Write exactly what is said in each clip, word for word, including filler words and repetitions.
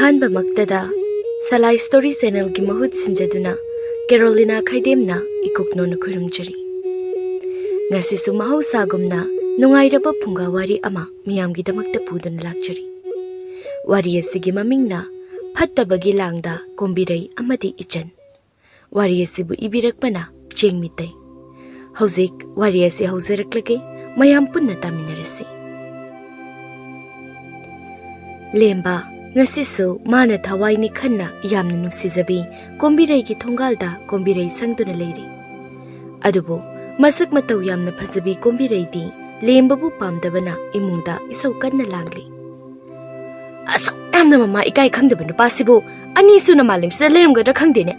ꯑꯍꯥꯟꯕꯃꯛꯇꯗ ꯁꯂꯥꯏ story ꯆꯦꯅꯦꯜꯒꯤ ꯃꯍꯨꯠ ꯁꯤꯟꯖꯗꯨꯅ ꯀꯦꯔꯣꯂꯤꯅꯥ ꯈꯩꯗꯦꯝꯅ ꯏꯀꯨꯛꯅꯣꯅ ꯈꯨꯔꯨꯝꯖꯔꯤ꯫ ꯉꯁꯤꯁꯨ ꯃꯍꯧꯁꯥꯒꯨꯝꯅ ꯅꯨꯡꯉꯥꯏꯔꯕ ꯐꯨꯡꯒꯥ ꯋꯥꯔꯤ ꯑꯃ ꯃꯤꯌꯥꯝꯒꯤꯗꯃꯛꯇ ꯄꯨꯗꯨꯅ ꯂꯥꯛꯆꯔꯤ꯫ ꯋꯥꯔꯤ ꯑꯁꯤꯒꯤ ꯃꯃꯤꯡꯅ ꯐꯠꯇꯕꯒꯤ ꯂꯥꯡꯗ ꯀꯣꯝꯕꯤꯔꯩ ꯑꯃꯗꯤ ꯏꯆꯟ꯫ ꯋꯥꯔꯤ ꯑꯁꯤꯕꯨ ꯏꯕꯤꯔꯛꯄꯅ ꯆꯦꯡꯃꯤꯇꯩ꯫ ꯍꯧꯖꯤꯛ ꯋꯥꯔꯤ ꯑꯁꯤ ꯍꯧꯖꯔꯛꯂꯒꯦ, ꯃꯌꯥꯝ ꯄꯨꯟꯅ ꯇꯥꯃꯤꯟꯅꯔꯁꯤ꯫ ꯂꯦꯝꯕ, ꯉꯁꯤꯁꯨ ꯃꯥꯅ ꯊꯋꯥꯏ ꯅꯤꯈꯟꯅ ꯌꯥꯝꯅ ꯅꯨꯡꯁꯤꯖꯕꯤ ꯀꯣꯝꯕꯤꯔꯩꯒꯤ ꯊꯣꯡꯒꯥꯜꯗ ꯀꯣꯝꯕꯤꯔꯩ ꯁꯪꯗꯨꯅ ꯂꯩꯔꯤ꯫ ꯑꯗꯨꯕꯨ ꯃꯁꯛ ꯃꯇꯧ ꯌꯥꯝꯅ ꯐꯖꯕꯤ ꯀꯣꯝꯕꯤꯔꯩꯗꯤ ꯂꯦꯝꯕꯕꯨ ꯄꯥꯝꯗꯕꯅ ꯏꯃꯨꯡꯗ ꯏꯁꯧ ꯀꯟꯅ ꯂꯥꯡꯂꯤ꯫ "ꯑꯁꯨꯛ ꯌꯥꯝꯅ ꯃꯃꯥ ꯏꯀꯥꯏ ꯈꯪꯗꯕ ꯅꯨꯄꯥꯁꯤꯕꯨ ꯑꯅꯤꯁꯨꯅ ꯃꯥꯂꯦꯝꯁꯤꯗ ꯂꯩꯔꯝꯒꯗ꯭ꯔꯥ ꯈꯪꯗꯦꯅꯦ꯫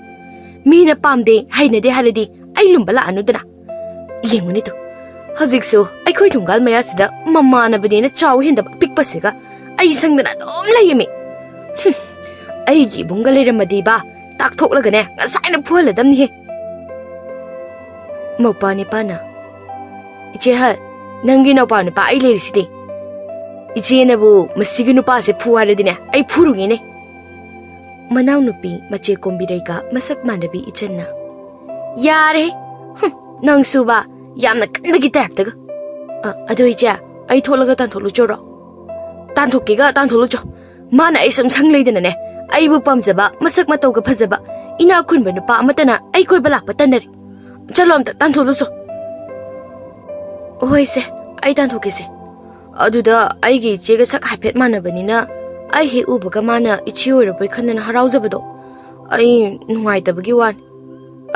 ꯃꯤꯅ ꯄꯥꯝꯗꯦ, ꯍꯩꯅꯗꯦ ꯍꯥꯏꯔꯗꯤ ꯑꯩ ꯂꯨꯝꯕ ꯂꯥꯛꯑꯅꯨꯗꯅ꯫ ꯌꯦꯡꯉꯨꯅꯦ ꯇꯨ, ꯍꯧꯖꯤꯛꯁꯨ ꯑꯩꯈꯣꯏ ꯊꯣꯡꯒꯥꯜ ꯃꯌꯥꯁꯤꯗ ꯃꯃꯥꯟꯅꯕꯅꯦꯅ ꯆꯥꯎ ꯍꯦꯟꯗꯕ ꯑꯄꯤꯛꯄꯁꯤꯒ ꯑꯩ ꯁꯪꯗꯅ ꯑꯗꯨꯝ ꯂꯩꯌꯦꯃꯤ꯫ ꯍꯨꯝ, ꯑꯩꯒꯤ ꯏꯕꯨꯡꯒ ꯂꯩꯔꯝꯃꯗꯤꯕ, ꯇꯥꯛꯊꯣꯛꯂꯒꯅꯦ ꯉꯁꯥꯏꯅ ꯐꯨꯍꯜꯂꯗꯝꯅꯤꯍꯦ꯫" ꯃꯧꯄꯥ ꯅꯤꯄꯥꯅ, "ꯏꯆꯦ ꯍꯜ, ꯅꯪꯒꯤ ꯅꯧꯄꯥ ꯅꯨꯄꯥ ꯑꯩ ꯂꯩꯔꯤꯁꯤꯗꯤ꯫ ꯏꯆꯦꯅꯕꯨ ꯃꯁꯤꯒꯤ ꯅꯨꯄꯥꯁꯦ ꯐꯨ ꯍꯥꯏꯔꯗꯤꯅꯦ, ꯑꯩ ꯐꯨꯔꯨꯒꯦꯅꯦ꯫" ꯃꯅꯥꯎꯅꯨꯄꯤ ꯃꯆꯦ ꯀꯣꯝꯕꯤꯔꯩꯒ ꯃꯁꯛ ꯃꯥꯟꯅꯕꯤ ꯏꯆꯟꯅ, "ꯌꯥꯔꯦ, ꯍꯨꯝ, ꯅꯪꯁꯨꯕ, ꯌꯥꯝꯅ ꯀꯟꯕꯒꯤ ꯇꯥꯏꯞꯇꯒ꯫ ꯑ, ꯑꯗꯣ ꯏꯆꯦ, ꯑꯩ ꯊꯣꯛꯂꯒ ꯇꯥꯟꯊꯣꯛꯂꯨꯆꯣꯔꯣ?" "ꯇꯥꯟꯊꯣꯛꯀꯦꯒ ꯇꯥꯟꯊꯣꯛꯂꯨꯆꯣ꯫ ꯃꯥꯅ ꯑꯩ ꯁꯨꯝ ꯁꯪ ꯂꯩꯗꯅꯅꯦ, ꯑꯩꯕꯨ ꯄꯥꯝꯖꯕ, ꯃꯁꯛ ꯃꯇꯧꯒ ꯐꯖꯕ, ꯏꯅꯥꯛ ꯈꯨꯟꯕ ꯅꯨꯄꯥ ꯑꯃꯠꯇꯅ ꯑꯩ ꯀꯣꯏꯕ ꯂꯥꯛꯄ ꯇꯟꯅꯔꯦ꯫ ꯆꯠꯂꯣ ꯑꯝꯇ, ꯇꯥꯟꯊꯣꯛꯂꯨꯆꯣ꯫" "ꯍꯣꯏ ꯏꯆꯦ, ꯑꯩ ꯇꯥꯟꯊꯣꯛꯀꯦꯁꯦ꯫ ꯑꯗꯨꯗ ꯑꯩꯒꯤ ꯏꯆꯦꯒ ꯁꯛ ꯍꯥꯏꯐꯦꯠ ꯃꯥꯟꯅꯕꯅꯤꯅ ꯑꯩ ꯍꯦꯛ ꯎꯕꯒ ꯃꯥꯅ ꯏꯆꯦ ꯑꯣꯏꯔꯕꯣꯏ ꯈꯟꯗꯅ ꯍꯔꯥꯎꯖꯕꯗꯣ, ꯑꯩ ꯅꯨꯡꯉꯥꯏꯇꯕꯒꯤ ꯋꯥꯅꯤ꯫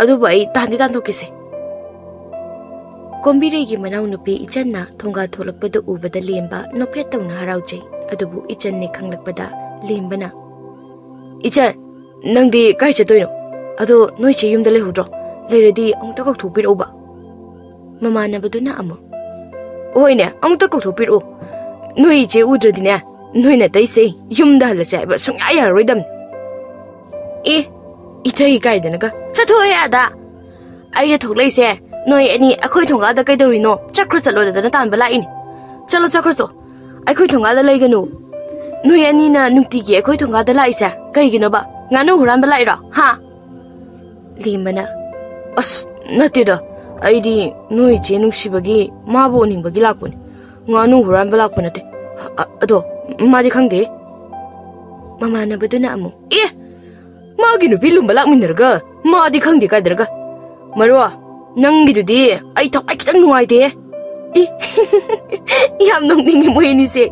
ꯑꯗꯨꯕꯨ ꯑꯩ ꯇꯥꯟꯗꯤ ꯇꯥꯟꯊꯣꯛꯀꯦꯁꯦ꯫" ꯀꯣꯝꯕꯤꯔꯩꯒꯤ ꯃꯅꯥꯎꯅꯨꯄꯤ ꯏꯆꯟꯅ ꯊꯣꯡꯒꯥꯜ ꯊꯣꯛꯂꯛꯄꯗꯨ ꯎꯕꯗ ꯂꯦꯝꯕ ꯅꯣꯛꯐꯦꯠ ꯇꯧꯅ ꯍꯔꯥꯎꯖꯩ꯫ ꯑꯗꯨꯕꯨ ꯏꯆꯟꯅꯤ ꯈꯪꯂꯛꯄꯗ ꯂꯦꯝꯕꯅ, "ꯏꯆꯟ, ꯅꯪꯗꯤ ꯀꯥꯏ ꯆꯠꯇꯣꯏꯅꯣ? ꯑꯗꯣ ꯅꯣꯏ ꯆꯦ ꯌꯨꯝꯗ ꯂꯩꯍꯧꯗ꯭ꯔꯣ? ꯂꯩꯔꯗꯤ ꯑꯃꯨꯛꯇ ꯀꯧꯊꯣꯛꯄꯤꯔꯛꯎꯕ꯫" ꯃꯃꯥꯟꯅꯕꯗꯨꯅ ꯑꯃꯨꯛ, "ꯍꯣꯏꯅꯦ, ꯑꯃꯨꯛꯇ ꯀꯧꯊꯣꯛꯄꯤꯔꯛꯑꯣ꯫ ꯅꯣꯏ ꯏꯆꯦ ꯎꯗ꯭ꯔꯗꯤꯅꯦ, ꯅꯣꯏ ꯅꯥꯇꯩꯁꯦ ꯌꯨꯝꯗ ꯍꯜꯂꯁꯦ ꯍꯥꯏꯕ ꯁꯨꯡꯌꯥ ꯌꯥꯔꯔꯣꯏꯗꯕꯅꯤ꯫" "ꯑꯦ, ꯏꯊꯩ ꯀꯥꯏꯗꯅꯒ, ꯆꯠꯊꯣꯛꯑꯦ ꯑꯥꯗ꯫ ꯑꯩꯅ ꯊꯣꯛꯂꯛꯏꯁꯦ, ꯅꯣꯏ ꯑꯅꯤ ꯑꯩꯈꯣꯏ ꯊꯣꯡꯒꯥꯜꯗ ꯀꯩꯗꯧꯔꯤꯅꯣ? ꯆꯠꯈ꯭ꯔꯣ ꯆꯠꯂꯣꯗꯅ ꯇꯥꯟꯕ ꯂꯥꯛꯏꯅꯤ꯫ ꯆꯠꯂꯣ ꯆꯠꯈ꯭ꯔꯣ ꯆꯣ, ꯑꯩꯈꯣꯏ ꯊꯣꯡꯒꯥꯜꯗ ꯂꯩꯒꯅꯨ꯫" ꯅꯣꯏ ꯑꯅꯤꯅ ꯅꯨꯡꯇꯤꯒꯤ ꯑꯩꯈꯣꯏ ꯊꯣꯡꯒꯥꯗ ꯂꯥꯛꯏꯁꯦ ꯀꯩꯒꯤꯅꯣꯕ? ꯉꯥꯅꯨ ꯍꯨꯔꯥꯟꯕ ꯂꯥꯛꯏꯔꯣ, ꯍꯥ? ꯂꯦꯝꯕꯅ, "ꯑꯁ, ꯅꯠꯇꯦꯗ, ꯑꯩꯗꯤ ꯅꯣꯏ ꯏꯆꯦ ꯅꯨꯡꯁꯤꯕꯒꯤ ꯃꯥꯕꯨ ꯎꯅꯤꯡꯕꯒꯤ ꯂꯥꯛꯄꯅꯦ꯫ ꯉꯥꯅꯨ ꯍꯨꯔꯥꯟꯕ ꯂꯥꯛꯄ ꯅꯠꯇꯦ꯫ ꯑ-, ꯑ-, ꯑꯗꯣ ꯃꯥꯗꯤ ꯈꯪꯗꯦ?" ꯃꯃꯥꯟꯅꯕꯗꯨꯅ ꯑꯃꯨꯛ, "ꯑꯦ, ꯃꯥꯒꯤ ꯅꯨꯄꯤ ꯂꯨꯝꯕ ꯂꯥꯛꯃꯤꯟꯅꯔꯒ ꯃꯥꯗꯤ ꯈꯪꯗꯦ ꯀꯥꯏꯗꯔꯒ꯫ ꯃꯔꯣ, ꯅꯪꯒꯤꯗꯨꯗꯤ ꯑꯩ ꯊꯋꯥꯏ ꯈꯤꯇꯪ ꯅꯨꯡꯉꯥꯏꯇꯦ꯫" ꯏ, ꯌꯥꯝ ꯅꯣꯛꯅꯤꯡꯉꯤ ꯃꯣꯏ ꯑꯅꯤꯁꯦ꯫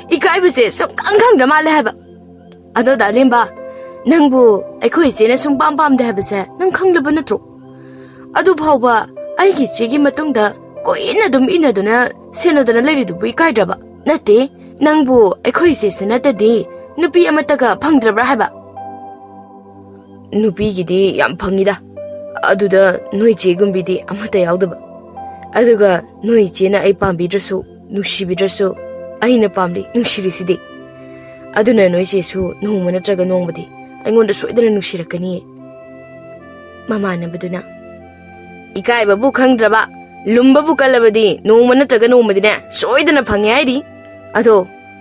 ꯏꯀꯥꯏꯕꯁꯦ ꯁꯨꯝ ꯈꯪ ꯈꯪꯗ꯭ꯔ ꯃꯥꯜꯂꯦ ꯍꯥꯏꯕ꯫ "ꯑꯗꯣ ꯗꯥ ꯂꯦꯝꯕ, ꯅꯪꯕꯨ ꯑꯩꯈꯣꯏ ꯏꯆꯦꯅ ꯁꯨꯝ ꯄꯥꯝ ꯄꯥꯝꯗꯦ ꯍꯥꯏꯕꯁꯦ ꯅꯪ ꯈꯪꯂꯕ ꯅꯠꯇ꯭ꯔꯣ? ꯑꯗꯨ ꯐꯥꯎꯕ ꯑꯩꯒꯤ ꯏꯆꯦꯒꯤ ꯃꯇꯨꯡꯗ ꯀꯨꯏꯅ ꯑꯗꯨꯝ ꯏꯟꯅꯗꯨꯅ ꯁꯦꯟꯅꯗꯅ ꯂꯩꯔꯤꯗꯨꯕꯨ ꯏꯀꯥꯏꯗ꯭ꯔꯕ? ꯅꯠꯇꯦ, ꯅꯪꯕꯨ ꯑꯩꯈꯣꯏ ꯏꯆꯦꯁꯤ ꯅꯠꯇꯗꯤ ꯅꯨꯄꯤ ꯑꯃꯠꯇꯒ ꯐꯪꯗ꯭ꯔꯕ꯭ꯔꯥ ꯍꯥꯏꯕ?" "ꯅꯨꯄꯤꯒꯤꯗꯤ ꯌꯥꯝ ꯐꯪꯉꯤꯗ, ꯑꯗꯨꯗ ꯅꯣꯏ ꯆꯦꯒꯨꯝꯕꯤꯗꯤ ꯑꯃꯠꯇ ꯌꯥꯎꯗꯕ꯫ ꯑꯗꯨꯒ ꯅꯣꯏ ꯏꯆꯦꯅ ꯑꯩ ꯄꯥꯝꯕꯤꯗ꯭ꯔꯁꯨ, ꯅꯨꯡꯁꯤꯕꯤꯗ꯭ꯔꯁꯨ, ꯑꯩꯅ ꯄꯥꯝꯂꯤ, ꯅꯨꯡꯁꯤꯔꯤꯁꯤꯗꯤ꯫ ꯑꯗꯨꯅ ꯅꯣꯏ ꯆꯦꯁꯨ ꯅꯣꯡꯃ ꯅꯠꯇ꯭ꯔꯒ ꯅꯣꯡꯃꯗꯤ ꯑꯩꯉꯣꯟꯗ ꯁꯣꯏꯗꯅ ꯅꯨꯡꯁꯤꯔꯛꯀꯅꯤꯌꯦ꯫" ꯃꯃꯥꯟꯅꯕꯗꯨꯅ, "ꯏꯀꯥꯏꯕꯕꯨ ꯈꯪꯗ꯭ꯔꯕ, ꯂꯨꯝꯕꯕꯨ ꯀꯜꯂꯕꯗꯤ ꯅꯣꯡꯃ ꯅꯠꯇ꯭ꯔꯒ ꯅꯣꯡꯃꯗꯤꯅꯦ ꯁꯣꯏꯗꯅ ꯐꯪꯉꯦ ꯍꯥꯏꯔꯤ꯫ ꯑꯗꯣ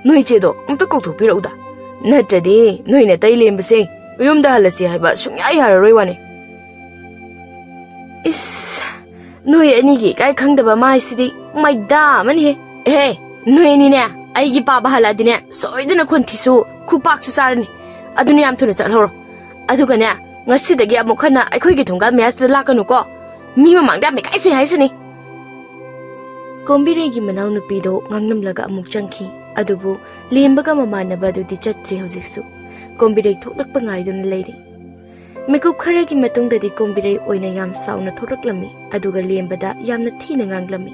ꯅꯣꯏ ꯆꯦꯗꯣ ꯑꯝꯇ ꯀꯧꯊꯣꯛꯄꯤꯔꯛꯎꯗ, ꯅꯠꯇ꯭ꯔꯗꯤ ꯅꯣꯏ ꯅꯇꯩ ꯂꯦꯝꯕꯁꯦ ꯃꯌꯨꯝꯗ ꯍꯜꯂꯁꯤ ꯍꯥꯏꯕ ꯁꯨꯡꯌꯥ ꯌꯥꯔꯔꯣꯏ ꯋꯥꯅꯤ꯫" ꯏꯁ, ꯅꯣꯏ ꯑꯅꯤꯒꯤ ꯏꯀꯥꯏ ꯈꯪꯗꯕ ꯃꯥꯏꯁꯤꯗꯤ ꯃꯩꯗꯥ ꯑꯃꯅꯤꯍꯦ꯫ ꯑꯦꯍꯦ, ꯅꯣꯏ ꯑꯅꯤꯅꯦ ꯑꯩꯒꯤ ꯄꯥꯕ ꯍꯜꯂꯛꯑꯗꯤꯅꯦ ꯁꯣꯏꯗꯅ ꯈꯣꯟꯊꯤꯁꯨ ꯈꯨꯄꯥꯛꯁꯨ ꯆꯥꯔꯅꯤ꯫ ꯑꯗꯨꯅ ꯌꯥꯝ ꯊꯨꯅ ꯆꯠꯍꯧꯔꯣ꯫ ꯑꯗꯨꯒꯅꯦ, ꯉꯁꯤꯗꯒꯤ ꯑꯃꯨꯛ ꯍꯟꯅ ꯑꯩꯈꯣꯏꯒꯤ ꯊꯣꯡꯒꯥꯜ ꯃꯌꯥꯁꯤꯗ ꯂꯥꯛꯀꯅꯨꯀꯣ꯫ ꯃꯤ ꯃꯃꯥꯡꯗ ꯌꯥꯝ ꯏꯀꯥꯏꯖꯩ ꯍꯥꯏꯁꯤꯅꯤ꯫ ꯀꯣꯝꯕꯤꯔꯩꯒꯤ ꯃꯅꯥꯎꯅꯨꯄꯤꯗꯣ ꯉꯥꯡꯂꯝꯂꯒ ꯑꯃꯨꯛ ꯆꯪꯈꯤ꯫ ꯑꯗꯨꯕꯨ ꯂꯦꯝꯕꯒ ꯃꯃꯥꯟꯅꯕ ꯑꯗꯨꯗꯤ ꯆꯠꯇ꯭ꯔꯤ ꯍꯧꯖꯤꯛꯁꯨ꯫ ꯀꯣꯝꯕꯤꯔꯩ ꯊꯣꯛꯂꯛꯄ ꯉꯥꯏꯗꯨꯅ ꯂꯩꯔꯤ꯫ ꯃꯤꯀꯨꯞ ꯈꯔꯒꯤ ꯃꯇꯨꯡꯗꯗꯤ ꯀꯣꯝꯕꯤꯔꯩ ꯑꯣꯏꯅ ꯌꯥꯝ ꯆꯥꯎꯅ ꯊꯣꯔꯛꯂꯝꯃꯤ, ꯑꯗꯨꯒ ꯂꯦꯝꯕꯗ ꯌꯥꯝꯅ ꯊꯤꯅ ꯉꯥꯡꯂꯝꯃꯤ꯫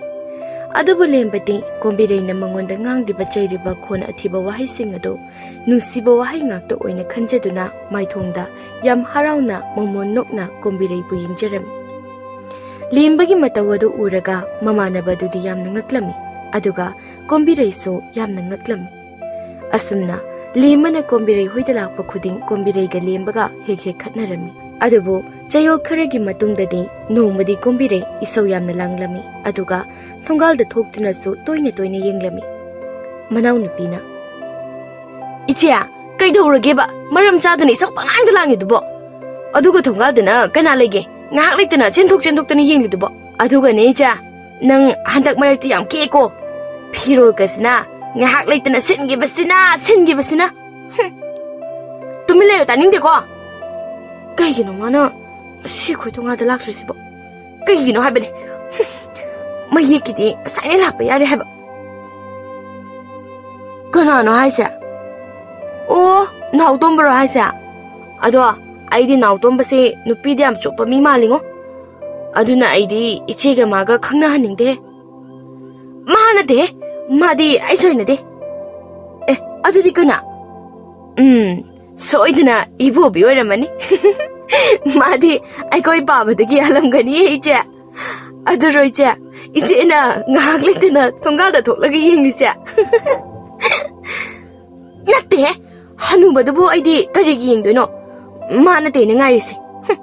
ꯑꯗꯨꯕꯨ ꯂꯦꯝꯕꯗꯤ ꯀꯣꯝꯕꯤꯔꯩꯅ ꯃꯉꯣꯟꯗ ꯉꯥꯡꯂꯤꯕ ꯆꯩꯔꯤꯕ ꯈꯣꯟ ꯑꯊꯤꯕ ꯋꯥꯍꯩꯁꯤꯡ ꯑꯗꯨ ꯅꯨꯡꯁꯤꯕ ꯋꯥꯍꯩ ꯉꯥꯛꯇ ꯑꯣꯏꯅ ꯈꯟꯖꯗꯨꯅ ꯃꯥꯏꯊꯣꯡꯗ ꯌꯥꯝ ꯍꯔꯥꯎꯅ ꯃꯣꯃꯣꯟ ꯅꯣꯛꯅ ꯀꯣꯝꯕꯤꯔꯩꯕꯨ ꯌꯦꯡꯖꯔꯝꯃꯤ꯫ ꯂꯦꯝꯕꯒꯤ ꯃꯇꯧ ꯑꯗꯨ ꯎꯔꯒ ꯃꯃꯥꯟꯅꯕ ꯑꯗꯨꯗꯤ ꯌꯥꯝꯅ ꯉꯛꯂꯝꯃꯤ, ꯑꯗꯨꯒ ꯀꯣꯝꯕꯤꯔꯩꯁꯨ ꯌꯥꯝꯅ ꯉꯛꯂꯝꯃꯤ꯫ ꯑꯁꯨꯝꯅ ꯂꯦꯝꯕꯅ ꯀꯣꯝꯕꯤꯔꯩ ꯍꯣꯏꯗ ꯂꯥꯛꯄ ꯈꯨꯗꯤꯡ ꯀꯣꯝꯕꯤꯔꯩꯒ ꯂꯦꯝꯕꯒ ꯍꯦꯛ ꯍꯦꯛ ꯈꯠꯅꯔꯝꯃꯤ꯫ ꯑꯗꯨꯕꯨ ꯆꯌꯣꯜ ꯈꯔꯒꯤ ꯃꯇꯨꯡꯗꯗꯤ ꯅꯣꯡꯃꯗꯤ ꯀꯣꯝꯕꯤꯔꯩ ꯏꯁꯧ ꯌꯥꯝꯅ ꯂꯥꯡꯂꯝꯃꯤ, ꯑꯗꯨꯒ ꯊꯣꯡꯒꯥꯜꯗ ꯊꯣꯛꯇꯨꯅꯁꯨ ꯇꯣꯏꯅ ꯇꯣꯏꯅ ꯌꯦꯡꯂꯝꯃꯤ꯫ ꯃꯅꯥꯎꯅꯨꯄꯤꯅ, ꯏꯆꯦ, ꯀꯩꯗꯧꯔꯒꯦꯕ? ꯃꯔꯝ ꯆꯥꯗꯅ ꯏꯁꯧ ꯄꯪꯂꯥꯡꯗ ꯂꯥꯡꯉꯤꯗꯨꯕꯣ? ꯑꯗꯨꯒ ꯊꯣꯡꯒꯥꯜꯗꯅ ꯀꯅꯥ ꯂꯩꯒꯦ? ꯉꯥꯏꯍꯥꯛ ꯂꯩꯇꯅ ꯆꯦꯟꯊꯣꯛ ꯆꯦꯟꯊꯣꯛꯇꯅ ꯌꯦꯡꯂꯤꯗꯨꯕꯣ? ꯑꯗꯨꯒꯅꯦ ꯏꯆꯦ, ꯅꯪ ꯍꯟꯗꯛ ꯃꯔꯛꯇꯤ ꯌꯥꯝ ꯀꯦꯀꯣ꯫ ꯐꯤꯔꯣꯜꯒꯁꯤꯅ ꯉꯥꯏꯍꯥꯛ ꯂꯩꯇꯅ ꯁꯤꯟꯈꯤꯕꯁꯤꯅ, ꯁꯤꯟꯈꯤꯕꯁꯤꯅ꯫ ꯍꯨꯝ꯫ ꯇꯨꯃꯤꯟ ꯂꯩꯌꯨ, ꯇꯥꯅꯤꯡꯗꯦꯀꯣ꯫ ꯀꯩꯒꯤꯅꯣ ꯃꯥꯅ ꯁꯤ ꯑꯩꯈꯣꯏ ꯊꯣꯡꯒꯥꯜꯗ ꯂꯥꯛꯇ꯭ꯔꯤꯁꯤꯕꯣ? ꯀꯩꯒꯤꯅꯣ ꯍꯥꯏꯕꯅꯦ꯫ ꯍꯨꯝ꯫ ꯃꯌꯦꯛꯀꯤꯗꯤ ꯉꯁꯥꯏꯅ ꯂꯥꯛꯄ ꯌꯥꯔꯦ ꯍꯥꯏꯕ꯫ ꯀꯅꯥꯅꯣ ꯍꯥꯏꯁꯦ? ꯑꯣ, ꯅꯥꯎꯇꯣꯝꯕꯔꯣ ꯍꯥꯏꯁꯦ? ꯑꯗꯣ ꯑꯩꯗꯤ ꯅꯥꯎꯇꯣꯝꯕꯁꯦ ꯅꯨꯄꯤꯗ ꯌꯥꯝ ꯆꯣꯞꯄ ꯃꯤ ꯃꯥꯜꯂꯤꯉꯣ꯫ ꯑꯗꯨꯅ ꯑꯩꯗꯤ ꯏꯆꯦꯒ ꯃꯥꯒ ꯈꯪꯅꯍꯟꯅꯤꯡꯗꯦ꯫ ꯃꯥ ꯅꯠꯇꯦꯍꯦ, ꯃꯥꯗꯤ ꯑꯩ ꯁꯣꯏꯅꯗꯦ꯫ ꯑꯦ, ꯑꯗꯨꯗꯤ ꯀꯅꯥ? ꯎꯝ, ꯁꯣꯏꯗꯅ ꯏꯕꯣꯕꯤ ꯑꯣꯏꯔꯝꯃꯅꯤ꯫ ꯃꯥꯗꯤ ꯑꯩꯈꯣꯏ ꯄꯥꯕꯗꯒꯤ ꯍꯜꯂꯝꯒꯅꯤꯌꯦ, ꯏꯆꯦ꯫ ꯑꯗꯨꯔꯣ, ꯏꯆꯦ, ꯏꯆꯦꯅ ꯉꯥꯏꯍꯥꯛ ꯂꯩꯇꯅ ꯊꯣꯡꯒꯥꯜꯗ ꯊꯣꯛꯂꯒ ꯌꯦꯡꯂꯤꯁꯦ? ꯅꯠꯇꯦꯍꯦ, ꯍꯅꯨꯕꯗꯨꯕꯨ ꯑꯩꯗꯤ ꯀꯔꯤꯒꯤ ꯌꯦꯡꯗꯣꯏꯅꯣ? ꯃꯥ ꯅꯠꯇꯦꯅꯦ ꯉꯥꯏꯔꯤꯁꯦ꯫ ꯍꯨꯝ꯫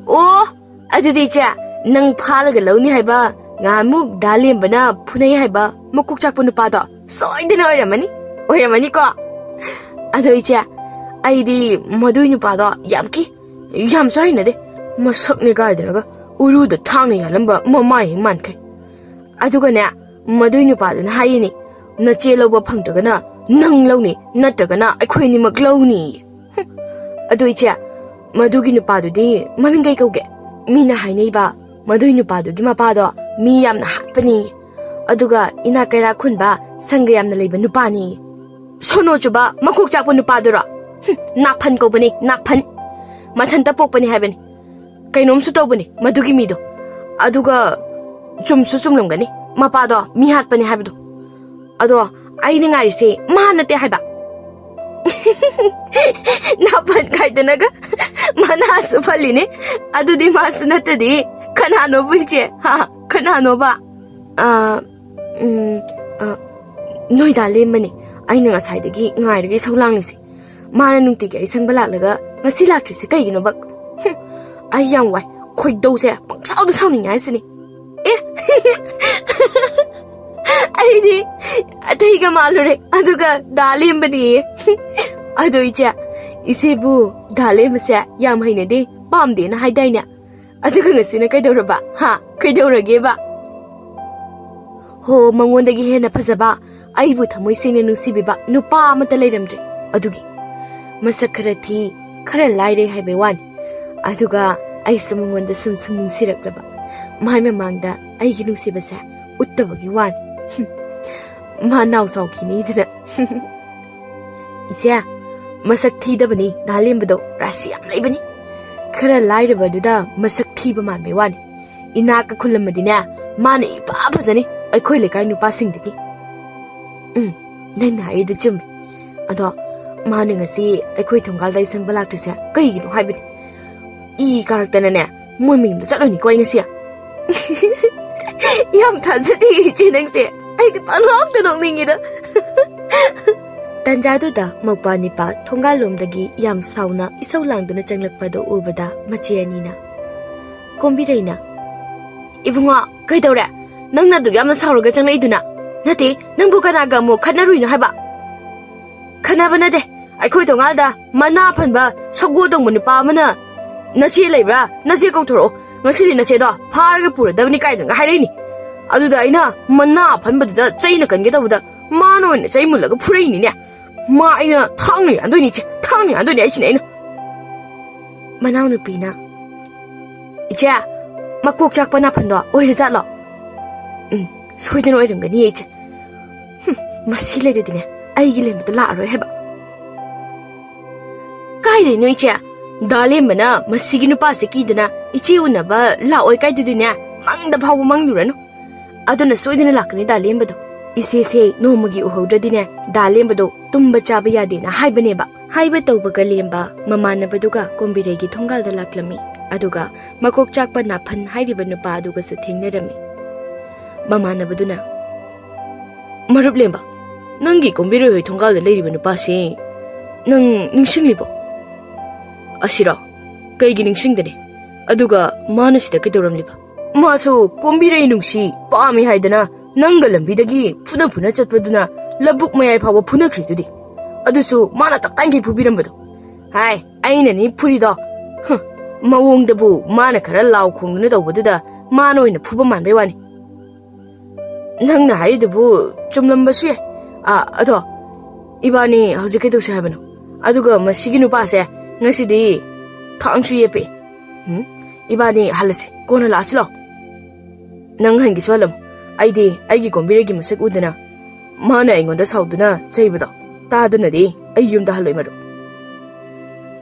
ꯑꯣ, ꯑꯗꯨꯗꯤ ꯏꯆꯦ, ꯅꯪ ꯐꯥꯔꯒ ꯂꯧꯅꯤ ꯍꯥꯏꯕ ꯉꯍꯥꯟꯃꯨꯛ ꯗꯥ ꯂꯦꯝꯕꯅ ꯐꯨꯅꯩ ꯍꯥꯏꯕ ꯃꯀꯣꯛ ꯆꯥꯛꯄ ꯅꯨꯄꯥꯗꯣ ꯁꯣꯏꯗꯅ ꯑꯣꯏꯔꯝꯃꯅꯤ, ꯑꯣꯏꯔꯝꯃꯅꯤꯀꯣ? ꯑꯗꯣ ꯏꯆꯦ, ꯑꯩꯗꯤ ꯃꯗꯨꯏ ꯅꯨꯄꯥꯗꯣ ꯌꯥꯝ ꯀꯤ, ꯌꯥꯝꯁꯨ ꯍꯩꯅꯗꯦ꯫ ꯃꯁꯛꯅꯦ ꯀꯥꯏꯗꯅꯒ ꯎꯔꯨꯗ ꯊꯥꯡꯅ ꯌꯥꯜꯂꯝꯕ ꯃꯃꯥꯏ ꯍꯦꯛ ꯃꯥꯟꯈꯩ꯫ ꯑꯗꯨꯒꯅꯦ, ꯃꯗꯨꯏ ꯅꯨꯄꯥꯗꯨꯅ ꯍꯥꯏꯔꯤꯅꯤ, "ꯅꯆꯦ ꯂꯧꯕ ꯐꯪꯗ꯭ꯔꯒꯅ ꯅꯪ ꯂꯧꯅꯤ, ꯅꯠꯇ꯭ꯔꯒꯅ ꯑꯩꯈꯣꯏ ꯑꯅꯤꯃꯛ ꯂꯧꯅꯤ"꯫ ꯍꯨꯝ꯫ ꯑꯗꯨ ꯏꯆꯦ, ꯃꯗꯨꯒꯤ ꯅꯨꯄꯥꯗꯨꯗꯤ ꯃꯃꯤꯡ ꯀꯩ ꯀꯧꯒꯦ? ꯃꯤꯅ ꯍꯥꯏꯅꯩꯕ, ꯃꯗꯨꯏ ꯅꯨꯄꯥꯗꯨꯒꯤ ꯃꯄꯥꯗꯣ ꯃꯤ ꯌꯥꯝꯅ ꯍꯥꯠꯄꯅꯤ, ꯑꯗꯨꯒ ꯏꯅꯥꯛ ꯀꯩꯔꯥꯛ ꯈꯨꯟꯕ, ꯁꯪꯒ ꯌꯥꯝꯅ ꯂꯩꯕ ꯅꯨꯄꯥꯅꯤ꯫ ꯁꯣꯅꯣ ꯆꯨꯕ, ꯃꯀꯣꯛ ꯆꯥꯛꯄ ꯅꯨꯄꯥꯗꯨꯔꯣ? ꯍꯨꯝ, ꯅꯥꯐꯟ ꯀꯧꯕꯅꯤ, ꯅꯥꯐꯟ꯫ ꯃꯊꯟꯇ ꯄꯣꯛꯄꯅꯤ ꯍꯥꯏꯕꯅꯤ꯫ ꯀꯩꯅꯣꯝꯁꯨ ꯇꯧꯕꯅꯤ ꯃꯗꯨꯒꯤ ꯃꯤꯗꯣ꯫ ꯑꯗꯨꯒ ꯆꯨꯝꯁꯨ ꯆꯨꯝꯂꯝꯒꯅꯤ, ꯃꯄꯥꯗꯣ ꯃꯤ ꯍꯥꯠꯄꯅꯤ ꯍꯥꯏꯕꯗꯣ꯫ ꯑꯗꯣ ꯑꯩꯅ ꯉꯥꯏꯔꯤꯁꯦ ꯃꯥ ꯅꯠꯇꯦ ꯍꯥꯏꯕ꯫ ꯅꯥꯄꯟ ꯈꯥꯏꯗꯅꯒ ꯃꯅꯥꯁꯨ ꯐꯜꯂꯤꯅꯦ꯫ ꯑꯗꯨꯗꯤ ꯃꯥꯁꯨ ꯅꯠꯇꯗꯤ ꯀꯅꯥꯅꯣꯕ ꯏꯆꯦ? ꯍꯥ? ꯀꯅꯥꯅꯣꯕ? ꯑ, ꯎꯝ, ꯑ, ꯅꯣꯏꯗꯥ ꯂꯦꯝꯕꯅꯦ꯫ ꯑꯩꯅ ꯉꯁꯥꯏꯗꯒꯤ ꯉꯥꯏꯔꯒ ꯏꯁꯧ ꯂꯥꯡꯂꯤꯁꯦ꯫ ꯃꯥꯅ ꯅꯨꯡꯇꯤꯒꯤ ꯑꯩ ꯁꯪꯕ ꯂꯥꯛꯂꯒ ꯉꯁꯤ ꯂꯥꯛꯇ꯭ꯔꯤꯁꯦ ꯀꯩꯒꯤꯅꯣꯕ? ꯍꯨꯝ, ꯑꯩ ꯌꯥꯝ ꯋꯥꯏ꯫ ꯈꯣꯏꯗꯧꯁꯦ ꯄꯪꯁꯥꯎꯗ ꯁꯥꯎꯅꯤꯡꯉꯦ ꯍꯥꯏꯁꯤꯅꯤ꯫ ꯑꯦ! ꯑꯩꯗꯤ ꯑꯇꯩꯒ ꯃꯥꯜꯂꯨꯔꯦ, ꯑꯗꯨꯒ ꯗꯥ ꯂꯦꯝꯕꯅꯦꯌꯦ꯫ ꯑꯗꯣ ꯏꯆꯦ, ꯏꯆꯦꯕꯨ ꯗꯥ ꯂꯦꯝꯕꯁꯦ ꯌꯥꯝ ꯍꯩꯅꯗꯦ, ꯄꯥꯝꯗꯦꯅ ꯍꯥꯏꯗꯥꯏꯅꯦ? ꯑꯗꯨꯒ ꯉꯁꯤꯅ ꯀꯩꯗꯧꯔꯕ? ꯍꯥ? ꯀꯩꯗꯧꯔꯒꯦꯕ? ꯍꯣ, ꯃꯉꯣꯟꯗꯒꯤ ꯍꯦꯟꯅ ꯐꯖꯕ, ꯑꯩꯕꯨ ꯊꯃꯣꯏ ꯁꯦꯡꯅ ꯅꯨꯡꯁꯤꯕꯤꯕ ꯅꯨꯄꯥ ꯑꯃꯠꯇ ꯂꯩꯔꯝꯗ꯭ꯔꯦ꯫ ꯑꯗꯨꯒꯤ ꯃꯁꯛ ꯈꯔ ꯊꯤ, ꯈꯔ ꯂꯥꯏꯔꯩ ꯍꯥꯏꯕꯩ ꯋꯥꯅꯤ꯫ ꯑꯗꯨꯒ ꯑꯩꯁꯨ ꯃꯉꯣꯟꯗ ꯁꯨꯝ ꯁꯨꯝ ꯅꯨꯡꯁꯤꯔꯛꯂꯕ꯫ ꯃꯥꯏ ꯃꯃꯥꯡꯗ ꯑꯩꯒꯤ ꯅꯨꯡꯁꯤꯕꯁꯦ ꯎꯠꯇꯕꯒꯤ ꯋꯥꯅꯤ꯫ ꯍꯨꯝ꯫ ꯃꯥ ꯅꯥꯎ ꯆꯥꯎꯈꯤꯅꯤꯗꯅ꯫ ꯏꯆꯦ, ꯃꯁꯛ ꯊꯤꯗꯕꯅꯤ ꯗꯥ ꯂꯦꯝꯕꯗꯣ, ꯔꯥꯁꯤ ꯌꯥꯝ ꯂꯩꯕꯅꯤ꯫ ꯈꯔ ꯂꯥꯏꯔꯕꯗꯨꯗ ꯃꯁꯛ ꯊꯤꯕ ꯃꯥꯟꯕꯩ ꯋꯥꯅꯤ꯫ ꯏꯅꯥꯛꯀ ꯈꯨꯜꯂꯝꯃꯗꯤꯅꯦ, ꯃꯥꯅ ꯏꯐ ꯐꯖꯅꯤ ꯑꯩꯈꯣꯏ ꯂꯩꯀꯥꯏ ꯅꯨꯄꯥꯁꯤꯡꯗꯒꯤ꯫ ꯎꯝ, ꯅꯪꯅ ꯍꯥꯏꯔꯤꯗꯣ ꯆꯨꯝꯃꯤ꯫ ꯑꯗꯣ ꯃꯥꯅ ꯉꯁꯤ ꯑꯩꯈꯣꯏ ꯊꯣꯡꯒꯥꯜꯗ ꯑꯩ ꯁꯪꯕ ꯂꯥꯛꯇ꯭ꯔꯤꯁꯦ ꯀꯩꯒꯤꯅꯣ ꯍꯥꯏꯕꯅꯤ? ꯏ ꯀꯥꯔꯛꯇꯅꯅꯦ, ꯃꯣꯏ ꯃꯌꯨꯝꯗ ꯆꯠꯂꯨꯅꯤꯀꯣ ꯑꯩ ꯉꯁꯤ꯫ ꯌꯥꯝ ꯊꯥꯖꯗꯦ ꯏꯆꯦ ꯅꯪꯁꯦ꯫ ꯑꯩꯗꯤ ꯄꯪꯅꯣꯛꯇ ꯅꯣꯛꯅꯤꯡꯉꯤꯗ꯫ ꯇꯟꯖꯥꯗꯨꯗ ꯃꯧꯄ꯭ꯋꯥ ꯅꯤꯄꯥ ꯊꯣꯡꯒꯥꯜꯂꯣꯝꯗꯒꯤ ꯌꯥꯝ ꯁꯥꯎꯅ ꯏꯁꯧ ꯂꯥꯡꯗꯨꯅ ꯆꯪꯂꯛꯄꯗꯣ ꯎꯕꯗ ꯃꯆꯦ ꯑꯅꯤꯅ, ꯀꯣꯝꯕꯤꯔꯩꯅ, "ꯏꯕꯨꯡꯉꯣ, ꯀꯩꯗꯧꯔꯦ? ꯅꯪꯅ ꯑꯗꯨꯛ ꯌꯥꯝꯅ ꯁꯥꯎꯔꯒ ꯆꯪꯂꯛꯏꯗꯨꯅ? ꯅꯠꯇꯦ, ꯅꯪꯕꯨ ꯀꯅꯥꯒ ꯑꯃꯨꯛ ꯈꯠꯅꯔꯨꯏꯅꯣ ꯍꯥꯏꯕ?" "ꯈꯠꯅꯕ ꯅꯠꯇꯦ, ꯑꯩꯈꯣꯏ ꯊꯣꯡꯒꯥꯜꯗ ꯃꯅꯥ ꯐꯟꯕ ꯁꯒꯣꯜ ꯇꯣꯡꯕ ꯅꯨꯄꯥ ꯑꯃꯅ, 'ꯅꯆꯦ ꯂꯩꯕ꯭ꯔꯥ? ꯅꯆꯦ ꯀꯧꯊꯣꯔꯛꯑꯣ, ꯉꯁꯤꯗꯤ ꯅꯆꯦꯗꯣ ꯐꯥꯔꯒ ꯄꯨꯔꯗꯕꯅꯤ' ꯀꯥꯏꯅꯒ ꯍꯥꯏꯔꯛꯏꯅꯤ꯫ ꯑꯗꯨꯗ ꯑꯩꯅ ꯃꯅꯥ ꯐꯟꯕꯗꯨꯗ ꯆꯩꯅ ꯀꯟꯒꯦ ꯇꯧꯕꯗ ꯃꯥꯅ ꯑꯣꯏꯅ ꯆꯩ ꯃꯨꯜꯂꯒ ꯐꯨꯔꯛꯏꯅꯤꯅꯦ꯫ ꯃꯥ ꯑꯩꯅ ꯊꯥꯡꯅ ꯌꯥꯟꯗꯣꯏꯅꯤ ꯏꯆꯦ, ꯊꯥꯡꯅ ꯌꯥꯟꯗꯣꯏꯅꯤ ꯑꯩꯁꯤꯅ ꯑꯩꯅ"꯫ ꯃꯅꯥꯎꯅꯨꯄꯤꯅ, "ꯏꯆꯦ, ꯃꯀꯣꯛ ꯆꯥꯛꯄ ꯅꯥꯐꯟꯗꯣ ꯑꯣꯏꯔꯖꯥꯠꯂꯣ?" "ꯎꯝ, ꯁꯣꯏꯗꯅ ꯑꯣꯏꯔꯝꯒꯅꯤꯌꯦ ꯏꯆꯦ꯫ ꯍꯨꯝ, ꯃꯁꯤ ꯂꯩꯔꯗꯤꯅꯦ, ꯑꯩꯒꯤ ꯂꯦꯝꯕꯗꯣ ꯂꯥꯛꯑꯔꯣꯏ ꯍꯥꯏꯕ"꯫ "ꯀꯥꯏꯗꯩꯅꯣ ꯏꯆꯦ? ꯗꯥ ꯂꯦꯝꯕꯅ ꯃꯁꯤꯒꯤ ꯅꯨꯄꯥꯁꯦ ꯀꯤꯗꯅ ꯏꯆꯦ ꯎꯅꯕ ꯂꯥꯛꯑꯣꯏ ꯀꯥꯏꯗꯨꯗꯤꯅꯦ, ꯃꯪꯗ ꯐꯥꯎꯕ ꯃꯪꯂꯨꯔꯅꯨ꯫ ꯑꯗꯨꯅ ꯁꯣꯏꯗꯅ ꯂꯥꯛꯀꯅꯤ ꯗꯥ ꯂꯦꯝꯕꯗꯣ꯫ ꯏꯆꯦꯁꯦ ꯅꯣꯡꯃꯒꯤ ꯎꯍꯧꯗ꯭ꯔꯗꯤꯅꯦ, ꯗꯥ ꯂꯦꯝꯕꯗꯣ ꯇꯨꯝꯕ ꯆꯥꯕ ꯌꯥꯗꯦꯅ ꯍꯥꯏꯕꯅꯦꯕ"꯫ ꯍꯥꯏꯕ ꯇꯧꯕꯒ ꯂꯦꯝꯕ ꯃꯃꯥꯟꯅꯕꯗꯨꯒ ꯀꯣꯝꯕꯤꯔꯩꯒꯤ ꯊꯣꯡꯒꯥꯜꯗ ꯂꯥꯛꯂꯝꯃꯤ꯫ ꯑꯗꯨꯒ ꯃꯀꯣꯛ ꯆꯥꯛꯄ ꯅꯥꯐꯟ ꯍꯥꯏꯔꯤꯕ ꯅꯨꯄꯥ ꯑꯗꯨꯒꯁꯨ ꯊꯦꯡꯅꯔꯝꯃꯤ꯫ ꯃꯃꯥꯟꯅꯕꯗꯨꯅ, "ꯃꯔꯨꯞ ꯂꯦꯝꯕ, ꯅꯪꯒꯤ ꯀꯣꯝꯕꯤꯔꯩ ꯍꯣꯏ ꯊꯣꯡꯒꯥꯜꯗ ꯂꯩꯔꯤꯕ ꯅꯨꯄꯥꯁꯤ ꯅꯪ ꯅꯤꯡꯁꯤꯡꯂꯤꯕꯣ?" "ꯑꯁꯤꯔꯣ? ꯀꯩꯒꯤ ꯅꯤꯡꯁꯤꯡꯗꯅꯤ? ꯑꯗꯨꯒ ꯃꯥꯅ ꯁꯤꯗ ꯀꯩꯗꯧꯔꯝꯂꯤꯕ?" "ꯃꯥꯁꯨ ꯀꯣꯝꯕꯤꯔꯩ ꯅꯨꯡꯁꯤ ꯄꯥꯝꯃꯤ ꯍꯥꯏꯗꯅ ꯅꯪꯒ ꯂꯝꯕꯤꯗꯒꯤ ꯐꯨꯅ ꯐꯨꯅ ꯆꯠꯄꯗꯨꯅ ꯂꯧꯕꯨꯛ ꯃꯌꯥꯏ ꯐꯥꯎꯕ ꯐꯨꯅꯈ꯭ꯔꯤꯗꯨꯗꯤ꯫ ꯑꯗꯨꯁꯨ ꯃꯥꯅ ꯇꯞꯇꯥꯏꯈꯩ ꯐꯨꯕꯤꯔꯝꯕꯗꯣ꯫ ꯍꯥꯏ, ꯑꯩꯅꯅꯤ ꯐꯨꯔꯤꯗꯣ꯫ ꯍꯨꯝ, ꯃꯑꯣꯡꯗꯕꯨ ꯃꯥꯅ ꯈꯔ ꯂꯥꯎ ꯈꯣꯡꯗꯨꯅ ꯇꯧꯕꯗꯨꯗ ꯃꯥꯅ ꯑꯣꯏꯅ ꯐꯨꯕ ꯃꯥꯟꯕꯩ ꯋꯥꯅꯤ꯫ ꯅꯪꯅ ꯍꯥꯏꯔꯤꯗꯨꯕꯨ ꯆꯨꯝꯂꯝꯕꯁꯨ ꯌꯥꯏ꯫ ꯑꯥ, ꯑꯗꯣ ꯏꯕꯥꯅꯤ ꯍꯧꯖꯤꯛ ꯀꯩꯗꯧꯁꯦ ꯍꯥꯏꯕꯅꯣ? ꯑꯗꯨꯒ ꯃꯁꯤꯒꯤ ꯅꯨꯄꯥꯁꯦ ꯉꯁꯤꯗꯤ ꯊꯥꯡꯁꯨ ꯌꯦꯞꯄꯛꯑꯦ꯫ ꯎꯝ, ꯏꯕꯥꯅꯤ ꯍꯜꯂꯁꯤ, ꯀꯣꯟꯅ ꯂꯥꯛꯑꯁꯤ ꯂꯥꯛꯑꯣ꯫ ꯅꯪ ꯍꯟꯒꯦꯁꯨ ꯍꯜꯂꯝꯃꯣ꯫ ꯑꯩꯗꯤ ꯑꯩꯒꯤ ꯀꯣꯝꯕꯤꯔꯩꯒꯤ ꯃꯁꯛ ꯎꯗꯅ ꯃꯥꯅ ꯑꯩꯉꯣꯟꯗ ꯁꯥꯎꯗꯨꯅ ꯆꯩꯕꯗꯣ ꯇꯥꯗꯅꯗꯤ ꯑꯩ ꯌꯨꯝꯗ ꯍꯜꯂꯣꯏ, ꯃꯔꯨꯞ꯫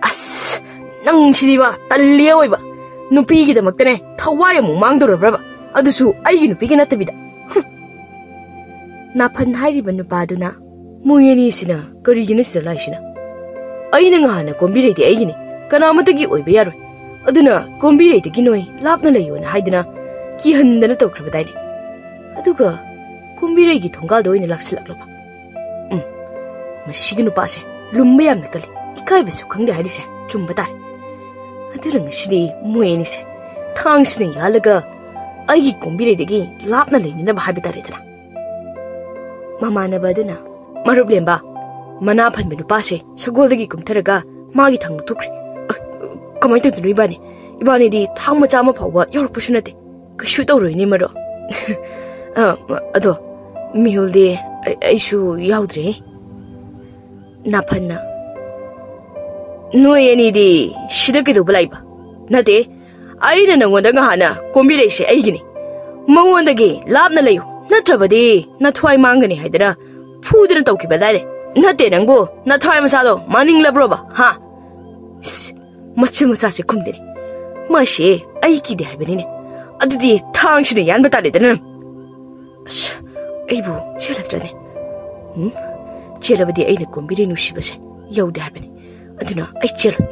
ꯑꯁ, ꯅꯪꯁꯤꯗꯤꯕ ꯇꯜꯂꯤ ꯑꯣꯏꯕ꯫ ꯅꯨꯄꯤꯒꯤꯗꯃꯛꯇꯅꯦ ꯊꯋꯥꯏ ꯑꯃꯨꯛ ꯃꯥꯡꯗꯧꯔꯕ꯭ꯔꯕ? ꯑꯗꯨꯁꯨ ꯑꯩꯒꯤ ꯅꯨꯄꯤꯒꯤ ꯅꯠꯇꯕꯤꯗ꯫ ꯍꯨꯝ꯫ ꯅꯥꯐꯟ ꯍꯥꯏꯔꯤꯕ ꯅꯨꯄꯥꯗꯨꯅ, "ꯃꯣꯏ ꯑꯅꯤꯁꯤꯅ ꯀꯔꯤꯒꯤꯅꯣ ꯁꯤꯗ ꯂꯥꯛꯏꯁꯤꯅ? ꯑꯩꯅ ꯉꯍꯥꯟꯅ ꯀꯣꯝꯕꯤꯔꯩꯗꯤ ꯑꯩꯒꯤꯅꯤ, ꯀꯅꯥꯃꯠꯇꯒꯤ ꯑꯣꯏꯕ ꯌꯥꯔꯣꯏ꯫ ꯑꯗꯨꯅ ꯀꯣꯝꯕꯤꯔꯩꯗꯒꯤ ꯅꯣꯏ ꯂꯥꯞꯅ ꯂꯩꯌꯣꯅ ꯍꯥꯏꯗꯅ ꯀꯤꯍꯟꯗꯅ ꯇꯧꯈ꯭ꯔꯕꯗꯥꯏꯅꯦ꯫ ꯑꯗꯨꯒ ꯀꯣꯝꯕꯤꯔꯩꯒꯤ ꯊꯣꯡꯒꯥꯜꯗ ꯑꯣꯏꯅ ꯂꯥꯛꯁꯤꯜꯂꯛꯂꯕ? ꯎꯝ, ꯃꯁꯤꯒꯤ ꯅꯨꯄꯥꯁꯦ ꯂꯨꯝꯕ ꯌꯥꯝꯅ ꯀꯜꯂꯤ, ꯏꯀꯥꯏꯕꯁꯨ ꯈꯪꯗꯦ ꯍꯥꯏꯔꯤꯁꯦ ꯆꯨꯝꯕ ꯇꯥꯔꯦ꯫ ꯑꯗꯨꯅ ꯉꯁꯤꯗꯤ ꯃꯣꯏ ꯑꯅꯤꯁꯦ ꯊꯥꯡꯁꯤꯅ ꯌꯥꯜꯂꯒ ꯑꯩꯒꯤ ꯀꯣꯝꯕꯤꯔꯩꯗꯒꯤ ꯂꯥꯞꯅ ꯂꯩꯅꯅꯕ ꯍꯥꯏꯕ ꯇꯥꯔꯦꯗꯅ꯫" ꯃꯃꯥꯟꯅꯕ ꯑꯗꯨꯅ, "ꯃꯔꯨꯞ ꯂꯦꯝꯕ, ꯃꯅꯥ ꯐꯟꯕ ꯅꯨꯄꯥꯁꯦ ꯁꯒꯣꯜꯗꯒꯤ ꯀꯨꯝꯊꯔꯒ ꯃꯥꯒꯤ ꯊꯥꯡ ꯂꯧꯊꯣꯛꯈ꯭ꯔꯦ꯫ ꯑ, ꯀꯃꯥꯏꯅ ꯇꯧꯗꯣꯏꯅꯣ ꯏꯕꯥꯅꯤ? ꯏꯕꯥꯅꯤꯗꯤ ꯊꯥꯡ ꯃꯆꯥ ꯑꯃ ꯐꯥꯎꯕ ꯌꯧꯔꯛꯄꯁꯨ ꯅꯠꯇꯦ꯫ ꯀꯩꯁꯨ ꯇꯧꯔꯣꯏꯅꯦ, ꯃꯔꯨꯞ꯫" "ꯑ, ꯑꯗꯣ ꯃꯤꯍꯨꯜꯗꯤ ꯑꯩ-, ꯑꯩꯁꯨ ꯌꯥꯎꯗ꯭ꯔꯦ꯫" ꯅꯥꯐꯟꯅ, "ꯅꯣꯏ ꯑꯅꯤꯗꯤ ꯁꯤꯗ ꯀꯩꯗꯧꯕ ꯂꯥꯛꯏꯕ? ꯅꯠꯇꯦ, ꯑꯩꯅ ꯅꯉꯣꯟꯗ ꯉꯍꯥꯟꯅ ꯀꯣꯝꯕꯤꯔꯩꯁꯦ ꯑꯩꯒꯤꯅꯤ, ꯃꯉꯣꯟꯗꯒꯤ ꯂꯥꯞꯅ ꯂꯩꯌꯨ, ꯅꯠꯇ꯭ꯔꯕꯗꯤ ꯅꯊ꯭ꯋꯥꯏ ꯃꯥꯡꯒꯅꯤ ꯍꯥꯏꯗꯅ ꯐꯨꯗꯅ ꯇꯧꯈꯤꯕ ꯂꯥꯏꯔꯦ꯫ ꯅꯠꯇꯦ, ꯅꯪꯕꯨ ꯅꯊ꯭ꯋꯥꯏ ꯃꯆꯥꯗꯣ ꯃꯥꯡꯅꯤꯡꯂꯕ꯭ꯔꯣꯕ, ꯍꯥ?" ꯏꯁ, ꯃꯆꯤꯟ ꯃꯆꯥꯁꯦ ꯈꯨꯝꯗꯦꯅꯦ꯫ ꯃꯥꯁꯦ ꯑꯩ ꯀꯤꯗꯦ ꯍꯥꯏꯕꯅꯤꯅꯦ꯫ ꯑꯗꯨꯗꯤ ꯊꯥꯡꯁꯤꯅ ꯌꯥꯟꯕ ꯇꯥꯔꯦꯗꯅ ꯅꯪ꯫ ꯑꯁ, ꯑꯩꯕꯨ ꯆꯦꯜꯂꯗ꯭ꯔꯅꯦ? ꯎꯝ? ꯆꯦꯜꯂꯕꯗꯤ ꯑꯩꯅ ꯀꯣꯝꯕꯤꯔꯩ ꯅꯨꯡꯁꯤꯕꯁꯦ ꯌꯧꯗꯦ ꯍꯥꯏꯕꯅꯤ꯫ ꯑꯗꯨꯅ ꯑꯩ ꯆꯦꯜꯂꯣꯏ꯫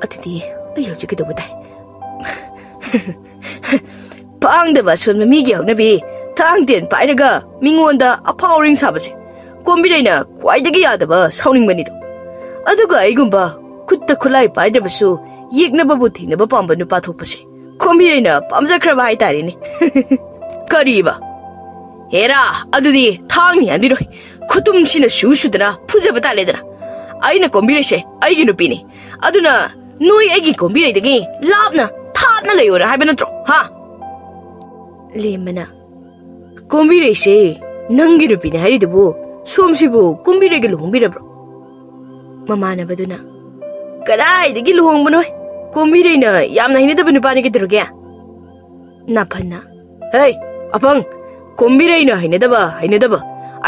ꯑꯗꯨꯗꯤ ꯑꯩ ꯍꯧꯖꯤꯛ ꯀꯩꯗꯧꯕ ꯇꯥꯏ? ꯄꯥꯡꯗꯕ ꯑꯁꯣꯟꯕ ꯃꯤꯒꯤ ꯍꯧꯅꯕꯤ, ꯊꯥꯡ ꯇꯦꯟ ꯄꯥꯏꯔꯒ ꯃꯤꯉꯣꯟꯗ ꯑꯐꯥꯎ ꯑꯔꯤꯡ ꯁꯥꯕꯁꯦ ꯀꯣꯝꯕꯤꯔꯩꯅ ꯈ꯭ꯋꯥꯏꯗꯒꯤ ꯌꯥꯗꯕ, ꯁꯥꯎꯅꯤꯡꯕꯅꯤꯗꯣ꯫ ꯑꯗꯨꯒ ꯑꯩꯒꯨꯝꯕ ꯈꯨꯠꯇ ꯈꯨꯠꯂꯥꯏ ꯄꯥꯏꯗ꯭ꯔꯕꯁꯨ ꯌꯦꯛꯅꯕꯕꯨ ꯊꯦꯡꯅꯕ ꯄꯥꯝꯕ ꯅꯨꯄꯥ ꯊꯣꯛꯄꯁꯦ ꯀꯣꯝꯕꯤꯔꯩꯅ ꯄꯥꯝꯖꯈ꯭ꯔꯕ ꯍꯥꯏꯇꯥꯔꯦꯅꯦ꯫ ꯀꯔꯤꯕ? ꯑꯦꯔꯥ, ꯑꯗꯨꯗꯤ ꯊꯥꯡꯅ ꯌꯥꯟꯕꯤꯔꯣꯏ꯫ ꯈꯨꯇꯨꯝꯁꯤꯅ ꯁꯨ ꯁꯨꯗꯅ ꯐꯨꯖꯕ ꯇꯥꯔꯦꯗꯅ꯫ ꯑꯩꯅ ꯀꯣꯝꯕꯤꯔꯩꯁꯦ ꯑꯩꯒꯤ ꯅꯨꯄꯤꯅꯤ꯫ ꯑꯗꯨꯅ ꯅꯣꯏ ꯑꯩꯒꯤ ꯀꯣꯝꯕꯤꯔꯩꯗꯒꯤ ꯂꯥꯞꯅ ꯊꯥꯞꯅ ꯂꯩꯌꯣꯅ ꯍꯥꯏꯕ ꯅꯠꯇ꯭ꯔꯣ? ꯍꯥ? ꯂꯦꯝꯕꯅ, "ꯀꯣꯝꯕꯤꯔꯩꯁꯦ ꯅꯪꯒꯤ ꯅꯨꯄꯤꯅꯦ ꯍꯥꯏꯔꯤꯗꯨꯕꯨ, ꯁꯣꯝꯁꯤꯕꯨ ꯀꯣꯝꯕꯤꯔꯩꯒ ꯂꯨꯍꯣꯡꯕꯤꯔꯕ꯭ꯔꯣ?" ꯃꯃꯥꯟꯅꯕꯗꯨꯅ, "ꯀꯗꯥꯏꯗꯒꯤ ꯂꯨꯍꯣꯡꯕꯅꯣ? ꯀꯣꯝꯕꯤꯔꯩꯅ ꯌꯥꯝꯅ ꯍꯩꯅꯗꯕ ꯅꯨꯄꯥꯅꯤ, ꯀꯩꯗꯧꯔꯒꯦ?" ꯅꯥꯐꯟꯅ, "ꯍꯦ, ꯑꯄꯪ! ꯀꯣꯝꯕꯤꯔꯩꯅ ꯍꯩꯅꯗꯕ, ꯍꯩꯅꯗꯕ!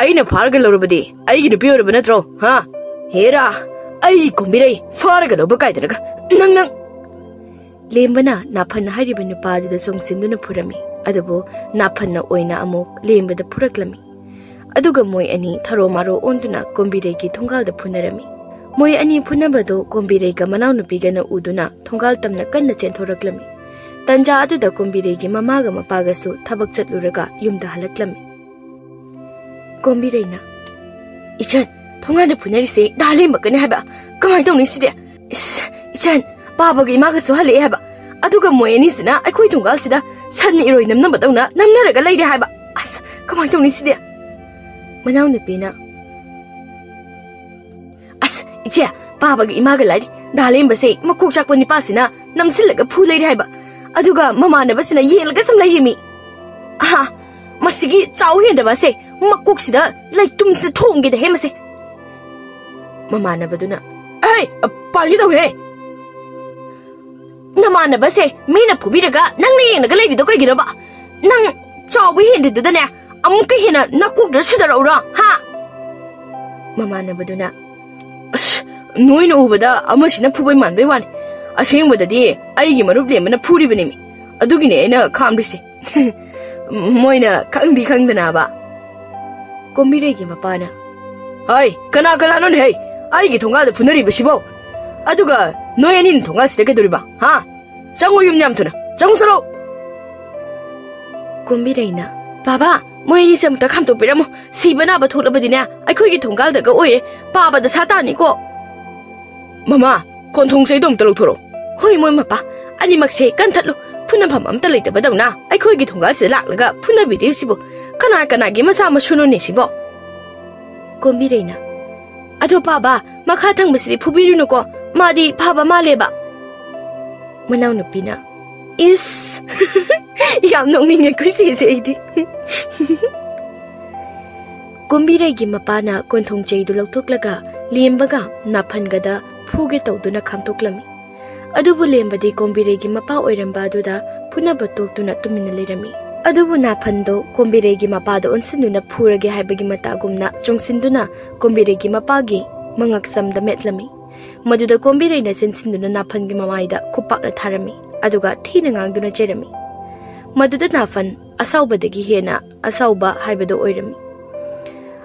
ꯑꯩꯅ ꯐꯥꯔꯒ ꯂꯧꯔꯕꯗꯤ ꯑꯩꯒꯤ ꯅꯨꯄꯤ ꯑꯣꯏꯔꯕ ꯅꯠꯇ꯭ꯔꯣ? ꯍꯥ? ꯍꯦꯔꯥ! ꯑꯩ ꯀꯣꯝꯕꯤꯔꯩ ꯐꯥꯔꯒ ꯂꯧꯕ ꯀꯥꯏꯗꯅꯒ! ꯅꯪ, ꯅꯪ!" ꯂꯦꯝꯕꯅ ꯅꯥꯐꯟꯅ ꯍꯥꯏꯔꯤꯕ ꯅꯨꯄꯥ ꯑꯗꯨꯗ ꯆꯣꯡꯁꯤꯟꯗꯨꯅ ꯐꯨꯔꯝꯃꯤ꯫ ꯑꯗꯨꯕꯨ ꯅꯥꯐꯟꯅ ꯑꯣꯏꯅ ꯑꯃꯨꯛ ꯂꯦꯝꯕꯗ ꯐꯨꯔꯛꯂꯝꯃꯤ꯫ ꯑꯗꯨꯒ ꯃꯣꯏ ꯑꯅꯤ ꯊꯔꯣ ꯃꯥꯔꯣ ꯑꯣꯟꯗꯨꯅ ꯀꯣꯝꯕꯤꯔꯩꯒꯤ ꯊꯣꯡꯒꯥꯜꯗ ꯐꯨꯅꯔꯝꯃꯤ꯫ ꯃꯣꯏ ꯑꯅꯤ ꯐꯨꯅꯕꯗꯨ ꯀꯣꯝꯕꯤꯔꯩꯒ ꯃꯅꯥꯎꯅꯨꯄꯤꯒꯅ ꯎꯗꯨꯅ ꯊꯣꯡꯒꯥꯜ ꯇꯝꯅ ꯀꯟꯅ ꯆꯦꯟꯊꯣꯔꯛꯂꯝꯃꯤ꯫ ꯇꯟꯖꯥ ꯑꯗꯨꯗ ꯀꯣꯝꯕꯤꯔꯩꯒꯤ ꯃꯃꯥꯒ ꯃꯄꯥꯒꯁꯨ ꯊꯕꯛ ꯆꯠꯂꯨꯔꯒ ꯌꯨꯝꯗ ꯍꯜꯂꯛꯂꯝꯃꯤ꯫ ꯀꯣꯝꯕꯤꯔꯩꯅ, "ꯏꯆꯟ, ꯊꯣꯡꯒꯥꯟꯗ ꯐꯨꯅꯔꯤꯁꯦ ꯗꯥ ꯂꯦꯝꯕꯒꯅꯦ ꯍꯥꯏꯕ꯫ ꯀꯃꯥꯏꯅ ꯇꯧꯅꯤ ꯁꯤꯗꯤ? ꯏꯁ, ꯏꯆꯟ, ꯄꯥꯕꯒ ꯏꯃꯥꯒꯁꯨ ꯍꯜꯂꯛꯑꯦ ꯍꯥꯏꯕ꯫ ꯑꯗꯨꯒ ꯃꯣꯏ ꯑꯅꯤꯁꯤꯅ ꯑꯩꯈꯣꯏ ꯊꯣꯡꯒꯥꯜꯁꯤꯗ ꯁꯟ ꯏꯔꯣꯏ ꯅꯝꯅꯕꯗꯧꯅ ꯅꯝꯅꯔꯒ ꯂꯩꯔꯦ ꯍꯥꯏꯕ꯫ ꯑꯁ, ꯀꯃꯥꯏꯅ ꯇꯧꯅꯤ ꯁꯤꯗꯤ?" ꯃꯅꯥꯎꯅꯨꯄꯤꯅ, "ꯑꯁ, ꯏꯆꯦ, ꯄꯥꯕꯒ ꯏꯃꯥꯒ ꯂꯥꯏꯔꯤ꯫ ꯗꯥ ꯂꯦꯝꯕꯁꯦ ꯃꯀꯣꯛ ꯆꯥꯛꯄ ꯅꯤꯄꯥꯁꯤꯅ ꯅꯝꯁꯤꯜꯂꯒ ꯐꯨ ꯂꯩꯔꯦ ꯍꯥꯏꯕ꯫ ꯑꯗꯨꯒ ꯃꯃꯥꯟꯅꯕꯁꯤꯅ ꯌꯦꯡꯂꯒ ꯁꯨꯝ ꯂꯩꯌꯦꯃꯤ꯫ ꯑꯍꯥ, ꯃꯁꯤꯒꯤ ꯆꯥꯎ ꯍꯦꯟꯗꯕꯁꯦ ꯃꯀꯣꯛꯁꯤꯗ ꯂꯩꯇꯨꯝꯁꯤꯗ ꯊꯣꯝꯒꯦꯗ ꯍꯦ ꯃꯁꯦ!" ꯃꯃꯥꯟꯅꯕꯗꯨꯅ, "ꯑꯍꯩ, ꯄꯥꯏꯒꯦ ꯇꯧꯍꯦ! ꯅꯃꯥꯟꯅꯕꯁꯦ ꯃꯤꯅ ꯐꯨꯕꯤꯔꯒ ꯅꯪꯅ ꯌꯦꯡꯂꯒ ꯂꯩꯔꯤꯗꯣ ꯀꯩꯒꯤꯅꯣꯕ? ꯅꯪ ꯆꯥꯎꯕ ꯍꯦꯟꯗ꯭ꯔꯤꯗꯨꯗꯅꯦ ꯑꯃꯨꯛꯀ ꯍꯦꯟꯅ ꯅꯀꯣꯛꯇ ꯁꯨꯗꯔꯛꯎꯔꯣ, ꯍꯥ?" ꯃꯃꯥꯟꯅꯕꯗꯨꯅ, "ꯑꯁ, ꯅꯣꯏꯅ ꯎꯕꯗ ꯑꯃꯁꯤꯅ ꯐꯨꯕꯩ ꯃꯥꯟꯕꯩ ꯋꯥꯅꯤ꯫ ꯑꯁꯦꯡꯕꯗꯗꯤ ꯑꯩꯒꯤ ꯃꯔꯨꯞ ꯂꯦꯝꯕꯅ ꯐꯨꯔꯤꯕꯅꯤꯃꯤ꯫ ꯑꯗꯨꯒꯤꯅꯦ ꯑꯩꯅ ꯈꯥꯝꯂꯤꯁꯦ꯫" ꯃꯣꯏꯅ ꯈꯪꯗꯤ ꯈꯪꯗꯅꯕ꯫ ꯀꯣꯝꯕꯤꯔꯩꯒꯤ ꯃꯄꯥꯅ, "ꯍꯩ, ꯀꯅꯥ ꯀꯅꯥꯅꯣꯅꯦ ꯍꯩ? ꯑꯩꯒꯤ ꯊꯣꯡꯒꯥꯜꯗ ꯐꯨꯅꯔꯤꯕꯁꯤꯕꯣ? ꯑꯗꯨꯒ ꯅꯣꯏ ꯑꯅꯤꯅ ꯊꯣꯡꯒꯥꯜꯁꯤꯗ ꯀꯩꯗꯧꯔꯤꯕ, ꯍꯥ? ꯆꯪꯉꯨ, ꯌꯨꯝ ꯌꯥꯝ ꯊꯨꯅ꯫ ꯆꯪꯉꯨ ꯆꯠꯂꯣ!" ꯀꯣꯝꯕꯤꯔꯩꯅ, "ꯕꯥꯕꯥ, ꯃꯣꯏ ꯑꯅꯤꯁꯦ ꯑꯃꯨꯛꯇ ꯈꯥꯝꯇꯣꯛꯄꯤꯔꯝꯃꯣ꯫ ꯁꯤꯕ ꯅꯥꯕ ꯊꯣꯛꯂꯕꯗꯤꯅꯦ, ꯑꯩꯈꯣꯏꯒꯤ ꯊꯣꯡꯒꯥꯜꯗꯒ ꯑꯣꯏꯔꯦ꯫ ꯄꯥꯕꯗ ꯁꯥ ꯇꯥꯅꯤꯀꯣ꯫" "ꯃꯃꯥ, ꯀꯣꯟꯊꯣꯡ ꯆꯩꯗꯣ ꯑꯃꯨꯛꯇ ꯂꯧꯊꯣꯔꯛꯑꯣ꯫" "ꯍꯣꯏ, ꯃꯣꯏ ꯃꯄꯥ, ꯑꯅꯤꯃꯛꯁꯦ ꯀꯟꯊꯠꯂꯨ꯫ ꯐꯨꯅꯐꯝ ꯑꯝꯇ ꯂꯩꯇꯕꯗꯧꯅ ꯑꯩꯈꯣꯏꯒꯤ ꯊꯣꯡꯒꯥꯜꯁꯤꯗ ꯂꯥꯛꯂꯒ ꯐꯨꯅꯕꯤꯔꯤꯕꯁꯤꯕꯨ꯫ ꯀꯅꯥ ꯀꯅꯥꯒꯤ ꯃꯆꯥ ꯃꯁꯨꯅꯣꯅꯦ ꯁꯤꯕꯣ? ꯀꯣꯝꯕꯤꯔꯩꯅ, "ꯑꯗꯣ ꯄꯥꯕ, ꯃꯈꯥ ꯊꯪꯕꯁꯤꯗꯤ ꯐꯨꯕꯤꯔꯨꯅꯨꯀꯣ, ꯃꯥꯗꯤ ꯐꯕ ꯃꯥꯜꯂꯦꯕ"꯫ ꯃꯅꯥꯎꯅꯨꯄꯤꯅ, "ꯏꯁ, ꯌꯥꯝ ꯅꯣꯛꯅꯤꯡꯉꯦ ꯑꯩꯈꯣꯏ ꯆꯦꯁꯦ ꯑꯩꯗꯤ"꯫ ꯀꯣꯝꯕꯤꯔꯩꯒꯤ ꯃꯄꯥꯅ ꯀꯣꯟꯊꯣꯡ ꯆꯩꯗꯨ ꯂꯧꯊꯣꯛꯂꯒ ꯂꯦꯝꯕꯒ ꯅꯥꯐꯟꯒꯗ ꯐꯨꯒꯦ ꯇꯧꯗꯨꯅ ꯈꯥꯝꯇꯣꯛꯂꯝꯃꯤ꯫ ꯑꯗꯨꯕꯨ ꯂꯦꯝꯕꯗꯤ ꯀꯣꯝꯕꯤꯔꯩꯒꯤ ꯃꯄꯥ ꯑꯣꯏꯔꯝꯕ ꯑꯗꯨꯗ ꯐꯨꯅꯕ ꯇꯣꯛꯇꯨꯅ ꯇꯨꯃꯤꯟꯅ ꯂꯩꯔꯝꯃꯤ꯫ ꯑꯗꯨꯕꯨ ꯅꯥꯐꯟꯗꯣ ꯀꯣꯝꯕꯤꯔꯩꯒꯤ ꯃꯄꯥꯗ ꯑꯣꯟꯁꯤꯟꯗꯨꯅ ꯐꯨꯔꯒꯦ ꯍꯥꯏꯕꯒꯤ ꯃꯇꯥꯒꯨꯝꯅ ꯆꯣꯡꯁꯤꯟꯗꯨꯅ ꯀꯣꯝꯕꯤꯔꯩꯒꯤ ꯃꯄꯥꯒꯤ ꯃꯉꯛꯁꯝꯗ ꯃꯦꯠꯂꯝꯃꯤ꯫ ꯃꯗꯨꯗ ꯀꯣꯝꯕꯤꯔꯩꯅ ꯆꯦꯟꯁꯤꯟꯗꯨꯅ ꯅꯥꯐꯟꯒꯤ ꯃꯃꯥꯏꯗ ꯈꯨꯄꯥꯛꯅ ꯊꯥꯔꯝꯃꯤ, ꯑꯗꯨꯒ ꯊꯤꯅ ꯉꯥꯡꯗꯨꯅ ꯆꯩꯔꯝꯃꯤ꯫ ꯃꯗꯨꯗ ꯅꯥꯐꯟ ꯑꯁꯥꯎꯕꯗꯒꯤ ꯍꯦꯟꯅ ꯑꯁꯥꯎꯕ ꯍꯥꯏꯕꯗꯨ ꯑꯣꯏꯔꯝꯃꯤ꯫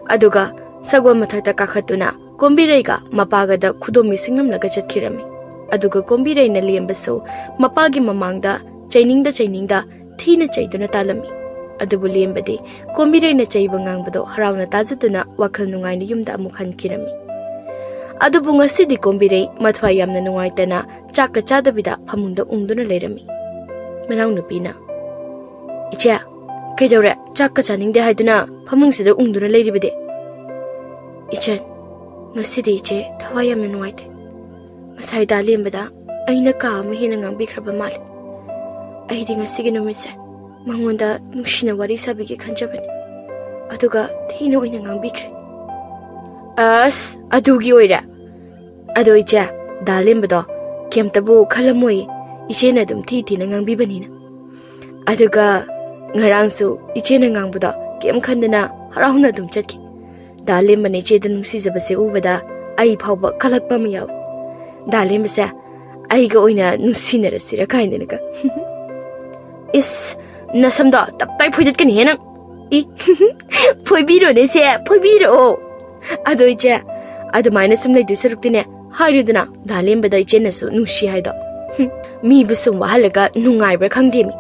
ꯑꯗꯨꯒ ꯁꯒꯣꯜ ꯃꯊꯛꯇ ꯀꯥꯈꯠꯇꯨꯅ ꯀꯣꯝꯕꯤꯔꯩꯒ ꯃꯄꯥꯒꯗ ꯈꯨꯗꯣꯝꯕꯤ ꯁꯤꯡꯂꯝꯂꯒ ꯆꯠꯈꯤꯔꯝꯃꯤ꯫ ꯑꯗꯨꯒ ꯀꯣꯝꯕꯤꯔꯩꯅ ꯂꯦꯝꯕꯁꯨ ꯃꯄꯥꯒꯤ ꯃꯃꯥꯡꯗ ꯆꯩꯅꯤꯡꯗ ꯆꯩꯅꯤꯡꯗ ꯊꯤꯅ ꯆꯩꯗꯨꯅ ꯇꯥꯜꯂꯝꯃꯤ꯫ ꯑꯗꯨꯕꯨ ꯂꯦꯝꯕꯗꯤ ꯀꯣꯝꯕꯤꯔꯩꯅ ꯆꯩꯕ ꯉꯥꯡꯕꯗꯣ ꯍꯔꯥꯎꯅ ꯇꯥꯖꯗꯨꯅ ꯋꯥꯈꯜ ꯅꯨꯡꯉꯥꯏꯅ ꯌꯨꯝꯗ ꯑꯃꯨꯛ ꯍꯟꯈꯤꯔꯝꯃꯤ꯫ ꯑꯗꯨꯕꯨ ꯉꯁꯤꯗꯤ ꯀꯣꯝꯕꯤꯔꯩ ꯃꯊ꯭ꯋꯥꯏ ꯌꯥꯝꯅ ꯅꯨꯡꯉꯥꯏꯇꯅ ꯆꯥꯛꯀ ꯆꯥꯗꯕꯤꯗ ꯐꯃꯨꯡꯗ ꯎꯪꯗꯨꯅ ꯂꯩꯔꯝꯃꯤ꯫ ꯃꯅꯥꯎꯅꯨꯄꯤꯅ, "ꯏꯆꯦ, ꯀꯩꯗꯧꯔꯦ? ꯆꯥꯛꯀ ꯆꯥꯅꯤꯡꯗꯦ ꯍꯥꯏꯗꯨꯅ ꯐꯃꯨꯡꯁꯤꯗ ꯎꯪꯗꯨꯅ ꯂꯩꯔꯤꯕꯗꯤ?" "ꯏꯆꯦ, ꯉꯁꯤꯗꯤ ꯏꯆꯦ ꯊꯋꯥꯏ ꯌꯥꯝꯅ ꯅꯨꯡꯉꯥꯏꯇꯦ꯫ ꯉꯁꯥꯏ ꯗꯥ ꯂꯦꯝꯕꯗ ꯑꯩꯅ ꯀꯥ ꯑꯃ ꯍꯦꯟꯅ ꯉꯥꯡꯕꯤꯈ꯭ꯔꯕ ꯃꯥꯜꯂꯦ꯫ ꯑꯩꯗꯤ ꯉꯁꯤꯒꯤ ꯅꯨꯃꯤꯠꯁꯦ ꯃꯉꯣꯟꯗ ꯅꯨꯡꯁꯤꯅ ꯋꯥꯔꯤ ꯁꯥꯕꯤꯒꯦ ꯈꯟꯖꯕꯅꯤ꯫ ꯑꯗꯨꯒ ꯊꯤꯅ ꯑꯣꯏꯅ ꯉꯥꯡꯕꯤꯈ꯭ꯔꯦ"꯫ "ꯑꯁ, ꯑꯗꯨꯒꯤ ꯑꯣꯏꯔꯦ? ꯑꯗꯣ ꯏꯆꯦ, ꯗꯥ ꯂꯦꯝꯕꯗꯣ ꯀꯩꯝꯇꯕꯨ ꯈꯜꯂꯝꯃꯣꯏ, ꯏꯆꯦꯅ ꯑꯗꯨꯝ ꯊꯤ ꯊꯤꯅ ꯉꯥꯡꯕꯤꯕꯅꯤꯅ꯫ ꯑꯗꯨꯒ ꯉꯔꯥꯡꯁꯨ ꯏꯆꯦꯅ ꯉꯥꯡꯕꯗꯣ ꯀꯩꯝ ꯈꯟꯗꯅ ꯍꯔꯥꯎꯅ ꯑꯗꯨꯝ ꯆꯠꯈꯤ꯫ ꯗꯥ ꯂꯦꯝꯕꯅ ꯏꯆꯦꯗ ꯅꯨꯡꯁꯤꯖꯕꯁꯦ ꯎꯕꯗ ꯑꯩ ꯐꯥꯎꯕ ꯀꯜꯂꯛꯄ ꯑꯃ ꯌꯥꯎꯏ꯫ ꯗꯥ ꯂꯦꯝꯕꯁꯦ ꯑꯩꯒ ꯑꯣꯏꯅ ꯅꯨꯡꯁꯤꯅꯔꯁꯤꯔ ꯀꯥꯏꯅꯅꯒ"꯫ "ꯏꯁ, ꯅꯁꯝꯗꯣ ꯇꯞꯇꯥꯏ ꯐꯣꯏꯗꯠꯀꯅꯤꯍꯦ ꯅꯪ꯫ ꯏ, ꯐꯣꯏꯕꯤꯔꯣꯅꯦ ꯁꯦ, ꯐꯣꯏꯕꯤꯔꯛꯑꯣ꯫ ꯑꯗꯣ ꯏꯆꯦ, ꯑꯗꯨꯃꯥꯏꯅ ꯁꯨꯝ ꯂꯩꯗꯣꯏ ꯁꯔꯨꯛꯇꯤꯅꯦ, ꯍꯥꯏꯔꯨꯗꯅ ꯗꯥ ꯂꯦꯝꯕꯗ ꯏꯆꯦꯅꯁꯨ ꯅꯨꯡꯁꯤ ꯍꯥꯏꯗꯣ꯫ ꯍꯨꯝ, ꯃꯤꯕꯨ ꯁꯨꯝ ꯋꯥꯍꯜꯂꯒ ꯅꯨꯡꯉꯥꯏꯕ꯭ꯔꯥ ꯈꯪꯗꯦꯃꯤ꯫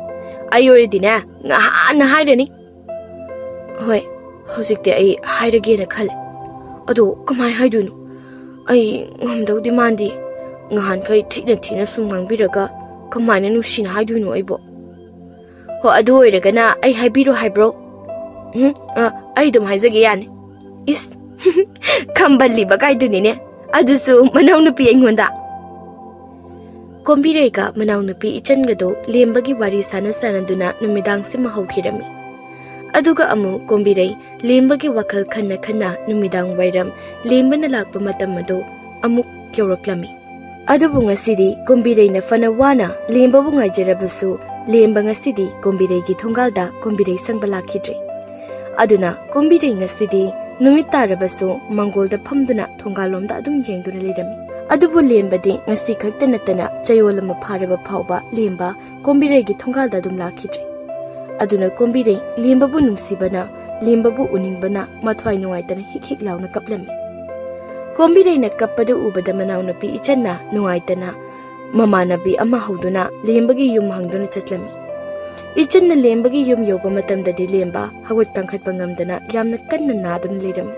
ꯑꯩ ꯑꯣꯏꯔꯗꯤꯅꯦ, ꯉꯍꯥꯟꯅ ꯍꯥꯏꯔꯅꯤ"꯫ "ꯍꯣꯏ, ꯍꯧꯖꯤꯛꯇꯤ ꯑꯩ ꯍꯥꯏꯔꯒꯦꯅ ꯈꯜꯂꯦ꯫ ꯑꯗꯣ ꯀꯃꯥꯏ ꯍꯥꯏꯗꯣꯏꯅꯣ? ꯑꯩ ꯉꯝꯗꯧꯗꯤ ꯃꯥꯟꯗꯦ꯫ ꯉꯍꯥꯟꯈꯩ ꯊꯤꯅ ꯊꯤꯅ ꯁꯨꯝ ꯉꯥꯡꯕꯤꯔꯒ ꯀꯃꯥꯏꯅ ꯅꯨꯡꯁꯤꯅ ꯍꯥꯏꯗꯣꯏꯅꯣ ꯑꯩꯕꯣ?" "ꯍꯣ, ꯑꯗꯨ ꯑꯣꯏꯔꯒꯅ ꯑꯩ ꯍꯥꯏꯕꯤꯔꯣ ꯍꯥꯏꯕ꯭ꯔꯣ?" ꯎꯝ, ꯑ, ꯑꯩ ꯑꯗꯨꯝ ꯍꯥꯏꯖꯒꯦ, ꯌꯥꯅꯤ꯫ ꯏꯁ, ꯈꯝꯕꯜꯂꯤꯕ ꯀꯥꯏꯗꯨꯅꯤꯅꯦ, ꯑꯗꯨꯁꯨ ꯃꯅꯥꯎꯅꯨꯄꯤ ꯑꯩꯉꯣꯟꯗ꯫ ꯀꯣꯝꯕꯤꯔꯩꯒ ꯃꯅꯥꯎꯅꯨꯄꯤ ꯏꯆꯟꯒꯗꯣ ꯂꯦꯝꯕꯒꯤ ꯋꯥꯔꯤ ꯁꯥꯟꯅ ꯁꯥꯟꯅꯗꯨꯅ ꯅꯨꯃꯤꯗꯥꯡꯁꯤꯃ ꯍꯧꯈꯤꯔꯝꯃꯤ꯫ ꯑꯗꯨꯒ ꯑꯃꯨꯛ ꯀꯣꯝꯕꯤꯔꯩ ꯂꯦꯝꯕꯒꯤ ꯋꯥꯈꯜ ꯈꯟꯅ ꯈꯟꯅ ꯅꯨꯃꯤꯗꯥꯡ ꯋꯥꯏꯔꯝ ꯂꯦꯝꯕꯅ ꯂꯥꯛꯄ ꯃꯇꯝ ꯑꯗꯨ ꯑꯃꯨꯛ ꯌꯧꯔꯛꯂꯝꯃꯤ꯫ ꯑꯗꯨꯕꯨ ꯉꯁꯤꯗꯤ ꯀꯣꯝꯕꯤꯔꯩꯅ ꯐꯅ ꯋꯥꯅ ꯂꯦꯝꯕꯕꯨ ꯉꯥꯏꯖꯔꯕꯁꯨ, ꯂꯦꯝꯕ ꯉꯁꯤꯗꯤ ꯀꯣꯝꯕꯤꯔꯩꯒꯤ ꯊꯣꯡꯒꯥꯜꯗ ꯀꯣꯝꯕꯤꯔꯩ ꯁꯪꯕ ꯂꯥꯛꯈꯤꯗ꯭ꯔꯦ꯫ ꯑꯗꯨꯅ ꯀꯣꯝꯕꯤꯔꯩ ꯉꯁꯤꯗꯤ ꯅꯨꯃꯤꯠ ꯇꯥꯔꯕꯁꯨ ꯃꯪꯒꯣꯜꯗ ꯐꯝꯗꯨꯅ ꯊꯣꯡꯒꯥꯜꯂꯣꯝꯗ ꯑꯗꯨꯝ ꯌꯦꯡꯗꯨꯅ ꯂꯩꯔꯝꯃꯤ꯫ ꯑꯗꯨꯕꯨ ꯂꯦꯝꯕꯗꯤ ꯉꯁꯤ ꯈꯛꯇ ꯅꯠꯇꯅ ꯆꯌꯣꯜ ꯑꯃ ꯐꯥꯔꯕ ꯐꯥꯎꯕ ꯂꯦꯝꯕ ꯀꯣꯝꯕꯤꯔꯩꯒꯤ ꯊꯣꯡꯒꯥꯜꯗ ꯑꯗꯨꯝ ꯂꯥꯛꯈꯤꯗ꯭ꯔꯦ꯫ ꯑꯗꯨꯅ ꯀꯣꯝꯕꯤꯔꯩ ꯂꯦꯝꯕꯕꯨ ꯅꯨꯡꯁꯤꯕꯅ, ꯂꯦꯝꯕꯕꯨ ꯎꯅꯤꯡꯕꯅ ꯃꯊ꯭ꯋꯥꯏ ꯅꯨꯡꯉꯥꯏꯇꯅ ꯍꯤꯛ ꯍꯤꯛ ꯂꯥꯎꯅ ꯀꯞꯂꯝꯃꯤ꯫ ꯀꯣꯝꯕꯤꯔꯩꯅ ꯀꯞꯄꯗꯨ ꯎꯕꯗ ꯃꯅꯥꯎꯅꯨꯄꯤ ꯏꯆꯟꯅ ꯅꯨꯡꯉꯥꯏꯇꯅ ꯃꯃꯥꯟꯅꯕꯤ ꯑꯃ ꯍꯧꯗꯨꯅ ꯂꯦꯝꯕꯒꯤ ꯌꯨꯝ ꯍꯪꯗꯨꯅ ꯆꯠꯂꯝꯃꯤ꯫ ꯏꯆꯟꯅ ꯂꯦꯝꯕꯒꯤ ꯌꯨꯝ ꯌꯧꯕ ꯃꯇꯝꯗꯗꯤ ꯂꯦꯝꯕ ꯍꯧꯒꯠ ꯀꯥꯡꯈꯠꯄ ꯉꯝꯗꯅ ꯌꯥꯝꯅ ꯀꯟꯅ ꯅꯥꯗꯨꯅ ꯂꯩꯔꯝꯃꯤ꯫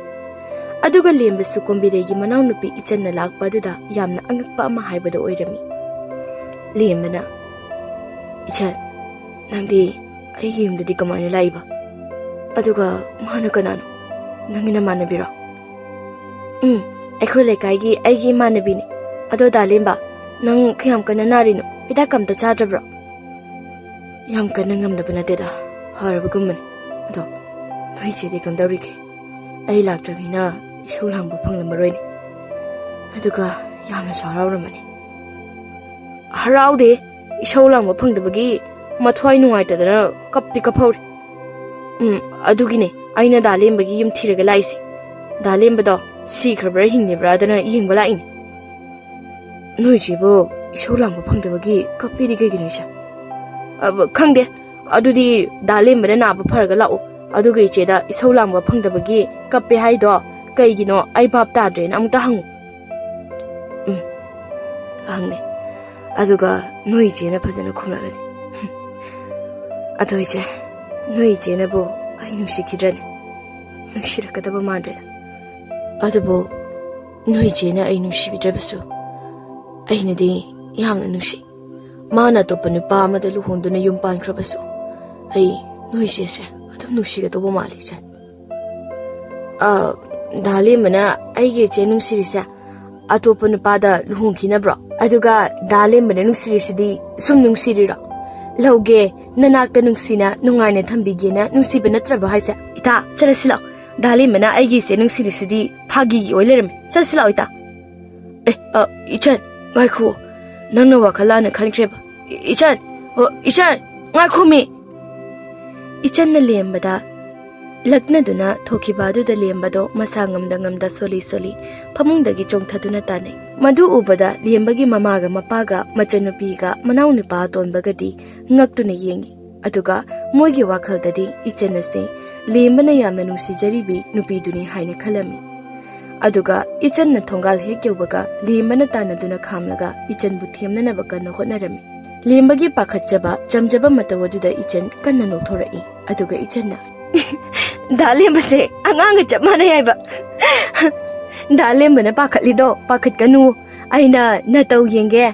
ꯑꯗꯨꯒ ꯂꯦꯝꯕꯁꯨ ꯀꯣꯝꯕꯤꯔꯩꯒꯤ ꯃꯅꯥꯎꯅꯨꯄꯤ ꯏꯆꯟꯅ ꯂꯥꯛꯄ ꯑꯗꯨꯗ ꯌꯥꯝꯅ ꯑꯉꯛꯄ ꯑꯃ ꯍꯥꯏꯕꯗꯨ ꯑꯣꯏꯔꯝꯃꯤ꯫ ꯂꯦꯝꯕꯅ, "ꯏꯆꯟ, ꯅꯪꯗꯤ ꯑꯩꯒꯤ ꯌꯨꯝꯗꯗꯤ ꯀꯃꯥꯏꯅ ꯂꯥꯛꯏꯕ? ꯑꯗꯨꯒ ꯃꯥꯅ ꯀꯅꯥꯅꯣ? ꯅꯪꯒꯤ ꯅꯃꯥꯟꯅꯕꯤꯔꯣ?" "ꯎꯝ, ꯑꯩꯈꯣꯏ ꯂꯩꯀꯥꯏꯒꯤ ꯑꯩꯒꯤ ꯏꯃꯥꯟꯅꯕꯤꯅꯤ꯫ ꯑꯗꯣ ꯗꯥ ꯂꯦꯝꯕ, ꯅꯪ ꯀꯌꯥꯝ ꯀꯟꯅ ꯅꯥꯔꯤꯅꯣ? ꯍꯤꯗꯥꯛ ꯑꯝꯇ ꯆꯥꯗ꯭ꯔꯕ꯭ꯔꯣ?" "ꯌꯥꯝ ꯀꯟꯅ ꯉꯝꯗꯕ ꯅꯠꯇꯦꯗ, ꯐꯔꯕꯒꯨꯝꯕꯅꯤ꯫ ꯑꯗꯣ ꯅꯣꯏ ꯏꯆꯦꯗꯤ ꯀꯝꯗꯧꯔꯤꯒꯦ? ꯑꯩ ꯂꯥꯛꯇ꯭ꯔꯕꯅꯤꯅ ꯏꯁꯧ ꯂꯥꯡꯕ ꯐꯪꯂꯝꯃꯔꯣꯏꯅꯦ꯫ ꯑꯗꯨꯒ ꯌꯥꯝꯅꯁꯨ ꯍꯔꯥꯎꯔꯝꯃꯅꯤ꯫" "ꯍꯔꯥꯎꯗꯦ, ꯏꯁꯧ ꯂꯥꯡꯕ ꯐꯪꯗꯕꯒꯤ ꯃꯊ꯭ꯋꯥꯏ ꯅꯨꯡꯉꯥꯏꯇꯗꯅ ꯀꯞꯇꯤ ꯀꯞꯍꯧꯔꯦ꯫ ꯎꯝ, ꯑꯗꯨꯒꯤꯅꯦ ꯑꯩꯅ ꯗꯥ ꯂꯦꯝꯕꯒꯤ ꯌꯨꯝ ꯊꯤꯔꯒ ꯂꯥꯛꯏꯁꯦ꯫ ꯗꯥ ꯂꯦꯝꯕꯗꯣ ꯁꯤꯈ꯭ꯔꯕ꯭ꯔꯥ ꯍꯤꯡꯂꯤꯕ꯭ꯔꯥꯗꯅ ꯌꯦꯡꯕ ꯂꯥꯛꯏꯅꯦ꯫" "ꯅꯣꯏ ꯏꯆꯦꯕꯨ ꯏꯁꯧ ꯂꯥꯡꯕ ꯐꯪꯗꯕꯒꯤ ꯀꯞꯄꯤꯗꯤ ꯀꯩꯒꯤꯅꯣ ꯏꯆꯦ?" "ꯑꯕ, ꯈꯪꯗꯦ꯫ ꯑꯗꯨꯗꯤ ꯗꯥ ꯂꯦꯝꯕꯅ ꯅꯥꯕ ꯐꯔꯒ ꯂꯥꯛꯑꯣ꯫ ꯑꯗꯨꯒ ꯏꯆꯦꯗ ꯏꯁꯧ ꯂꯥꯡꯕ ꯐꯪꯗꯕꯒꯤ ꯀꯞꯄꯦ ꯍꯥꯏꯗꯣ ꯀꯩꯒꯤꯅꯣ ꯑꯩ ꯚꯥꯞ ꯇꯥꯗ꯭ꯔꯦꯅ ꯑꯃꯨꯛꯇ ꯍꯪꯉꯨ꯫" "ꯎꯝ, ꯍꯪꯅꯦ꯫ ꯑꯗꯨꯒ ꯅꯣꯏ ꯏꯆꯦꯅ ꯐꯖꯅ ꯈꯨꯝꯂꯛꯂꯅꯤ꯫" "ꯑꯗꯣ ꯏꯆꯦ, ꯅꯣꯏ ꯏꯆꯦꯅꯕꯨ ꯑꯩ ꯅꯨꯡꯁꯤꯈꯤꯗ꯭ꯔꯅꯦ? ꯅꯨꯡꯁꯤꯔꯛꯀꯗꯕ ꯃꯥꯟꯗ꯭ꯔꯦꯗ꯫ ꯑꯗꯨꯕꯨ ꯅꯣꯏ ꯏꯆꯦꯅ ꯑꯩ ꯅꯨꯡꯁꯤꯕꯤꯗ꯭ꯔꯕꯁꯨ ꯑꯩꯅꯗꯤ ꯌꯥꯝꯅ ꯅꯨꯡꯁꯤ꯫ ꯃꯥꯅ ꯑꯇꯣꯞꯄ ꯅꯨꯄꯥ ꯑꯃꯗ ꯂꯨꯍꯣꯡꯗꯨꯅ ꯌꯨꯝ ꯄꯥꯟꯈ꯭ꯔꯕꯁꯨ ꯑꯩ ꯅꯣꯏ ꯏꯆꯦꯁꯦ ꯑꯗꯨꯝ ꯅꯨꯡꯁꯤꯒꯗꯧꯕ ꯃꯥꯜꯂꯤ, ꯏꯆꯟ꯫ ꯑ, ꯗꯥ ꯂꯦꯝꯕꯅ ꯑꯩꯒꯤ ꯏꯆꯦ ꯅꯨꯡꯁꯤꯔꯤꯁꯦ ꯑꯇꯣꯞꯄ ꯅꯨꯄꯥꯗ ꯂꯨꯍꯣꯡꯈꯤꯅꯕ꯭ꯔꯣ? ꯑꯗꯨꯒ ꯗꯥ ꯂꯦꯝꯕꯅ ꯅꯨꯡꯁꯤꯔꯤꯁꯤꯗꯤ ꯁꯨꯝ ꯅꯨꯡꯁꯤꯔꯤꯔꯣ? ꯂꯧꯒꯦ, ꯅꯅꯥꯛꯇ ꯅꯨꯡꯁꯤꯅ ꯅꯨꯡꯉꯥꯏꯅ ꯊꯝꯕꯤꯒꯦꯅ ꯅꯨꯡꯁꯤꯕ ꯅꯠꯇ꯭ꯔꯕ ꯍꯥꯏꯁꯦ? ꯏꯇꯥ, ꯆꯠꯂꯁꯤ ꯂꯥꯛꯑꯣ꯫ ꯗꯥ ꯂꯦꯝꯕꯅ ꯑꯩꯒꯤ ꯏꯆꯦ ꯅꯨꯡꯁꯤꯔꯤꯁꯤꯗꯤ ꯐꯥꯒꯤꯒꯤ ꯑꯣꯏ ꯂꯩꯔꯝꯃꯦ꯫ ꯆꯠꯂꯁꯤ ꯂꯥꯛꯑꯣ, ꯏꯇꯥ꯫ ꯑꯦ, ꯑ, ꯏꯆꯟ, ꯉꯥꯏꯈꯣ꯫ ꯅꯪꯅ ꯋꯥꯈꯜ ꯂꯥꯟꯅ ꯈꯟꯈ꯭ꯔꯦꯕ꯫ ꯏ-, ꯏꯆꯟ, ꯑꯣ, ꯏꯆꯟ, ꯉꯥꯏꯈꯣꯃꯤ꯫ ꯏꯆꯟꯅ ꯂꯦꯝꯕꯗ ꯂꯛꯅꯗꯨꯅ ꯊꯣꯛꯈꯤꯕ ꯑꯗꯨꯗ ꯂꯦꯝꯕꯗꯣ ꯃꯁꯥ ꯉꯝꯗ ꯉꯝꯗ ꯁꯣꯜꯂꯤ ꯁꯣꯜꯂꯤ ꯐꯃꯨꯡꯗꯒꯤ ꯆꯣꯡꯊꯗꯨꯅ ꯇꯥꯅꯩ꯫ ꯃꯗꯨ ꯎꯕꯗ ꯂꯦꯝꯕꯒꯤ ꯃꯃꯥꯒ ꯃꯄꯥꯒ ꯃꯆꯟꯅꯨꯄꯤꯒ ꯃꯅꯥꯎꯅꯨꯄꯥ ꯑꯇꯣꯟꯕꯒꯗꯤ ꯉꯛꯇꯨꯅ ꯌꯦꯡꯉꯤ꯫ ꯑꯗꯨꯒ ꯃꯣꯏꯒꯤ ꯋꯥꯈꯜꯗꯗꯤ ꯏꯆꯟ ꯑꯁꯤ ꯂꯦꯝꯕꯅ ꯌꯥꯝꯅ ꯅꯨꯡꯁꯤꯖꯔꯤꯕꯤ ꯅꯨꯄꯤꯗꯨꯅꯤ ꯍꯥꯏꯅ ꯈꯜꯂꯝꯃꯤ꯫ ꯑꯗꯨꯒ ꯏꯆꯟꯅ ꯊꯣꯡꯒꯥꯜ ꯍꯦꯛ ꯌꯧꯕꯒ ꯂꯦꯝꯕꯅ ꯇꯥꯟꯅꯗꯨꯅ ꯈꯥꯝꯂꯒ ꯏꯆꯟꯕꯨ ꯊꯦꯝꯅꯅꯕ ꯀꯟꯅ ꯍꯣꯠꯅꯔꯝꯃꯤ꯫ ꯂꯦꯝꯕꯒꯤ ꯄꯥꯈꯠꯆꯕ ꯆꯝꯖꯕ ꯃꯇꯧ ꯑꯗꯨꯗ ꯏꯆꯟ ꯀꯟꯅ ꯅꯣꯛꯊꯣꯔꯛꯏ꯫ ꯑꯗꯨꯒ ꯏꯆꯟꯅ, "ꯗꯥ ꯂꯦꯝꯕꯁꯦ ꯑꯉꯥꯡꯒ ꯆꯞ ꯃꯥꯟꯅꯩ ꯍꯥꯏꯕ꯫ ꯗꯥ ꯂꯦꯝꯕꯅ ꯄꯥꯈꯠꯂꯤꯗꯣ ꯄꯥꯈꯠꯀꯅꯨ꯫ ꯑꯩꯅ ꯅꯇꯧ ꯌꯦꯡꯒꯦ꯫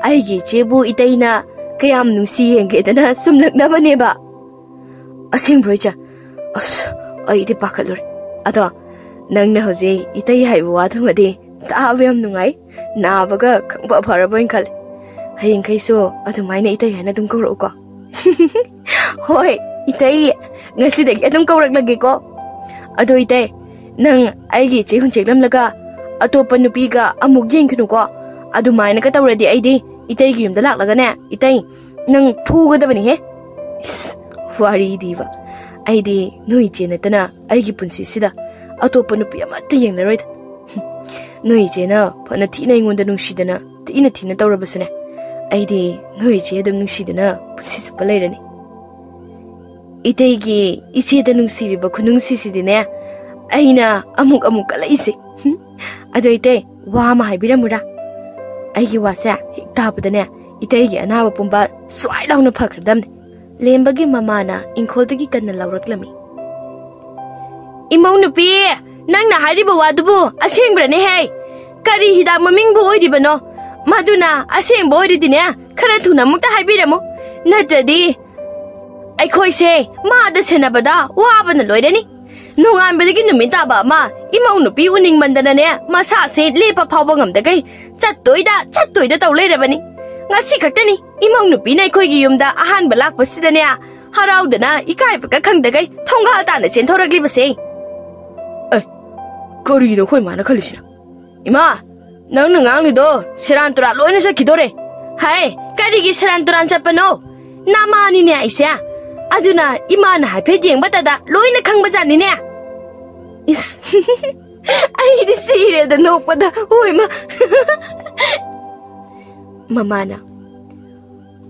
ꯑꯩꯒꯤ ꯏꯆꯦꯕꯨ ꯏꯇꯩꯅ ꯀꯌꯥꯝ ꯅꯨꯡꯁꯤ ꯌꯦꯡꯒꯦꯗꯅ ꯁꯨꯝꯂꯛꯅꯕꯅꯦꯕ꯫" "ꯑꯁꯦꯡꯕ꯭ꯔꯣ, ꯏꯆꯦ? ꯑꯁ, ꯑꯩꯗꯤ ꯄꯥꯈꯠꯂꯨꯔꯦ꯫ ꯑꯗꯣ ꯅꯪꯅ ꯍꯧꯖꯤꯛ ꯏꯇꯩ ꯍꯥꯏꯕ ꯋꯥꯗꯨꯃꯗꯤ ꯇꯥꯕ ꯌꯥꯝ ꯅꯨꯡꯉꯥꯏ꯫ ꯅꯥꯕꯒ ꯈꯪꯐ ꯐꯔꯕꯣꯏꯅ ꯈꯜꯂꯦ꯫ ꯍꯌꯦꯡꯈꯩꯁꯨ ꯑꯗꯨꯃꯥꯏꯅ ꯏꯇꯩ ꯍꯥꯏꯅ ꯑꯗꯨꯝ ꯀꯧꯔꯛꯎꯀꯣ꯫" "ꯍꯣꯏ, ꯏꯇꯩ꯫ ꯉꯁꯤꯗꯒꯤ ꯑꯗꯨꯝ ꯀꯧꯔꯛꯂꯒꯦꯀꯣ꯫ ꯑꯗꯣ ꯏꯇꯩ, ꯅꯪ ꯑꯩꯒꯤ ꯏꯆꯦ ꯍꯨꯟꯆꯦꯛꯂꯝꯂꯒ ꯑꯇꯣꯞꯄ ꯅꯨꯄꯤꯒ ꯑꯃꯨꯛ ꯌꯦꯡꯈꯤꯅꯨꯀꯣ꯫ ꯑꯗꯨꯃꯥꯏꯅꯒ ꯇꯧꯔꯗꯤ ꯑꯩꯗꯤ ꯏꯇꯩꯒꯤ ꯌꯨꯝꯗ ꯂꯥꯛꯂꯒꯅꯦ, ꯏꯇꯩ, ꯅꯪ ꯐꯨꯒꯗꯕꯅꯤꯍꯦ꯫" ꯏꯁ, ꯋꯥꯔꯤꯗꯤꯕ꯫ "ꯑꯩꯗꯤ ꯅꯣꯏ ꯏꯆꯦ ꯅꯠꯇꯅ ꯑꯩꯒꯤ ꯄꯨꯟꯁꯤꯁꯤꯗ ꯑꯇꯣꯞꯄ ꯅꯨꯄꯤ ꯑꯃꯠꯇ ꯌꯦꯡꯂꯔꯣꯏꯗ꯫ ꯅꯣꯏ ꯏꯆꯦꯅ ꯐꯅ ꯊꯤꯅ ꯑꯩꯉꯣꯟꯗ ꯅꯨꯡꯁꯤꯗꯅ, ꯊꯤꯅ ꯊꯤꯅ ꯇꯧꯔꯕꯁꯨꯅꯦ, ꯑꯩꯗꯤ ꯅꯣꯏ ꯏꯆꯦ ꯑꯗꯨꯝ ꯅꯨꯡꯁꯤꯗꯅ ꯄꯨꯟꯁꯤ ꯆꯨꯞꯄ ꯂꯩꯔꯅꯤ꯫ ꯏꯇꯩꯒꯤ ꯏꯆꯦꯗ ꯅꯨꯡꯁꯤꯔꯤꯕ ꯈꯨꯅꯨꯡꯁꯤꯁꯤꯗꯤꯅꯦ, ꯑꯩꯅ ꯑꯃꯨꯛ ꯑꯃꯨꯛ ꯀꯜꯂꯛꯏꯁꯦ꯫ ꯍꯨꯝ꯫ ꯑꯗꯣ ꯏꯇꯩ, ꯋꯥ ꯑꯃ ꯍꯥꯏꯕꯤꯔꯝꯃꯨꯔꯥ? ꯑꯩꯒꯤ ꯋꯥꯁꯦ ꯍꯦꯛ ꯇꯥꯕꯗꯅꯦ, ꯏꯇꯩꯒꯤ ꯑꯅꯥꯕ ꯄꯨꯝꯕ ꯁ꯭ꯋꯥꯏ ꯂꯥꯎꯅ ꯐꯈ꯭ꯔꯗꯝꯅꯦ꯫" ꯂꯦꯝꯕꯒꯤ ꯃꯃꯥꯅ ꯏꯪꯈꯣꯜꯗꯒꯤ ꯀꯟꯅ ꯂꯥꯎꯔꯛꯂꯝꯃꯤ꯫ "ꯏꯃꯧ ꯅꯨꯄꯤ, ꯅꯪꯅ ꯍꯥꯏꯔꯤꯕ ꯋꯥꯗꯨꯕꯨ ꯑꯁꯦꯡꯕ꯭ꯔꯅꯦꯍꯦ? ꯀꯔꯤ ꯍꯤꯗꯥꯛ ꯃꯃꯤꯡꯕꯨ ꯑꯣꯏꯔꯤꯕꯅꯣ? ꯃꯗꯨꯅ ꯑꯁꯦꯡꯕ ꯑꯣꯏꯔꯗꯤꯅꯦ, ꯈꯔ ꯊꯨꯅ ꯑꯃꯨꯛꯇ ꯍꯥꯏꯕꯤꯔꯝꯃꯨ꯫ ꯅꯠꯇ꯭ꯔꯗꯤ..." ꯑꯩꯈꯣꯏꯁꯦ ꯃꯥꯗ ꯁꯦꯟꯅꯕꯗ ꯋꯥꯕꯅ ꯂꯣꯏꯔꯅꯤ꯫ ꯅꯣꯡꯉꯥꯟꯕꯗꯒꯤ ꯅꯨꯃꯤꯠ ꯇꯥꯕ ꯑꯃ ꯏꯃꯧ ꯅꯨꯄꯤ ꯎꯅꯤꯡꯃꯟꯗꯅꯅꯦ, ꯃꯁꯥꯁꯦ ꯂꯦꯞꯄ ꯐꯥꯎꯕ ꯉꯝꯗꯈꯩ ꯆꯠꯇꯣꯏꯗ ꯆꯠꯇꯣꯏꯗ ꯇꯧ ꯂꯩꯔꯕꯅꯤ꯫ ꯉꯁꯤ ꯈꯛꯇꯅꯤ ꯏꯃꯧ ꯅꯨꯄꯤꯅ ꯑꯩꯈꯣꯏꯒꯤ ꯌꯨꯝꯗ ꯑꯍꯥꯟꯕ ꯂꯥꯛꯄꯁꯤꯗꯅꯦ, ꯍꯔꯥꯎꯗꯅ ꯏꯀꯥꯏꯕꯒ ꯈꯪꯗꯈꯩ ꯊꯣꯡꯒꯥꯜ ꯇꯥꯅ ꯆꯦꯟꯊꯣꯔꯛꯂꯤꯕꯁꯦ꯫ ꯑꯦ, ꯀꯔꯤꯅꯣ ꯑꯩꯈꯣꯏ ꯃꯥꯅ ꯈꯜꯂꯤꯁꯤꯅ? ꯏꯃꯥ, ꯅꯪꯅ ꯉꯥꯡꯂꯤꯗꯣ ꯁꯦꯔꯥꯟ ꯇꯨꯔꯥꯟ ꯂꯣꯏꯅ ꯆꯠꯈꯤꯗꯣꯔꯦ꯫ ꯍꯥꯏ, ꯀꯔꯤꯒꯤ ꯁꯦꯔꯥꯟ ꯇꯨꯔꯥꯟ ꯆꯠꯄꯅꯣ? ꯅꯃꯥꯅꯤꯅꯦ ꯑꯩꯁꯦ꯫ ꯑꯗꯨꯅ ꯏꯃꯥꯅ ꯍꯥꯏꯐꯦꯠ ꯌꯦꯡꯕꯇꯗ ꯂꯣꯏꯅ ꯈꯪꯕꯖꯥꯠꯅꯤꯅꯦ꯫ ꯏꯁ, ꯑꯩꯗꯤ ꯁꯤꯔꯦꯗ ꯅꯣꯛꯄꯗ꯫ ꯍꯣꯏ, ꯃꯥ꯫ ꯃꯃꯥꯅ,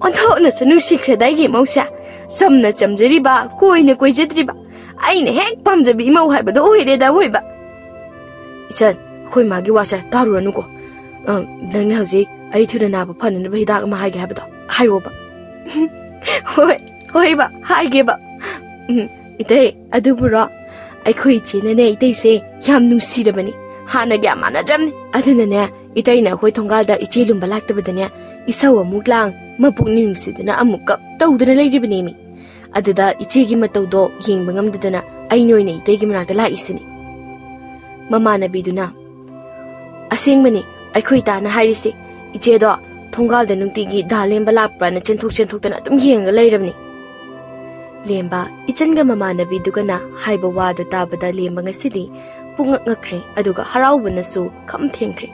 "ꯑꯣꯟꯊꯣꯛꯅꯁꯨ ꯅꯨꯡꯁꯤꯈ꯭ꯔꯦꯗ ꯑꯩꯒꯤ ꯏꯃꯧꯁꯦ꯫ ꯆꯝꯅ ꯆꯝꯖꯔꯤꯕ, ꯀꯣꯏꯅ ꯀꯣꯏꯖꯗ꯭ꯔꯤꯕ, ꯑꯩꯅ ꯍꯦꯛ ꯄꯥꯝꯖꯕ ꯏꯃꯧ ꯍꯥꯏꯕꯗꯣ ꯑꯣꯏꯔꯦꯗ ꯑꯣꯏꯕ꯫" "ꯏꯆꯟ, ꯑꯩꯈꯣꯏ ꯃꯥꯒꯤ ꯋꯥꯁꯦ ꯇꯥꯔꯨꯔꯅꯨꯀꯣ꯫ ꯑꯪ, ꯅꯪꯅ ꯍꯧꯖꯤꯛ ꯑꯩ ꯊꯨꯅ ꯅꯥꯕ ꯐꯅꯅꯕ ꯍꯤꯗꯥꯛ ꯑꯃ ꯍꯥꯏꯒꯦ ꯍꯥꯏꯕꯗꯣ ꯍꯥꯏꯔꯣꯕ꯫" "ꯍꯣꯏ, ꯍꯣꯏꯕ, ꯍꯥꯏꯒꯦꯕ꯫ ꯎꯝ, ꯏꯇꯩ, ꯑꯗꯨꯕꯨꯔꯣ, ꯑꯩꯈꯣꯏ ꯏꯆꯦꯅꯅꯦ ꯏꯇꯩꯁꯦ ꯌꯥꯝ ꯅꯨꯡꯁꯤꯔꯕꯅꯤ꯫ ꯍꯥꯟꯅꯒ ꯌꯥꯝ ꯃꯥꯟꯅꯗ꯭ꯔꯕꯅꯤ꯫ ꯑꯗꯨꯅꯅꯦ, ꯏꯇꯩꯅ ꯑꯩꯈꯣꯏ ꯊꯣꯡꯒꯥꯜꯗ ꯏꯆꯦ ꯂꯨꯝꯕ ꯂꯥꯛꯇꯕꯗꯅꯦ, ꯏꯁꯧ ꯑꯃꯨꯛ ꯂꯥꯡ, ꯃꯄꯨꯛꯅꯤꯡ ꯅꯨꯡꯁꯤꯗꯅ ꯑꯃꯨꯛ ꯀꯞ ꯇꯧꯗꯨꯅ ꯂꯩꯔꯤꯕꯅꯦꯃꯤ꯫ ꯑꯗꯨꯗ ꯏꯆꯦꯒꯤ ꯃꯇꯧꯗꯣ ꯌꯦꯡꯕ ꯉꯝꯗꯗꯅ ꯑꯩꯅ ꯑꯣꯏꯅ ꯏꯇꯩꯒꯤ ꯃꯅꯥꯛꯇ ꯂꯥꯛꯏꯁꯤꯅꯤ꯫" ꯃꯃꯥꯟꯅꯕꯤꯗꯨꯅ, "ꯑꯁꯦꯡꯕꯅꯤ, ꯑꯩꯈꯣꯏ ꯇꯥꯅ ꯍꯥꯏꯔꯤꯁꯦ꯫ ꯏꯆꯦꯗꯣ ꯊꯣꯡꯒꯥꯜꯗ ꯅꯨꯡꯇꯤꯒꯤ ꯗꯥ ꯂꯦꯝꯕ ꯂꯥꯛꯄ꯭ꯔꯥꯅ ꯆꯦꯟꯊꯣꯛ ꯆꯦꯟꯊꯣꯛꯇꯅ ꯑꯗꯨꯝ ꯌꯦꯡꯉꯒ ꯂꯩꯔꯕꯅꯤ꯫" ꯂꯦꯝꯕ, ꯏꯆꯟꯒ ꯃꯃꯥꯟꯅꯕꯤꯗꯨꯒꯅ ꯍꯥꯏꯕ ꯋꯥꯗꯨ ꯇꯥꯕꯗ ꯂꯦꯝꯕ ꯉꯁꯤꯗꯤ ꯄꯨꯡꯉꯛ ꯉꯛꯈ꯭ꯔꯦ, ꯑꯗꯨꯒ ꯍꯔꯥꯎꯕꯅꯁꯨ ꯈꯝ ꯊꯦꯡꯈ꯭ꯔꯦ꯫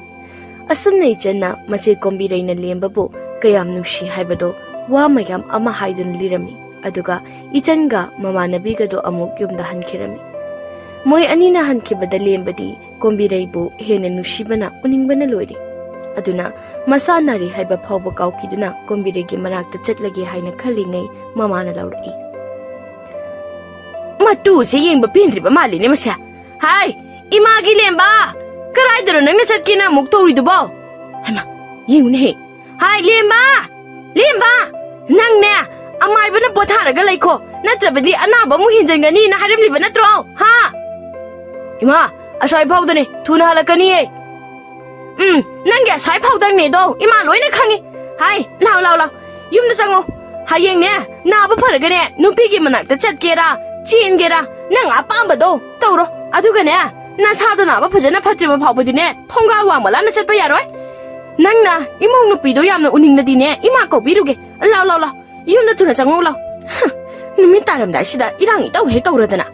ꯑꯁꯨꯝꯅ ꯏꯆꯟꯅ ꯃꯆꯦ ꯀꯣꯝꯕꯤꯔꯩꯅ ꯂꯦꯝꯕꯕꯨ ꯀꯌꯥꯝ ꯅꯨꯡꯁꯤ ꯍꯥꯏꯕꯗꯣ ꯋꯥ ꯃꯌꯥꯝ ꯑꯃ ꯍꯥꯏꯗꯨꯅ ꯂꯤꯔꯝꯃꯤ꯫ ꯑꯗꯨꯒ ꯏꯆꯟꯒ ꯃꯃꯥꯟꯅꯕꯤꯒꯗꯣ ꯑꯃꯨꯛ ꯌꯨꯝꯗ ꯍꯟꯈꯤꯔꯝꯃꯤ꯫ ꯃꯣꯏ ꯑꯅꯤꯅ ꯍꯟꯈꯤꯕꯗ ꯂꯦꯝꯕꯗꯤ ꯀꯣꯝꯕꯤꯔꯩꯕꯨ ꯍꯦꯟꯅ ꯅꯨꯡꯁꯤꯕꯅ ꯎꯅꯤꯡꯕꯅ ꯂꯣꯏꯔꯤ꯫ ꯑꯗꯨꯅ ꯃꯁꯥ ꯅꯥꯔꯤ ꯍꯥꯏꯕ ꯐꯥꯎꯕ ꯀꯥꯎꯈꯤꯗꯨꯅ ꯀꯣꯝꯕꯤꯔꯩꯒꯤ ꯃꯅꯥꯛꯇ ꯆꯠꯂꯒꯦ ꯍꯥꯏꯅ ꯈꯜꯂꯤꯉꯩ ꯃꯃꯥꯅ ꯂꯧꯔꯛꯏ꯫ "ꯃꯇꯨꯁꯦ ꯌꯦꯡꯕ ꯄꯦꯟꯗ꯭ꯔꯤꯕ ꯃꯥꯜꯂꯤꯅꯦ ꯃꯁꯦ꯫ ꯍꯥꯏ, ꯏꯃꯥꯒꯤ ꯂꯦꯝꯕ! ꯀꯗꯥꯏꯗꯅꯣ ꯅꯪꯅ ꯆꯠꯀꯦꯅ ꯑꯃꯨꯛ ꯇꯧꯔꯤꯗꯨꯕꯣ? ꯍꯩꯃꯥ, ꯌꯦꯡꯉꯨꯅꯦꯍꯦ꯫ ꯍꯥꯏ, ꯂꯦꯝꯕ! ꯂꯦꯝꯕ! ꯅꯪꯅꯦ, ꯑꯃꯥꯏꯕꯅ ꯄꯣꯊꯥꯔꯒ ꯂꯩꯈꯣ, ꯅꯠꯇ꯭ꯔꯕꯗꯤ ꯑꯅꯥꯕ ꯑꯃꯨꯛ ꯍꯦꯟꯖꯟꯒꯅꯤꯅ ꯍꯥꯏꯔꯝꯂꯤꯕ ꯅꯠꯇ꯭ꯔꯣ? ꯍꯥ?" "ꯏꯃꯥ, ꯑꯁ꯭ꯋꯥꯏ ꯐꯥꯎꯗꯅꯦ, ꯊꯨꯅ ꯍꯜꯂꯛꯀꯅꯤꯌꯦ꯫" "ꯎꯝ, ꯅꯪꯒꯤ ꯑꯁ꯭ꯋꯥꯏ ꯐꯥꯎꯗꯪꯅꯦꯗꯣ ꯏꯃꯥ ꯂꯣꯏꯅ ꯈꯪꯉꯤ꯫ ꯍꯥꯏ, ꯂꯥꯎ, ꯂꯥꯎ, ꯂꯥꯎ, ꯌꯨꯝꯗ ꯆꯪꯉꯣ꯫ ꯍꯌꯦꯡꯅꯦ, ꯅꯥꯕ ꯐꯔꯒꯅꯦ, ꯅꯨꯄꯤꯒꯤ ꯃꯅꯥꯛꯇ ꯆꯠꯀꯦꯔꯥ, ꯆꯦꯟꯒꯦꯔꯥ, ꯅꯪ ꯑꯄꯥꯝꯕꯗꯣ ꯇꯧꯔꯣ꯫ ꯑꯗꯨꯒꯅꯦ, ꯅꯁꯥꯗꯣ ꯅꯥꯕ ꯐꯖꯅ ꯐꯠꯇ꯭ꯔꯤꯕ ꯐꯥꯎꯕꯗꯤꯅꯦ, ꯊꯣꯡꯒꯥꯜ ꯋꯥꯡꯃ ꯂꯥꯟꯅ ꯆꯠꯄ ꯌꯥꯔꯣꯏ꯫ ꯅꯪꯅ ꯏꯃꯧ ꯅꯨꯄꯤꯗꯣ ꯌꯥꯝꯅ ꯎꯅꯤꯡꯂꯗꯤꯅꯦ, ꯏꯃꯥ ꯀꯧꯕꯤꯔꯨꯒꯦ꯫ ꯂꯥꯎ, ꯂꯥꯎ, ꯂꯥꯎ꯫ ꯌꯨꯝꯗ ꯊꯨꯅ ꯆꯪꯉꯧ ꯂꯥꯎ꯫ ꯍ, ꯅꯨꯃꯤꯠ ꯇꯥꯔꯝꯗꯥꯏꯁꯤꯗ ꯏꯔꯥꯡ ꯏꯇꯧ ꯍꯦꯛ ꯇꯧꯔꯗꯅ꯫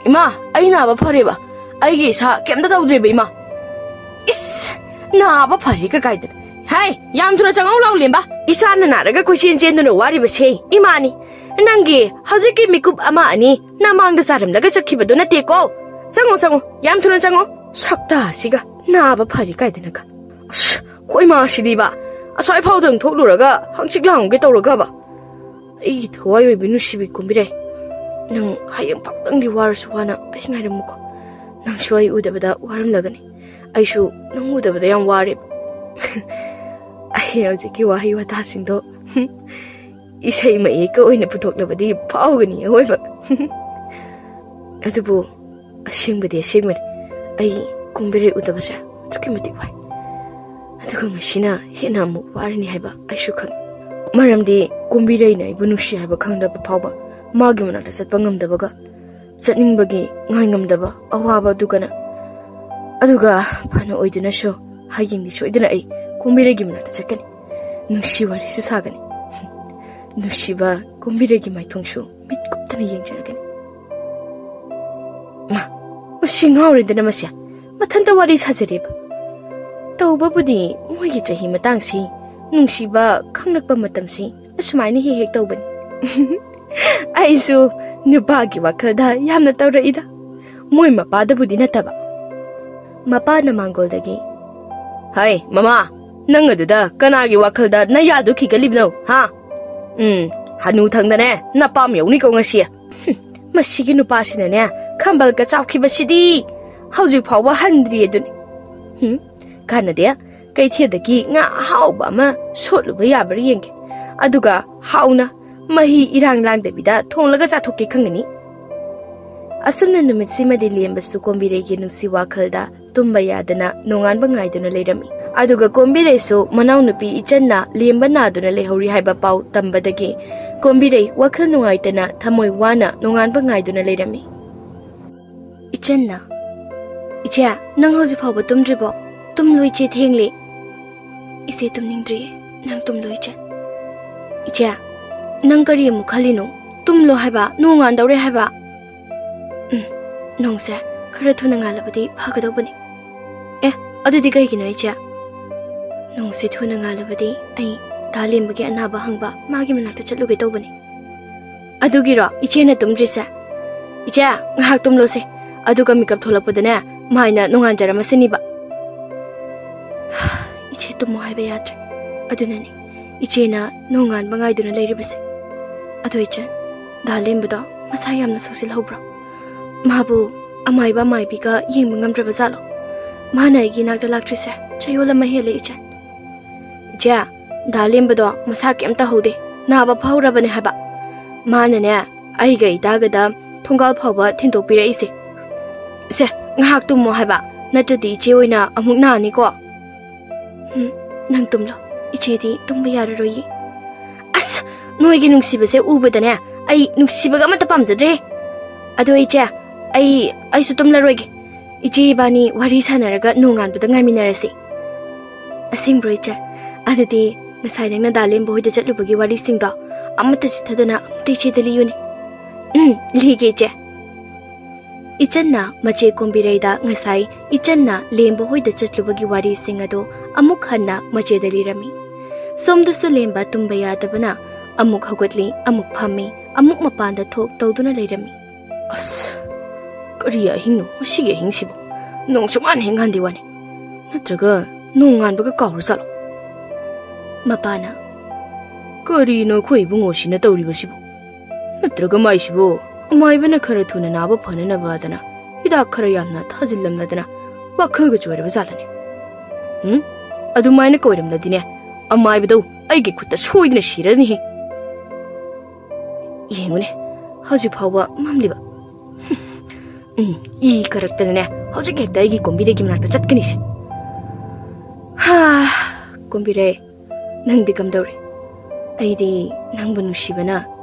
ꯏꯃꯥ, ꯑꯩ ꯅꯥꯕ ꯐꯔꯦꯕ꯫ ꯑꯩꯒꯤ ꯏꯁꯥ ꯀꯩꯝꯇ ꯇꯧꯗ꯭ꯔꯦꯕ, ꯏꯃꯥ꯫ ꯏꯁ, ꯅꯥꯕ ꯐꯔꯦꯒ ꯀꯥꯏꯗꯅ꯫ ꯍꯥꯏ, ꯌꯥꯝ ꯊꯨꯅ ꯆꯪꯉꯧ ꯂꯥꯎ, ꯂꯦꯝꯕ꯫ ꯏꯁꯥꯅ ꯅꯥꯔꯒ ꯀꯣꯏꯆꯦꯟ ꯆꯦꯟꯗꯨꯅ ꯋꯥꯔꯤꯕꯁꯦ ꯏꯃꯥꯅꯤ꯫ ꯅꯪꯒꯤ ꯍꯧꯖꯤꯛꯀꯤ ꯃꯤꯀꯨꯞ ꯑꯃ ꯑꯅꯤ ꯅꯃꯥꯡꯗ ꯆꯥꯔꯝꯂꯒ ꯆꯠꯈꯤꯕꯗꯣ ꯅꯠꯇꯦꯀꯣ꯫ ꯆꯪꯉꯣ, ꯆꯪꯉꯣ, ꯌꯥꯝ ꯊꯨꯅ ꯆꯪꯉꯣ꯫ ꯁꯛꯇꯥꯁꯤꯒ ꯅꯥꯕ ꯐꯔꯦ ꯀꯥꯏꯗꯅꯒ꯫ ꯑꯁ, ꯈꯣꯏ ꯃꯥꯁꯤꯗꯤꯕ, ꯑꯁ꯭ꯋꯥꯏ ꯐꯥꯎꯗꯪ ꯊꯣꯛꯂꯨꯔꯒ ꯍꯪꯆꯤꯠ ꯂꯥꯡꯉꯨꯒꯦ ꯇꯧꯔꯒꯕ꯫ ꯑꯩꯒꯤ ꯊꯋꯥꯏ ꯑꯣꯏꯕ ꯅꯨꯡꯁꯤꯕꯤ ꯀꯨꯝꯕꯤꯔꯩ, ꯅꯪ ꯍꯌꯦꯡ ꯐꯥꯎꯗꯪꯗꯤ ꯋꯥꯔꯁꯨ ꯋꯥꯅ ꯑꯩ ꯉꯥꯏꯔꯝꯃꯨꯀꯣ꯫ ꯅꯪꯁꯨ ꯑꯩ ꯎꯗꯕꯗ ꯋꯥꯔꯝꯂꯒꯅꯤ, ꯑꯩꯁꯨ ꯅꯪ ꯎꯗꯕꯗ ꯌꯥꯝ ꯋꯥꯔꯦ꯫ ꯑꯩ ꯍꯧꯖꯤꯛꯀꯤ ꯋꯥꯍꯩ ꯋꯥꯇꯥꯁꯤꯡꯗꯣ ꯏꯁꯩ ꯃꯌꯦꯛꯀ ꯑꯣꯏꯅ ꯄꯨꯊꯣꯛꯂꯕꯗꯤ ꯐꯥꯎꯒꯅꯤ ꯑꯑꯣꯏꯕ꯫ ꯑꯗꯨꯕꯨ ꯑꯁꯦꯡꯕꯗꯤ ꯑꯁꯦꯡꯕꯅꯤ, ꯑꯩ ꯀꯨꯝꯕꯤꯔꯩ ꯎꯗꯕꯁꯦ ꯑꯗꯨꯛꯀꯤ ꯃꯇꯤꯛ ꯋꯥꯏ꯫ ꯑꯗꯨꯒ ꯉꯁꯤꯅ ꯍꯦꯟꯅ ꯑꯃꯨꯛ ꯋꯥꯔꯅꯤ ꯍꯥꯏꯕ ꯑꯩꯁꯨ ꯈꯪꯉꯤ꯫ ꯃꯔꯝꯗꯤ ꯀꯨꯝꯕꯤꯔꯩꯅ ꯑꯩꯕꯨ ꯅꯨꯡꯁꯤ ꯍꯥꯏꯕ ꯈꯪꯂꯕ ꯐꯥꯎꯕ ꯃꯥꯒꯤ ꯃꯅꯥꯛꯇ ꯆꯠꯄ ꯉꯝꯗꯕꯒ, ꯆꯠꯅꯤꯡꯕꯒꯤ ꯉꯥꯏ ꯉꯝꯗꯕ ꯑꯋꯥꯕ ꯑꯗꯨꯒꯅ꯫ ꯑꯗꯨꯒ ꯐꯅ ꯑꯣꯏꯗꯨꯅꯁꯨ ꯍꯌꯦꯡꯗꯤ ꯁꯣꯏꯗꯅ ꯑꯩ ꯀꯨꯝꯕꯤꯔꯩꯒꯤ ꯃꯅꯥꯛꯇ ꯆꯠꯀꯅꯤ꯫ ꯅꯨꯡꯁꯤ ꯋꯥꯔꯤꯁꯨ ꯁꯥꯒꯅꯤ꯫ ꯅꯨꯡꯁꯤꯕ ꯀꯨꯝꯕꯤꯔꯩꯒꯤ ꯃꯥꯏꯊꯣꯡꯁꯨ ꯃꯤꯠ ꯀꯨꯞꯇꯅ ꯌꯦꯡꯖꯔꯒꯅꯤ꯫ ꯃꯥ, ꯃꯁꯤ ꯉꯥꯎꯔꯦꯗꯅ ꯃꯁꯦ꯫ ꯃꯊꯟꯇ ꯋꯥꯔꯤ ꯁꯥꯖꯔꯦꯕ꯫ ꯇꯧꯕꯕꯨꯗꯤ ꯃꯣꯏꯒꯤ ꯆꯍꯤ ꯃꯇꯥꯡꯁꯤ, ꯅꯨꯡꯁꯤꯕ ꯈꯪꯂꯛꯄ ꯃꯇꯝꯁꯤ ꯑꯁꯨꯃꯥꯏꯅ ꯍꯦꯛ ꯍꯦꯛ ꯇꯧꯕꯅꯤ꯫ ꯑꯩꯁꯨ ꯅꯨꯄꯥꯒꯤ ꯋꯥꯈꯜꯗ ꯌꯥꯝꯅ ꯇꯧꯔꯛꯏꯗ꯫ ꯃꯣꯏ ꯃꯄꯥꯗꯕꯨꯗꯤ ꯅꯠꯇꯕ꯫ ꯃꯄꯥꯅ ꯃꯥꯡꯒꯣꯜꯗꯒꯤ, "ꯍꯩ, ꯃꯃꯥ, ꯅꯪ ꯑꯗꯨꯗ ꯀꯅꯥꯒꯤ ꯋꯥꯈꯜꯗ ꯅꯌꯥꯗꯨ ꯈꯤꯒꯠꯂꯤꯕꯅꯣ, ꯍꯥ? ꯎꯝ, ꯍꯅꯨ ꯊꯪꯗꯅꯦ, ꯅꯄꯥꯝ ꯌꯧꯅꯤꯀꯣ ꯉꯁꯤ꯫ ꯍꯨꯝ, ꯃꯁꯤꯒꯤ ꯅꯨꯄꯥꯁꯤꯅꯅꯦ, ꯈꯝꯕꯜꯒ ꯆꯥꯎꯈꯤꯕꯁꯤꯗꯤ ꯍꯧꯖꯤꯛ ꯐꯥꯎꯕ ꯍꯟꯗ꯭ꯔꯤ ꯑꯗꯨꯅꯤ꯫ ꯍꯨꯝ, ꯀꯥꯟꯅꯗꯦ, ꯀꯩꯊꯦꯜꯗꯒꯤ ꯉꯥ ꯑꯍꯥꯎꯕ ꯑꯃ ꯁꯣꯠꯂꯨꯕ ꯌꯥꯕ꯭ꯔꯥ ꯌꯦꯡꯒꯦ꯫ ꯑꯗꯨꯒ ꯍꯥꯎꯅ ꯃꯍꯤ ꯏꯔꯥꯡ ꯂꯥꯡꯗꯕꯤꯗ ꯊꯣꯡꯂꯒ ꯆꯥꯊꯣꯛꯀꯦ ꯈꯪꯒꯅꯤ꯫" ꯑꯁꯨꯝꯅ ꯅꯨꯃꯤꯠꯁꯤꯃꯗꯤ ꯂꯦꯝꯕꯁꯨ ꯀꯣꯝꯕꯤꯔꯩꯒꯤ ꯅꯨꯡꯁꯤ ꯋꯥꯈꯜꯗ ꯇꯨꯝꯕ ꯌꯥꯗꯅ ꯅꯣꯡꯉꯥꯟꯕ ꯉꯥꯏꯗꯨꯅ ꯂꯩꯔꯝꯃꯤ꯫ ꯑꯗꯨꯒ ꯀꯣꯝꯕꯤꯔꯩꯁꯨ ꯃꯅꯥꯎꯅꯨꯄꯤ ꯏꯆꯟꯅ ꯂꯦꯝꯕ ꯅꯥꯗꯨꯅ ꯂꯩꯍꯧꯔꯤ ꯍꯥꯏꯕ ꯄꯥꯎ ꯇꯝꯕꯗꯒꯤ ꯀꯣꯝꯕꯤꯔꯩ ꯋꯥꯈꯜ ꯅꯨꯡꯉꯥꯏꯇꯅ ꯊꯃꯣꯏ ꯋꯥꯅ ꯅꯣꯡꯉꯥꯟꯕ ꯉꯥꯏꯗꯨꯅ ꯂꯩꯔꯝꯃꯤ꯫ ꯏꯆꯟꯅ, "ꯏꯆꯦ, ꯅꯪ ꯍꯧꯖꯤꯛ ꯐꯥꯎꯕ ꯇꯨꯝꯗ꯭ꯔꯤꯕꯣ? ꯇꯨꯝꯂꯣ ꯏꯆꯦ, ꯊꯦꯡꯂꯦ꯫" "ꯏꯆꯦ ꯇꯨꯝꯅꯤꯡꯗ꯭ꯔꯤꯌꯦ, ꯅꯪ ꯇꯨꯝꯂꯣ ꯏꯆꯦ꯫" "ꯏꯆꯦ, ꯅꯪ ꯀꯔꯤ ꯑꯃꯨꯛ ꯈꯜꯂꯤꯅꯣ? ꯇꯨꯝꯂꯣ ꯍꯥꯏꯕ, ꯅꯣꯡꯉꯥꯟꯗꯧꯔꯦ ꯍꯥꯏꯕ꯫" "ꯎꯝ, ꯅꯣꯡꯁꯦ ꯈꯔ ꯊꯨꯅ ꯉꯥꯜꯂꯕꯗꯤ ꯐꯒꯗꯧꯕꯅꯤ꯫" "ꯑꯦ, ꯑꯗꯨꯗꯤ ꯀꯩꯒꯤꯅꯣ ꯏꯆꯦ?" "ꯅꯣꯡꯁꯦ ꯊꯨꯅ ꯉꯥꯜꯂꯕꯗꯤ ꯑꯩ ꯗꯥ ꯂꯦꯝꯕꯒꯤ ꯑꯅꯥꯕ ꯍꯪꯕ ꯃꯥꯒꯤ ꯃꯅꯥꯛꯇ ꯆꯠꯂꯨꯒꯦ ꯇꯧꯕꯅꯤ꯫" "ꯑꯗꯨꯒꯤꯔꯣ ꯏꯆꯦꯅ ꯇꯨꯝꯗ꯭ꯔꯤꯁꯦ? ꯏꯆꯦ, ꯉꯥꯏꯍꯥꯛ ꯇꯨꯝꯂꯣꯁꯦ, ꯑꯗꯨꯒ ꯃꯤꯀꯞ ꯊꯣꯛꯂꯛꯄꯗꯅꯦ ꯃꯥꯏꯅ ꯅꯣꯡꯉꯥꯟꯖꯔꯝꯃꯁꯅꯤꯕ꯫" "ꯏꯆꯦ ꯇꯨꯝꯃꯣ ꯍꯥꯏꯕ ꯌꯥꯗ꯭ꯔꯦ, ꯑꯗꯨꯅꯅꯦ ꯏꯆꯦꯅ ꯅꯣꯡꯉꯥꯟꯕ ꯉꯥꯏꯗꯨꯅ ꯂꯩꯔꯤꯕꯁꯦ꯫" "ꯑꯗꯣ ꯏꯆꯦ, ꯗꯥ ꯂꯦꯝꯕꯗꯣ ꯃꯁꯥ ꯌꯥꯝꯅ ꯁꯣꯛꯆꯤꯜꯍꯧꯕ꯭ꯔꯣ? ꯃꯥꯕꯨ ꯑꯃꯥꯏꯕ ꯑꯃꯥꯏꯕꯤꯒ ꯌꯦꯡꯕ ꯉꯝꯗ꯭ꯔꯕ ꯖꯥꯠꯂꯣ? ꯃꯥꯅ ꯑꯩꯒꯤ ꯏꯅꯥꯛꯇ ꯂꯥꯛꯇ꯭ꯔꯤꯁꯦ ꯆꯌꯣꯜ ꯑꯃ ꯍꯦꯜꯂꯦ ꯏꯆꯦ꯫" "ꯏꯆꯦ, ꯗꯥ ꯂꯦꯝꯕꯗꯣ ꯃꯁꯥ ꯀꯩꯝ ꯇꯧꯍꯧꯗꯦ, ꯅꯥꯕ ꯐꯍꯧꯔꯕꯅꯦ ꯍꯥꯏꯕ꯫ ꯃꯥꯅꯅꯦ ꯑꯩꯒ ꯏꯇꯥꯒꯗ ꯊꯣꯡꯒꯥꯜ ꯐꯥꯎꯕ ꯊꯤꯟꯗꯣꯛꯄꯤꯔꯛꯏꯁꯦ꯫" "ꯁꯦ, ꯉꯥꯏꯍꯥꯛ ꯇꯨꯝꯃꯣ ꯍꯥꯏꯕ, ꯅꯠꯇ꯭ꯔꯗꯤ ꯏꯆꯦ ꯑꯣꯏꯅ ꯑꯃꯨꯛ ꯅꯥꯅꯤꯀꯣ꯫" "ꯎꯝ, ꯅꯪ ꯇꯨꯝꯂꯣ, ꯏꯆꯦꯗꯤ ꯇꯨꯝꯕ ꯌꯥꯔꯔꯣꯏꯌꯦ꯫" "ꯑꯁ, ꯅꯣꯏꯒꯤ ꯅꯨꯡꯁꯤꯕꯁꯦ ꯎꯕꯗꯅꯦ ꯑꯩ ꯅꯨꯡꯁꯤꯕꯒ ꯑꯃꯠꯇ ꯄꯥꯝꯖꯗ꯭ꯔꯦ꯫ ꯑꯗꯣ ꯏꯆꯦ, ꯑꯩ, ꯑꯩꯁꯨ ꯇꯨꯝꯂꯔꯣꯏꯒꯦ꯫ ꯏꯆꯦ ꯏꯕꯥꯅꯤ ꯋꯥꯔꯤ ꯁꯥꯟꯅꯔꯒ ꯅꯣꯡꯉꯥꯟꯕꯗ ꯉꯥꯏꯃꯤꯟꯅꯔꯁꯤ꯫" "ꯑꯁꯦꯡꯕ꯭ꯔꯣ ꯏꯆꯦ? ꯑꯗꯨꯗꯤ ꯉꯁꯥꯏ ꯅꯪꯅ ꯗꯥ ꯂꯦꯝꯕ ꯍꯣꯏꯗ ꯆꯠꯂꯨꯕꯒꯤ ꯋꯥꯔꯤꯁꯤꯡꯗꯣ ꯑꯃꯠꯇ ꯆꯤꯠꯊꯗꯅ ꯑꯝꯇ ꯏꯆꯦꯗ ꯂꯤꯌꯨꯅꯦ꯫" "ꯎꯝ, ꯂꯤꯒꯦ ꯏꯆꯦ꯫" ꯏꯆꯟꯅ ꯃꯆꯦ ꯀꯣꯝꯕꯤꯔꯩꯗ ꯉꯁꯥꯏ ꯏꯆꯟꯅ ꯂꯦꯝꯕ ꯍꯣꯏꯗ ꯆꯠꯂꯨꯕꯒꯤ ꯋꯥꯔꯤꯁꯤꯡ ꯑꯗꯨ ꯑꯃꯨꯛ ꯍꯟꯅ ꯃꯆꯦꯗ ꯂꯤꯔꯝꯃꯤ꯫ ꯁꯣꯝꯗꯁꯨ ꯂꯦꯝꯕ ꯇꯨꯝꯕ ꯌꯥꯗꯕꯅ ꯑꯃꯨꯛ ꯍꯧꯒꯠꯂꯤ, ꯑꯃꯨꯛ ꯐꯝꯃꯤ, ꯑꯃꯨꯛ ꯃꯄꯥꯟꯗ ꯊꯣꯛ ꯇꯧꯗꯨꯅ ꯂꯩꯔꯝꯃꯤ꯫ "ꯑꯁ, ꯀꯔꯤ ꯑꯍꯤꯡꯅꯣ ꯉꯁꯤꯒꯤ ꯑꯍꯤꯡꯁꯤꯕꯨ? ꯅꯣꯡ ꯁꯨꯛꯉꯥꯟ ꯍꯦꯛ ꯉꯥꯟꯗꯦ ꯋꯥꯅꯤ꯫ ꯅꯠꯇ꯭ꯔꯒ ꯅꯣꯡ ꯉꯥꯟꯕꯒ ꯀꯥꯎꯔ ꯖꯥꯠꯂꯣ?" ꯃꯄꯥꯅ, "ꯀꯔꯤꯅꯣ ꯑꯩꯈꯣꯏ ꯏꯕꯨꯡꯉꯣꯁꯤꯅ ꯇꯧꯔꯤꯕꯁꯤꯕꯨ? ꯅꯠꯇ꯭ꯔꯒ ꯃꯥꯏꯁꯤꯕꯨ ꯑꯃꯥꯏꯕꯅ ꯈꯔ ꯊꯨꯅ ꯅꯥꯕ ꯐꯅꯅꯕꯗꯅ ꯍꯤꯗꯥꯛ ꯈꯔ ꯌꯥꯝꯅ ꯊꯥꯖꯤꯜꯂꯝꯂꯗꯅ ꯋꯥꯈꯜꯒ ꯆꯣꯏꯔꯕ ꯖꯥꯠꯂꯅꯦ? ꯎꯝ? ꯑꯗꯨꯃꯥꯏꯅ ꯀꯣꯏꯔꯝꯂꯗꯤꯅꯦ, ꯑꯃꯥꯏꯕꯗꯧ ꯑꯩꯒꯤ ꯈꯨꯠꯇ ꯁꯣꯏꯗꯅ ꯁꯤꯔꯅꯤꯍꯦ꯫ ꯌꯦꯡꯉꯨꯅꯦ, ꯍꯧꯖꯤꯛ ꯐꯥꯎꯕ ꯃꯝꯂꯤꯕ꯫ ꯎꯝ, ꯏ ꯀꯔꯛꯇꯅꯅꯦ, ꯍꯧꯖꯤꯛ ꯍꯦꯛꯇ ꯑꯩꯒꯤ ꯀꯣꯝꯕꯤꯔꯩꯒꯤ ꯃꯅꯥꯛꯇ ꯆꯠꯀꯅꯤꯁꯦ꯫" ꯍꯥ, ꯀꯨꯝꯕꯤꯔꯩ, ꯅꯪꯗꯤ ꯀꯝꯗꯧꯔꯤ? ꯑꯩꯗꯤ ꯅꯪꯕꯨ ꯅꯨꯡꯁꯤꯕꯅ,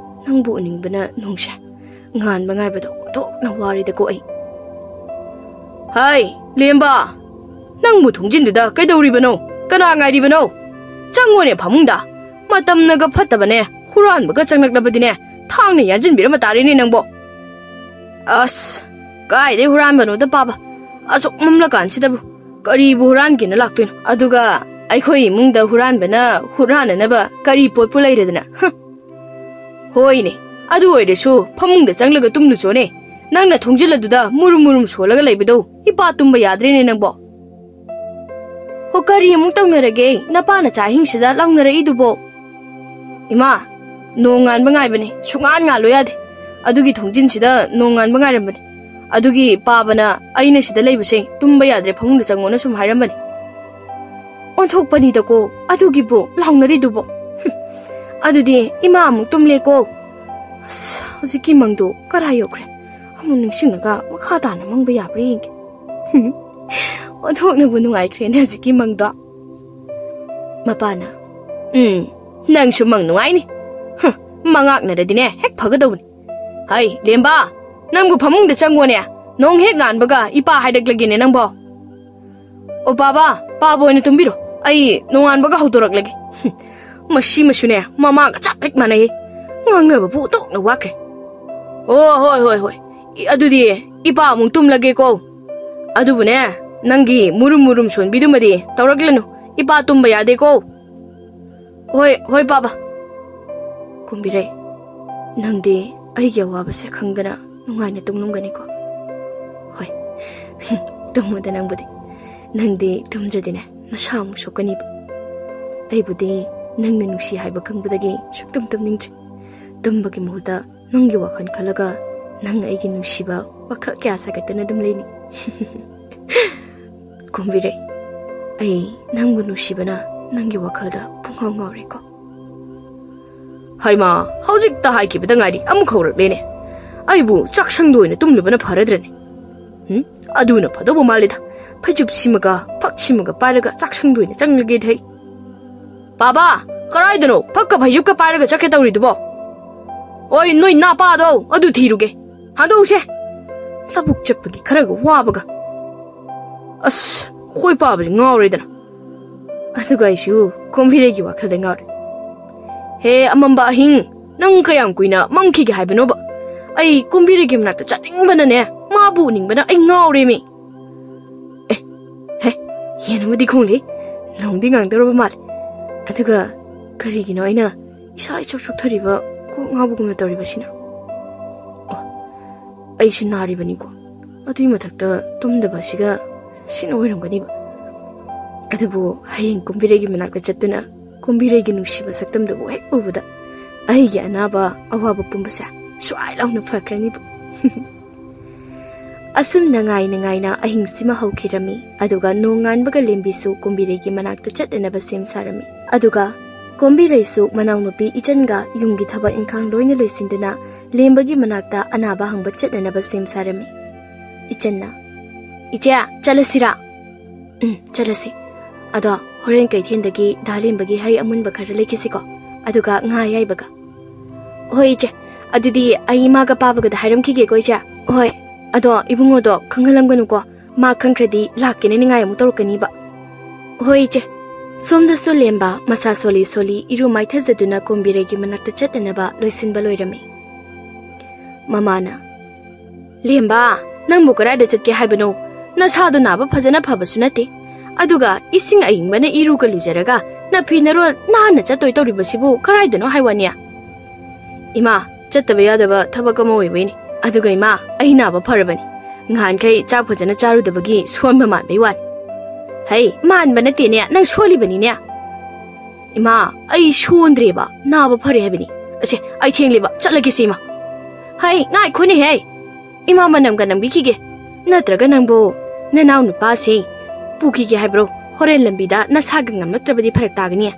ꯅꯪꯕꯨ ꯎꯅꯤꯡꯕꯅ ꯅꯣꯡꯁꯦ ꯉꯥꯟꯕ ꯉꯥꯏꯕꯗ ꯑꯣꯟꯊꯣꯛꯅ ꯋꯥꯔꯦꯗꯀꯣ ꯑꯩ꯫ ꯍꯥꯏ, ꯂꯦꯝꯕ, ꯅꯪꯕꯨ ꯊꯣꯡꯖꯤꯟꯗꯨꯗ ꯀꯩꯗꯧꯔꯤꯕꯅꯣ? ꯀꯅꯥ ꯉꯥꯏꯔꯤꯕꯅꯣ? ꯆꯪꯉꯣꯅꯦ ꯐꯃꯨꯡꯗ꯫ ꯃꯇꯝꯅꯒ ꯐꯠꯇꯕꯅꯦ, ꯍꯨꯔꯥꯟꯕꯒ ꯆꯪꯂꯛꯂꯕꯗꯤꯅꯦ, ꯊꯥꯡꯅ ꯌꯥꯟꯁꯤꯟꯕꯤꯔꯝꯕ ꯇꯥꯔꯦꯅꯦ ꯅꯪꯕꯣ꯫ ꯑꯁ, ꯀꯥꯏꯗꯩ ꯍꯨꯔꯥꯟꯕꯅꯣꯗ ꯄꯥꯕ, ꯑꯁꯨꯛ ꯃꯝꯂꯀꯥꯟꯁꯤꯗꯕꯨ ꯀꯔꯤꯕꯨ ꯍꯨꯔꯥꯟꯒꯦꯅ ꯂꯥꯛꯇꯣꯏꯅꯣ? ꯑꯗꯨꯒ ꯑꯩꯈꯣꯏ ꯏꯃꯨꯡꯗ ꯍꯨꯔꯥꯟꯕꯅ ꯍꯨꯔꯥꯟꯅꯅꯕ ꯀꯔꯤ ꯄꯣꯠꯄꯨ ꯂꯩꯔꯗꯅ? ꯍꯨꯝ꯫ ꯍꯣꯏꯅꯦ, ꯑꯗꯨ ꯑꯣꯏꯔꯁꯨ ꯐꯃꯨꯡꯗ ꯆꯪꯂꯒ ꯇꯨꯝꯂꯨꯆꯣꯅꯦ꯫ ꯅꯪꯅ ꯊꯣꯡꯖꯤꯜꯂꯗꯨꯗ ꯃꯨꯔꯨꯝ ꯃꯨꯔꯨꯝ ꯁꯣꯜꯂꯒ ꯂꯩꯕꯗꯣ ꯏꯄꯥ ꯇꯨꯝꯕ ꯌꯥꯗ꯭ꯔꯦꯅꯦ ꯅꯪꯕꯣ꯫ ꯍꯣ, ꯀꯔꯤ ꯑꯃꯨꯛ ꯇꯧꯅꯔꯒꯦ? ꯅꯄꯥ ꯅꯆꯥ ꯑꯍꯤꯡꯁꯤꯗ ꯂꯥꯎꯅꯔꯛꯏꯗꯨꯕꯣ? ꯏꯃꯥ, ꯅꯣꯡ ꯉꯥꯟꯕ ꯉꯥꯏꯕꯅꯦ, ꯁꯨꯡꯉꯥꯟ ꯉꯥꯜꯂꯣ ꯌꯥꯗꯦ꯫ ꯑꯗꯨꯒꯤ ꯊꯣꯡꯖꯤꯟꯁꯤꯗ ꯅꯣꯡ ꯉꯥꯟꯕ ꯉꯥꯏꯔꯝꯕꯅꯦ꯫ ꯑꯗꯨꯒꯤ ꯄꯥꯕꯅ ꯑꯩꯅ ꯁꯤꯗ ꯂꯩꯕꯁꯦ ꯇꯨꯝꯕ ꯌꯥꯗ꯭ꯔꯦ, ꯐꯃꯨꯡꯗ ꯆꯪꯉꯣꯅ ꯁꯨꯝ ꯍꯥꯏꯔꯝꯕꯅꯦ꯫ ꯑꯣꯟꯊꯣꯛꯄꯅꯤꯗꯀꯣ, ꯑꯗꯨꯒꯤꯕꯨ ꯂꯥꯎꯅꯔꯤꯗꯨꯕꯣ? ꯍꯨꯝ, ꯑꯗꯨꯗꯤ ꯏꯃꯥ ꯑꯃꯨꯛ ꯇꯨꯝꯂꯦꯀꯣ꯫ ꯑꯁ, ꯍꯧꯖꯤꯛꯀꯤ ꯃꯪꯗꯣ ꯀꯔꯥꯏ ꯌꯧꯈ꯭ꯔꯦ? ꯑꯃꯨꯛ ꯅꯤꯡꯁꯤꯡꯂꯒ ꯃꯈꯥ ꯇꯥꯅ ꯃꯪꯕ ꯌꯥꯕ꯭ꯔꯥ ꯌꯦꯡꯒꯦ꯫ ꯍꯨꯝ, ꯑꯣꯟꯊꯣꯛꯅꯕꯨ ꯅꯨꯡꯉꯥꯏꯈ꯭ꯔꯦꯅꯦ ꯍꯧꯖꯤꯛꯀꯤ ꯃꯪꯗꯣ꯫ ꯃꯄꯥꯅ, "ꯎꯝ, ꯅꯪꯁꯨ ꯃꯪ ꯅꯨꯡꯉꯥꯏꯅꯤ꯫ ꯍꯨꯝ, ꯃꯉꯥꯛꯅꯔꯗꯤꯅꯦ ꯍꯦꯛ ꯐꯒꯗꯧꯕꯅꯤ꯫ ꯍꯩ, ꯂꯦꯝꯕ, ꯅꯪꯕꯨ ꯐꯃꯨꯡꯗ ꯆꯪꯉꯣꯅꯦ꯫ ꯅꯣꯡ ꯍꯦꯛ ꯉꯥꯟꯕꯒ ꯏꯄꯥ ꯍꯥꯏꯔꯛꯂꯒꯦꯅꯦ ꯅꯪꯕꯣ꯫ ꯑꯣ ꯄꯥꯕ, ꯄꯥꯕ ꯑꯣꯏꯅ ꯇꯨꯝꯕꯤꯔꯣ꯫ ꯑꯩ ꯅꯣꯡꯉꯥꯟꯕꯒ ꯍꯧꯗꯣꯔꯛꯂꯒꯦ꯫" ꯍꯨꯝ, ꯃꯁꯤ ꯃꯁꯨꯅꯦ ꯃꯃꯥꯒ ꯆꯞ ꯍꯦꯛ ꯃꯥꯟꯅꯩ꯫ ꯉꯥꯡꯅꯕꯕꯨ ꯑꯣꯟꯊꯣꯛꯅ ꯋꯥꯈ꯭ꯔꯦ꯫ "ꯑꯣ, ꯍꯣꯏ, ꯍꯣꯏ, ꯍꯣꯏ꯫ ꯏ-, ꯑꯗꯨꯗꯤ ꯏꯄꯥ ꯑꯃꯨꯛ ꯇꯨꯝꯂꯒꯦꯀꯣ꯫ ꯑꯗꯨꯕꯨꯅꯦ, ꯅꯪꯒꯤ ꯃꯨꯔꯨꯝ ꯃꯨꯔꯨꯝ ꯁꯣꯟꯕꯤꯗꯨꯃꯗꯤ ꯇꯧꯔꯛꯂꯅꯨ꯫ ꯏꯄꯥ ꯇꯨꯝꯕ ꯌꯥꯗꯦꯀꯣ꯫" "ꯍꯣꯏ, ꯍꯣꯏ, ꯄꯥꯕ꯫" ꯀꯨꯝꯕꯤꯔꯩ, ꯅꯪꯗꯤ ꯑꯩꯒꯤ ꯑꯋꯥꯕꯁꯦ ꯈꯪꯗꯅ ꯅꯨꯡꯉꯥꯏꯅ ꯇꯨꯝꯂꯝꯒꯅꯤꯀꯣ? ꯍꯣꯏ, ꯇꯨꯝꯃꯨꯗ ꯅꯪꯕꯨꯗꯤ꯫ ꯅꯪꯗꯤ ꯇꯨꯝꯗ꯭ꯔꯗꯤꯅꯦ, ꯅꯁꯥ ꯑꯃꯨꯛ ꯁꯣꯛꯀꯅꯤꯕ꯫ ꯑꯩꯕꯨꯗꯤ ꯅꯪꯅ ꯅꯨꯡꯁꯤ ꯍꯥꯏꯕ ꯈꯪꯕꯗꯒꯤ ꯁꯨꯛꯇꯨꯝ ꯇꯨꯝꯅꯤꯡꯗ꯭ꯔꯤ꯫ ꯇꯨꯝꯕꯒꯤ ꯃꯍꯨꯠꯇ ꯅꯪꯒꯤ ꯋꯥꯈꯜ ꯈꯜꯂꯒ ꯅꯪ ꯑꯩꯒꯤ ꯅꯨꯡꯁꯤꯕ ꯋꯥꯈꯜ ꯀꯌꯥ ꯁꯥꯒꯠꯇꯨꯅ ꯑꯗꯨꯝ ꯂꯩꯅꯤ꯫ ꯀꯨꯝꯕꯤꯔꯩ, ꯑꯩ ꯅꯪꯕꯨ ꯅꯨꯡꯁꯤꯕꯅ ꯅꯪꯒꯤ ꯋꯥꯈꯜꯗ ꯄꯨꯡꯉꯥꯎ ꯉꯥꯎꯔꯦꯀꯣ꯫ ꯍꯩꯃꯥ, ꯍꯧꯖꯤꯛꯇ ꯍꯥꯏꯈꯤꯕꯗ ꯉꯥꯏꯔꯤ, ꯑꯃꯨꯛ ꯍꯧꯔꯛꯂꯦꯅꯦ꯫ ꯑꯩꯕꯨ ꯆꯥꯛꯁꯪꯗ ꯑꯣꯏꯅ ꯇꯨꯝꯂꯨꯕꯅ ꯐꯔꯗ꯭ꯔꯅꯦ? ꯍꯨꯝ? ꯑꯗꯨꯅ ꯐꯗꯧꯕ ꯃꯥꯜꯂꯤꯗ꯫ ꯐꯩꯖꯨꯞ ꯁꯤꯃꯒ ꯐꯛ ꯁꯤꯃꯒ ꯄꯥꯏꯔꯒ ꯆꯥꯛꯁꯪꯗ ꯑꯣꯏꯅ ꯆꯪꯂꯒꯦꯗ ꯑꯩ꯫ "ꯕꯥꯕꯥ, ꯀꯔꯥꯏꯗꯅꯣ ꯐꯛꯀ ꯐꯩꯖꯨꯞꯀ ꯄꯥꯏꯔꯒ ꯆꯠꯀꯦ ꯇꯧꯔꯤꯗꯨꯕꯣ? ꯑꯣꯏ, ꯅꯣꯏ ꯅꯥꯄꯥꯗꯣ ꯑꯗꯨ ꯊꯤꯔꯨꯒꯦ꯫ ꯍꯥꯟꯗꯣꯛꯎꯁꯦ꯫ ꯂꯧꯕꯨꯛ ꯆꯠꯄꯒꯤ ꯈꯔꯒ ꯋꯥꯕꯒ꯫ ꯑꯁ, ꯈꯣꯏ ꯄꯥꯕꯁꯤ ꯉꯥꯎꯔꯦꯗꯅ꯫ ꯑꯗꯨꯒ ꯑꯩꯁꯨ ꯀꯣꯝꯕꯤꯔꯩꯒꯤ ꯋꯥꯈꯜꯗ ꯉꯥꯎꯔꯦ꯫ ꯍꯦ ꯑꯃꯝꯕ ꯑꯍꯤꯡ, ꯅꯪ ꯀꯌꯥꯝ ꯀꯨꯏꯅ ꯃꯪꯈꯤꯒꯦ ꯍꯥꯏꯕꯅꯣꯕ? ꯑꯩ ꯀꯣꯝꯕꯤꯔꯩꯒꯤ ꯃꯅꯥꯛꯇ ꯆꯠꯅꯤꯡꯕꯅꯅꯦ, ꯃꯥꯕꯨ ꯎꯅꯤꯡꯕꯅ ꯑꯩ ꯉꯥꯎꯔꯦꯃꯤ꯫ ꯑꯦ, ꯍꯦ, ꯌꯦꯟ ꯑꯃꯗꯤ ꯈꯣꯡꯂꯦ꯫ ꯅꯣꯡꯗꯤ ꯉꯥꯡꯗꯧꯔꯕ ꯃꯥꯜꯂꯦ꯫ ꯑꯗꯨꯒ ꯀꯔꯤꯒꯤꯅꯣ ꯑꯩꯅ ꯏꯁꯥ ꯏꯆꯣꯛ ꯆꯣꯛꯊꯔꯤꯕ, ꯀꯣꯛ ꯉꯥꯎꯕꯒꯨꯝꯅ ꯇꯧꯔꯤꯕꯁꯤꯅ? ꯑꯣ, ꯑꯩꯁꯦ ꯅꯥꯔꯤꯕꯅꯤꯀꯣ꯫ ꯑꯗꯨꯒꯤ ꯃꯊꯛꯇ ꯇꯨꯝꯗꯕ ꯑꯁꯤꯒ ꯁꯤꯅ ꯑꯣꯏꯔꯝꯒꯅꯤꯕ꯫ ꯑꯗꯨꯕꯨ ꯍꯌꯦꯡ ꯀꯨꯝꯕꯤꯔꯩꯒꯤ ꯃꯅꯥꯛꯇ ꯆꯠꯇꯨꯅ ꯀꯨꯝꯕꯤꯔꯩꯒꯤ ꯅꯨꯡꯁꯤꯕ ꯁꯛꯇꯝꯗꯨꯕꯨ ꯍꯦꯛ ꯎꯕꯗ ꯑꯩꯒꯤ ꯑꯅꯥꯕ ꯑꯋꯥꯕ ꯄꯨꯝꯕꯁꯦ ꯁ꯭ꯋꯥꯏ ꯂꯥꯎꯅ ꯐꯈ꯭ꯔꯅꯤꯕ꯫ ꯑꯁꯨꯝꯅ ꯉꯥꯏꯅ ꯉꯥꯏꯅ ꯑꯍꯤꯡꯁꯤꯃ ꯍꯧꯈꯤꯔꯝꯃꯤ꯫ ꯑꯗꯨꯒ ꯅꯣꯡꯉꯥꯟꯕꯒ ꯂꯦꯝꯕꯤꯁꯨ ꯀꯨꯝꯕꯤꯔꯩꯒꯤ ꯃꯅꯥꯛꯇ ꯆꯠꯅꯅꯕ ꯁꯦꯝ ꯁꯥꯔꯝꯃꯤ꯫ ꯑꯗꯨꯒ ꯀꯣꯝꯕꯤꯔꯩꯁꯨ ꯃꯅꯥꯎꯅꯨꯄꯤ ꯏꯆꯟꯒ ꯌꯨꯝꯒꯤ ꯊꯕꯛ ꯏꯪꯈꯥꯡ ꯂꯣꯏꯅ ꯂꯣꯏꯁꯤꯟꯗꯨꯅ ꯂꯦꯝꯕꯒꯤ ꯃꯅꯥꯛꯇ ꯑꯅꯥꯕ ꯍꯪꯕ ꯆꯠꯅꯅꯕ ꯁꯦꯝ ꯁꯥꯔꯝꯃꯤ꯫ ꯏꯆꯟꯅ, "ꯏꯆꯦ, ꯆꯠꯂꯁꯤꯔꯥ?" "ꯎꯝ, ꯆꯠꯂꯁꯤ꯫ ꯑꯗꯣ ꯍꯣꯔꯦꯟ ꯀꯩꯊꯦꯜꯗꯒꯤ ꯗꯥ ꯂꯦꯝꯕꯒꯤ ꯍꯩ ꯑꯃꯨꯟꯕ ꯈꯔ ꯂꯩꯈꯤꯁꯤꯀꯣ, ꯑꯗꯨꯒ ꯉꯥ ꯑꯌꯥꯏꯕꯒ꯫" "ꯍꯣꯏ ꯏꯆꯦ, ꯑꯗꯨꯗꯤ ꯑꯩ ꯏꯃꯥꯒ ꯄꯥꯕꯒꯗ ꯍꯥꯏꯔꯝꯈꯤꯒꯦꯀꯣ ꯏꯆꯦ꯫ ꯍꯣꯏ, ꯑꯗꯣ ꯏꯕꯨꯡꯉꯣꯗꯣ ꯈꯪꯍꯜꯂꯝꯒꯅꯨꯀꯣ, ꯃꯥ ꯈꯪꯈ꯭ꯔꯗꯤ ꯂꯥꯛꯀꯦꯅ ꯅꯤꯡꯉꯥꯏ ꯑꯃꯨꯛ ꯇꯧꯔꯛꯀꯅꯤꯕ꯫" "ꯍꯣꯏ ꯏꯆꯦ꯫" ꯁꯣꯝꯗꯁꯨ ꯂꯦꯝꯕ ꯃꯁꯥ ꯁꯣꯜꯂꯤ ꯁꯣꯜꯂꯤ ꯏꯔꯨ ꯃꯥꯏꯊꯖꯗꯨꯅ ꯀꯣꯝꯕꯤꯔꯩꯒꯤ ꯃꯅꯥꯛꯇ ꯆꯠꯅꯅꯕ ꯂꯣꯏꯁꯤꯟꯕ ꯂꯣꯏꯔꯝꯃꯤ꯫ ꯃꯃꯥꯅ, "ꯂꯦꯝꯕ, ꯅꯪꯕꯨ ꯀꯗꯥꯏꯗ ꯆꯠꯀꯦ ꯍꯥꯏꯕꯅꯣ? ꯅꯁꯥꯗꯣ ꯅꯥꯕ ꯐꯖꯅ ꯐꯕꯁꯨ ꯅꯠꯇꯦ꯫ ꯑꯗꯨꯒ ꯏꯁꯤꯡ ꯑꯏꯪꯕꯅ ꯏꯔꯨꯒ ꯂꯨꯖꯔꯒ ꯅꯐꯤ ꯅꯔꯣꯜ ꯅꯥꯟꯅ ꯆꯠꯇꯣꯏ ꯇꯧꯔꯤꯕꯁꯤꯕꯨ ꯀꯗꯥꯏꯗꯅꯣ ꯍꯥꯏ ꯋꯥꯅꯤ?" "ꯏꯃꯥ, ꯆꯠꯇꯕ ꯌꯥꯗꯕ ꯊꯕꯛ ꯑꯃ ꯑꯣꯏꯕꯩꯅꯤ꯫ ꯑꯗꯨꯒ ꯏꯃꯥ, ꯑꯩ ꯅꯥꯕ ꯐꯔꯕꯅꯤ꯫ ꯉꯍꯥꯟꯈꯩ ꯆꯥꯛ ꯐꯖꯅ ꯆꯥꯔꯨꯗꯕꯒꯤ ꯁꯣꯟꯕ ꯃꯥꯟꯕꯩ ꯋꯥꯅꯤ꯫" "ꯍꯩ, ꯃꯥꯟꯕ ꯅꯠꯇꯦꯅꯦ, ꯅꯪ ꯁꯣꯜꯂꯤꯕꯅꯤꯅꯦ꯫" "ꯏꯃꯥ, ꯑꯩ ꯁꯣꯟꯗ꯭ꯔꯦꯕ, ꯅꯥꯕ ꯐꯔꯦ ꯍꯥꯏꯕꯅꯤ꯫ ꯑꯁꯦ, ꯑꯩ ꯊꯦꯡꯂꯦꯕ, ꯆꯠꯂꯒꯦꯁꯦ ꯏꯃꯥ꯫" "ꯍꯩ, ꯉꯥꯏꯈꯣꯅꯦꯍꯦ꯫ ꯏꯃꯥ ꯃꯅꯝꯒ ꯅꯝꯕꯤꯈꯤꯒꯦ꯫ ꯅꯠꯇ꯭ꯔꯒ ꯅꯪꯕꯨ ꯅꯅꯥꯎ ꯅꯨꯄꯥꯁꯦ ꯄꯨꯈꯤꯒꯦ ꯍꯥꯏꯕ꯭ꯔꯣ? ꯍꯣꯔꯦꯟ ꯂꯝꯕꯤꯗ ꯅꯁꯥꯒ ꯉꯝꯂꯛꯇ꯭ꯔꯕꯗꯤ ꯐꯔꯛ ꯇꯥꯒꯅꯤ꯫"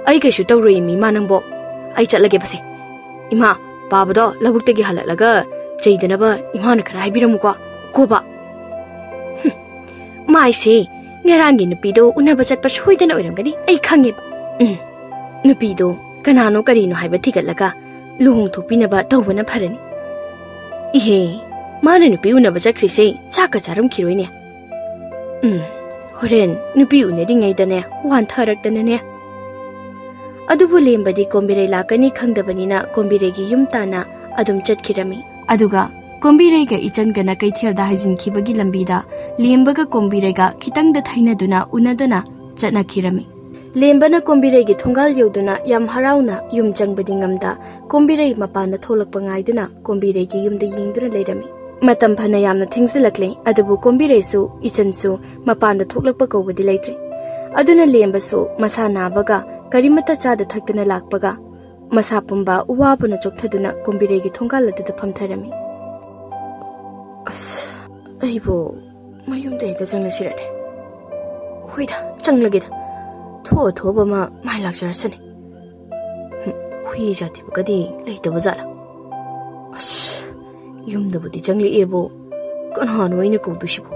"ꯑꯩ ꯀꯩꯁꯨ ꯇꯧꯔꯣꯏ ꯃꯤ ꯏꯃꯥ ꯅꯪꯕꯣ꯫ ꯑꯩ ꯆꯠꯂꯒꯦꯕꯁꯦ꯫ ꯏꯃꯥ, ꯄꯥꯕꯗꯣ ꯂꯧꯕꯨꯛꯇꯒꯤ ꯍꯜꯂꯛꯂꯒ ꯆꯩꯗꯅꯕ ꯏꯃꯥꯅ ꯈꯔ ꯍꯥꯏꯕꯤꯔꯝꯃꯨꯀꯣ꯫ ꯀꯣꯕ?" "ꯍꯨꯝ, ꯃꯥꯏꯁꯦ, ꯉꯔꯥꯡꯒꯤ ꯅꯨꯄꯤꯗꯣ ꯎꯅꯕ ꯆꯠꯄ ꯁꯣꯏꯗꯅ ꯑꯣꯏꯔꯝꯒꯅꯤ, ꯑꯩ ꯈꯪꯉꯦꯕ꯫ ꯎꯝ, ꯅꯨꯄꯤꯗꯣ ꯀꯅꯥꯅꯣ ꯀꯔꯤꯅꯣ ꯍꯥꯏꯕ ꯊꯤꯒꯠꯂꯒ ꯂꯨꯍꯣꯡꯊꯣꯛꯄꯤꯅꯕ ꯇꯧꯕꯅ ꯐꯔꯅꯤ꯫ ꯏꯍꯦ, ꯃꯥꯅ ꯅꯨꯄꯤ ꯎꯅꯕ ꯆꯠꯈ꯭ꯔꯤꯁꯦ ꯆꯥꯛꯀ ꯆꯥꯔꯝꯈꯤꯔꯣꯏꯅꯦ꯫ ꯎꯝ, ꯍꯣꯔꯦꯟ ꯅꯨꯄꯤ ꯎꯅꯔꯤꯉꯩꯗꯅꯦ, ꯋꯥꯟꯊꯔꯛꯇꯅꯅꯦ꯫ ꯑꯗꯨꯕꯨ ꯂꯦꯝꯕꯗꯤ ꯀꯣꯝꯕꯤꯔꯩ ꯂꯥꯛꯀꯅꯤ ꯈꯪꯗꯕꯅꯤꯅ ꯀꯣꯝꯕꯤꯔꯩꯒꯤ ꯌꯨꯝ ꯇꯥꯟꯅ ꯑꯗꯨꯝ ꯆꯠꯈꯤꯔꯝꯃꯤ꯫ ꯑꯗꯨꯒ ꯀꯣꯝꯕꯤꯔꯩꯒ ꯏꯆꯟꯒꯅ ꯀꯩꯊꯦꯜꯗ ꯍꯥꯏꯖꯤꯟꯈꯤꯕꯒꯤ ꯂꯝꯕꯤꯗ ꯂꯦꯝꯕꯒ ꯀꯣꯝꯕꯤꯔꯩꯒ ꯈꯤꯇꯪꯗ ꯊꯩꯅꯗꯨꯅ ꯎꯅꯗꯅ ꯆꯠꯅꯈꯤꯔꯝꯃꯤ꯫ ꯂꯦꯝꯕꯅ ꯀꯣꯝꯕꯤꯔꯩꯒꯤ ꯊꯣꯡꯒꯥꯜ ꯌꯧꯗꯨꯅ ꯌꯥꯝ ꯍꯔꯥꯎꯅ ꯌꯨꯝ ꯆꯪꯕꯗꯤ ꯉꯝꯗ, ꯀꯣꯝꯕꯤꯔꯩ ꯃꯄꯥꯟꯗ ꯊꯣꯛꯂꯛꯄ ꯉꯥꯏꯗꯨꯅ ꯀꯣꯝꯕꯤꯔꯩꯒꯤ ꯌꯨꯝꯗ ꯌꯦꯡꯗꯨꯅ ꯂꯩꯔꯝꯃꯤ꯫ ꯃꯇꯝ ꯐꯅ ꯌꯥꯝꯅ ꯊꯦꯡꯖꯤꯜꯂꯛꯂꯦ, ꯑꯗꯨꯕꯨ ꯀꯣꯝꯕꯤꯔꯩꯁꯨ ꯏꯆꯟꯁꯨ ꯃꯄꯥꯟꯗ ꯊꯣꯛꯂꯛꯄ ꯀꯧꯕꯗꯤ ꯂꯩꯇ꯭ꯔꯦ꯫ ꯑꯗꯨꯅ ꯂꯦꯝꯕꯁꯨ ꯃꯁꯥ ꯅꯥꯕꯒ ꯀꯔꯤꯃꯠꯇ ꯆꯥꯗ ꯊꯛꯇꯅ ꯂꯥꯛꯄꯒ, ꯃꯁꯥ ꯄꯨꯝꯕ ꯋꯥꯕꯅ ꯆꯣꯛꯊꯗꯨꯅ ꯀꯣꯝꯕꯤꯔꯩꯒꯤ ꯊꯣꯡꯒꯥꯜ ꯑꯗꯨꯗ ꯐꯝꯊꯔꯝꯃꯤ꯫ ꯑꯁ, ꯑꯩꯕꯨ ꯃꯌꯨꯝꯗ ꯍꯦꯛꯇ ꯆꯪꯂꯁꯤꯔꯅꯦ? ꯍꯣꯏꯗ, ꯆꯪꯂꯒꯦꯗ꯫ ꯊꯣꯛꯑ ꯊꯣꯛꯑꯕ ꯑꯃ ꯃꯥꯏ ꯂꯥꯛꯆꯔꯁꯅꯤ꯫ ꯍꯨꯝ, ꯍꯨꯏ ꯖꯥꯇꯤꯕꯨꯒꯗꯤ ꯂꯩꯇꯕ ꯖꯥꯠꯂꯥ? ꯑꯁ, ꯌꯨꯝꯗꯕꯨꯗꯤ ꯆꯪꯂꯛꯑꯦꯕꯨ, ꯀꯅꯥꯅꯣ ꯑꯩꯅ ꯀꯧꯗꯣꯏꯁꯤꯕꯨ?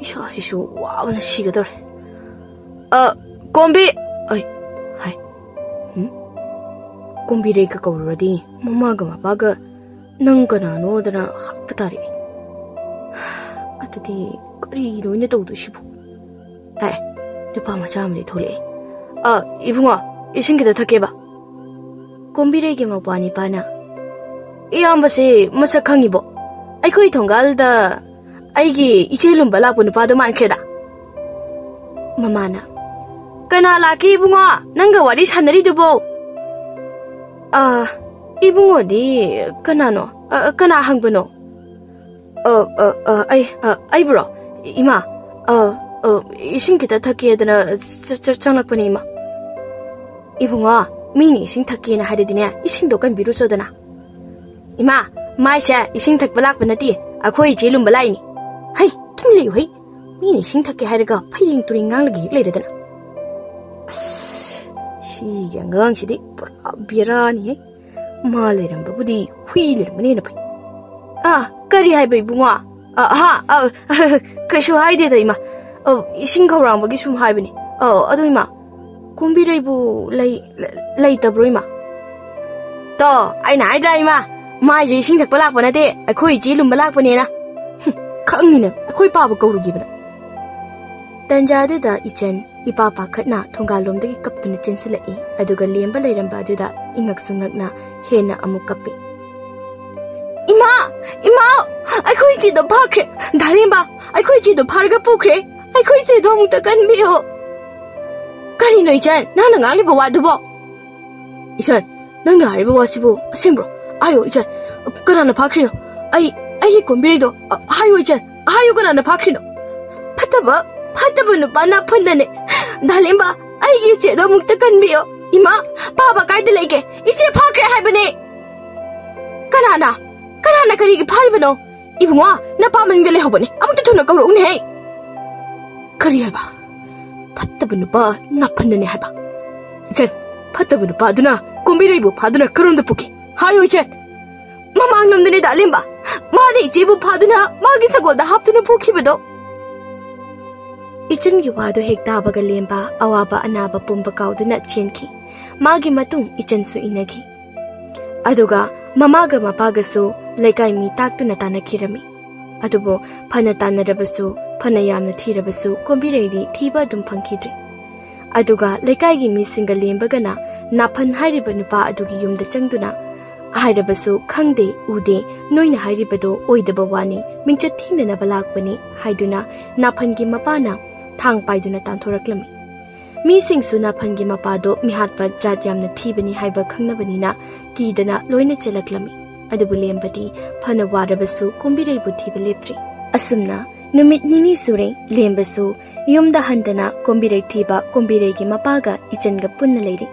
ꯏꯁꯥꯁꯤꯁꯨ ꯋꯥꯕꯅ ꯁꯤꯒꯗꯧꯔꯦ꯫ ꯑ, ꯀꯣꯝꯕꯤ! ꯑꯩ, ꯍꯥꯏ꯫ ꯍꯨꯝ? ꯀꯣꯝꯕꯤꯔꯩꯒ ꯀꯧꯔꯨꯔꯗꯤ ꯃꯃꯥꯒ ꯃꯄꯥꯒ "ꯅꯪ ꯀꯅꯥꯅꯣꯗꯅ" ꯍꯥꯠꯄ ꯇꯥꯔꯦ꯫ ꯑꯗꯨꯗꯤ ꯀꯔꯤꯅꯣ ꯑꯩꯅ ꯇꯧꯗꯣꯏꯁꯤꯕꯨ? ꯑꯦ, ꯅꯨꯄꯥ ꯃꯆꯥ ꯑꯃꯗꯤ ꯊꯣꯛꯂꯛꯑꯦ꯫ "ꯑ, ꯏꯕꯨꯡꯉꯣ, ꯏꯁꯤꯡ ꯈꯤꯇ ꯊꯛꯀꯦꯕ?" ꯀꯣꯝꯕꯤꯔꯩꯒꯤ ꯃꯧꯄ꯭ꯋꯥꯅꯤꯄꯥꯅ, "ꯏꯌꯥꯝꯕꯁꯦ ꯃꯁꯛ ꯈꯪꯉꯤꯕꯣ? ꯑꯩꯈꯣꯏ ꯊꯣꯡꯒꯥꯜꯗ ꯑꯩꯒꯤ ꯏꯆꯦ ꯂꯨꯝꯕ ꯂꯥꯛꯄ ꯅꯨꯄꯥꯗꯣ ꯃꯥꯟꯈ꯭ꯔꯦꯗ?" ꯃꯃꯥꯅ, "ꯀꯅꯥ ꯂꯥꯛꯀꯦ ꯏꯕꯨꯡꯉꯣ? ꯅꯪꯒ ꯋꯥꯔꯤ ꯁꯥꯟꯅꯔꯤꯗꯨꯕꯣ?" "ꯑ, ꯏꯕꯨꯡꯉꯣꯗꯤ ꯀꯅꯥꯅꯣ? ꯑ, ꯀꯅꯥ ꯍꯪꯕꯅꯣ?" "ꯑ, ꯑ, ꯑ, ꯑꯩ, ꯑ, ꯑꯩꯕꯨꯔꯣ? ꯏꯃꯥ, ꯑ, ꯑ, ꯏꯁꯤꯡ ꯈꯤꯇ ꯊꯛꯀꯦꯗꯅ ꯆ-, ꯆ-, ꯆꯪꯂꯛꯄꯅꯦ, ꯏꯃꯥ꯫" "ꯏꯕꯨꯡꯉꯣ, ꯃꯤꯅ ꯏꯁꯤꯡ ꯊꯛꯀꯦꯅ ꯍꯥꯏꯔꯗꯤꯅꯦ, ꯏꯁꯤꯡꯗꯣ ꯀꯟꯕꯤꯔꯨꯆꯣꯗꯅ꯫" "ꯏꯃꯥ, ꯃꯥꯏꯁꯦ ꯏꯁꯤꯡ ꯊꯛꯄ ꯂꯥꯛꯄ ꯅꯠꯇꯦ, ꯑꯩꯈꯣꯏ ꯏꯆꯦ ꯂꯨꯝꯕ ꯂꯥꯛꯏꯅꯤ꯫" "ꯍꯩ, ꯇꯨꯃꯤꯟ ꯂꯩꯌꯨ ꯍꯩ, ꯃꯤꯅ ꯏꯁꯤꯡ ꯊꯛꯀꯦ ꯍꯥꯏꯔꯒ ꯐꯩꯔꯦꯡ ꯇꯨꯔꯦꯡ ꯉꯥꯡꯂꯒ ꯍꯦꯛ ꯂꯩꯔꯗꯅ꯫" ꯑꯁ, ꯁꯤꯒꯤ ꯑꯉꯥꯡꯁꯤꯗꯤ ꯄꯨꯔꯥ ꯕꯦꯔꯥꯅꯤꯍꯦ꯫ ꯃꯥ ꯂꯩꯔꯝꯕꯕꯨꯗꯤ ꯍꯨꯏ ꯂꯩꯔꯝꯕꯅ ꯍꯦꯟꯅ ꯐꯩ꯫ "ꯑꯥ, ꯀꯔꯤ ꯍꯥꯏꯕ ꯏꯕꯨꯡꯉꯣ?" ꯑ, ꯍꯥ? ꯑ, ꯀꯩꯁꯨ ꯍꯥꯏꯗꯦꯗ, ꯏꯃꯥ꯫ ꯑ, ꯏꯁꯤꯡ ꯈꯧꯔꯥꯡꯕꯒꯤ ꯁꯨꯝ ꯍꯥꯏꯕꯅꯤ꯫ ꯑ, ꯑꯗꯨ, ꯏꯃꯥ, ꯀꯣꯝꯕꯤꯔꯩꯕꯨ ꯂꯩ-, ꯂꯩ-, ꯂꯩꯇꯕ꯭ꯔꯣ, ꯏꯃꯥ? ꯇꯣ, ꯑꯩꯅ ꯍꯥꯏꯗ꯭ꯔꯥ, ꯏꯃꯥ? ꯃꯥꯏꯁꯦ ꯏꯁꯤꯡ ꯊꯛꯄ ꯂꯥꯛꯄ ꯅꯠꯇꯦ, ꯑꯩꯈꯣꯏ ꯏꯆꯦ ꯂꯨꯝꯕ ꯂꯥꯛꯄꯅꯦꯅ꯫ ꯍꯨꯝ, ꯈꯪꯉꯤꯅꯦ, ꯑꯩꯈꯣꯏ ꯄꯥꯕ ꯀꯧꯔꯨꯈꯤꯕꯅ꯫ ꯇꯟꯖꯥꯗꯨꯗ ꯏꯆꯟ ꯏꯄꯥ ꯄꯥꯈꯠꯅ ꯊꯣꯡꯒꯥꯜꯂꯣꯝꯗꯒꯤ ꯀꯞꯇꯨꯅ ꯆꯦꯟꯁꯤꯜꯂꯛꯏ, ꯑꯗꯨꯒ ꯂꯦꯝꯕ ꯂꯩꯔꯝꯕ ꯑꯗꯨꯗ ꯏꯉꯛꯁꯨ ꯉꯛꯅ ꯍꯦꯟꯅ ꯑꯃꯨꯛ ꯀꯞꯄꯤ꯫ "ꯏꯃꯥ! ꯏꯃꯥ! ꯑꯩꯈꯣꯏ ꯏꯆꯦꯗꯣ ꯐꯥꯈ꯭ꯔꯦ! ꯗꯥ ꯂꯦꯝꯕ, ꯑꯩꯈꯣꯏ ꯏꯆꯦꯗꯣ ꯐꯥꯔꯒ ꯄꯨꯈ꯭ꯔꯦ! ꯑꯩꯈꯣꯏ ꯏꯆꯦꯗꯣ ꯑꯃꯨꯛꯇ ꯀꯟꯕꯤꯌꯣ!" "ꯀꯔꯤꯅꯣ ꯏꯆꯟ, ꯅꯪꯅ ꯉꯥꯡꯂꯤꯕ ꯋꯥꯗꯨꯕꯣ?" "ꯏꯆꯟ, ꯅꯪꯅ ꯍꯥꯏꯔꯤꯕ ꯋꯥꯁꯤꯕꯨ ꯑꯁꯦꯡꯕ꯭ꯔꯣ? ꯍꯥꯏꯌꯣ ꯏꯆꯟ, ꯀꯅꯥꯅ ꯐꯥꯈ꯭ꯔꯤꯅꯣ? ꯑꯩ, ꯑꯩꯒꯤ ꯀꯣꯝꯕꯤꯔꯩꯗꯣ, ꯑ, ꯍꯥꯏꯌꯣ ꯏꯆꯟ, ꯍꯥꯏꯌꯨ ꯀꯅꯥꯅ ꯐꯥꯈ꯭ꯔꯤꯅꯣ?" "ꯐꯠꯇꯕ, ꯐꯠꯇꯕ ꯅꯨꯄꯥ ꯅꯥꯐꯟꯗꯅꯦ ꯗꯥ ꯂꯦꯝꯕ, ꯑꯩꯒꯤ ꯏꯆꯦꯗꯣ ꯑꯃꯨꯛꯇ ꯀꯟꯕꯤꯌꯣ꯫ ꯏꯃꯥ, ꯄꯥꯕ ꯀꯥꯏꯗ ꯂꯩꯒꯦ? ꯏꯆꯦ ꯐꯥꯈ꯭ꯔꯦ ꯍꯥꯏꯕꯅꯦ!" "ꯀꯅꯥꯅ? ꯀꯅꯥꯅ ꯀꯔꯤꯒꯤ ꯐꯥꯔꯤꯕꯅꯣ? ꯏꯕꯨꯡꯉꯣ, ꯅꯄꯥ ꯃꯅꯤꯡꯗ ꯂꯩꯍꯧꯕꯅꯦ, ꯑꯃꯨꯛꯇ ꯊꯨꯅ ꯀꯧꯔꯛꯎꯅꯦꯍꯦ!" "ꯀꯔꯤ ꯍꯥꯏꯕ? ꯐꯠꯇꯕ ꯅꯨꯄꯥ ꯅꯥꯐꯟꯗꯅꯦ ꯍꯥꯏꯕ?" "ꯏꯆꯟ, ꯐꯠꯇꯕ ꯅꯨꯄꯥ ꯑꯗꯨꯅ ꯀꯣꯝꯕꯤꯔꯩꯕꯨ ꯐꯥꯗꯨꯅ ꯀꯔꯣꯝꯗ ꯄꯨꯈꯤ? ꯍꯥꯏꯌꯨ ꯏꯆꯟ!" "ꯃꯃꯥꯡꯂꯣꯝꯗꯅꯦ ꯗꯥ ꯂꯦꯝꯕ, ꯃꯥꯅ ꯏꯆꯦꯕꯨ ꯐꯥꯗꯨꯅ ꯃꯥꯒꯤ ꯁꯒꯣꯜꯗ ꯍꯥꯞꯇꯨꯅ ꯄꯨꯈꯤꯕꯗꯣ!" ꯏꯆꯟꯒꯤ ꯋꯥꯗꯨ ꯍꯦꯛ ꯇꯥꯕꯒ ꯂꯦꯝꯕ ꯑꯋꯥꯕ ꯑꯅꯥꯕ ꯄꯨꯝꯕ ꯀꯥꯎꯗꯨꯅ ꯆꯦꯟꯈꯤ꯫ ꯃꯥꯒꯤ ꯃꯇꯨꯡ ꯏꯆꯟꯁꯨ ꯏꯟꯅꯈꯤ꯫ ꯑꯗꯨꯒ ꯃꯃꯥꯒ ꯃꯄꯥꯒꯁꯨ ꯂꯩꯀꯥꯏ ꯃꯤ ꯇꯥꯛꯇꯨꯅ ꯇꯥꯟꯅꯈꯤꯔꯝꯃꯤ꯫ ꯑꯗꯨꯕꯨ ꯐꯅ ꯇꯥꯟꯅꯔꯕꯁꯨ, ꯐꯅ ꯌꯥꯝꯅ ꯊꯤꯔꯕꯁꯨ ꯀꯣꯝꯕꯤꯔꯩꯗꯤ ꯊꯤꯕ ꯑꯗꯨꯝ ꯐꯪꯈꯤꯗ꯭ꯔꯦ꯫ ꯑꯗꯨꯒ ꯂꯩꯀꯥꯏꯒꯤ ꯃꯤꯁꯤꯡꯒ ꯂꯦꯝꯕꯒꯅ ꯅꯥꯐꯟ ꯍꯥꯏꯔꯤꯕ ꯅꯨꯄꯥ ꯑꯗꯨꯒꯤ ꯌꯨꯝꯗ ꯆꯪꯗꯨꯅ ꯍꯥꯏꯔꯕꯁꯨ "ꯈꯪꯗꯦ, ꯎꯗꯦ, ꯅꯣꯏꯅ ꯍꯥꯏꯔꯤꯕꯗꯣ ꯑꯣꯏꯗꯕ ꯋꯥꯅꯤ, ꯃꯤꯡꯆꯠ ꯊꯤꯅꯅꯕ ꯂꯥꯛꯄꯅꯤ" ꯍꯥꯏꯗꯨꯅ ꯅꯥꯐꯟꯒꯤ ꯃꯄꯥꯅ ꯊꯥꯡ ꯄꯥꯏꯗꯨꯅ ꯇꯥꯟꯊꯣꯔꯛꯂꯝꯃꯤ꯫ ꯃꯤꯁꯤꯡꯁꯨ ꯅꯥꯐꯟꯒꯤ ꯃꯄꯥꯗꯣ ꯃꯤꯍꯥꯠꯄ ꯖꯥꯠ ꯌꯥꯝꯅ ꯊꯤꯕꯅꯤ ꯍꯥꯏꯕ ꯈꯪꯅꯕꯅꯤꯅ ꯀꯤꯗꯅ ꯂꯣꯏꯅ ꯆꯦꯜꯂꯛꯂꯝꯃꯤ꯫ ꯑꯗꯨꯕꯨ ꯂꯦꯝꯕꯗꯤ ꯐꯅ ꯋꯥꯔꯕꯁꯨ ꯀꯣꯝꯕꯤꯔꯩꯕꯨ ꯊꯤꯕ ꯂꯦꯞꯇ꯭ꯔꯤ꯫ ꯑꯁꯨꯝꯅ ꯅꯨꯃꯤꯠ ꯅꯤꯅꯤ ꯁꯨꯔꯦ, ꯂꯦꯝꯕꯁꯨ ꯌꯨꯝꯗ ꯍꯟꯗꯅ ꯀꯣꯝꯕꯤꯔꯩ ꯊꯤꯕ ꯀꯣꯝꯕꯤꯔꯩꯒꯤ ꯃꯄꯥꯒ ꯏꯆꯟꯒ ꯄꯨꯟꯅ ꯂꯩꯔꯤ꯫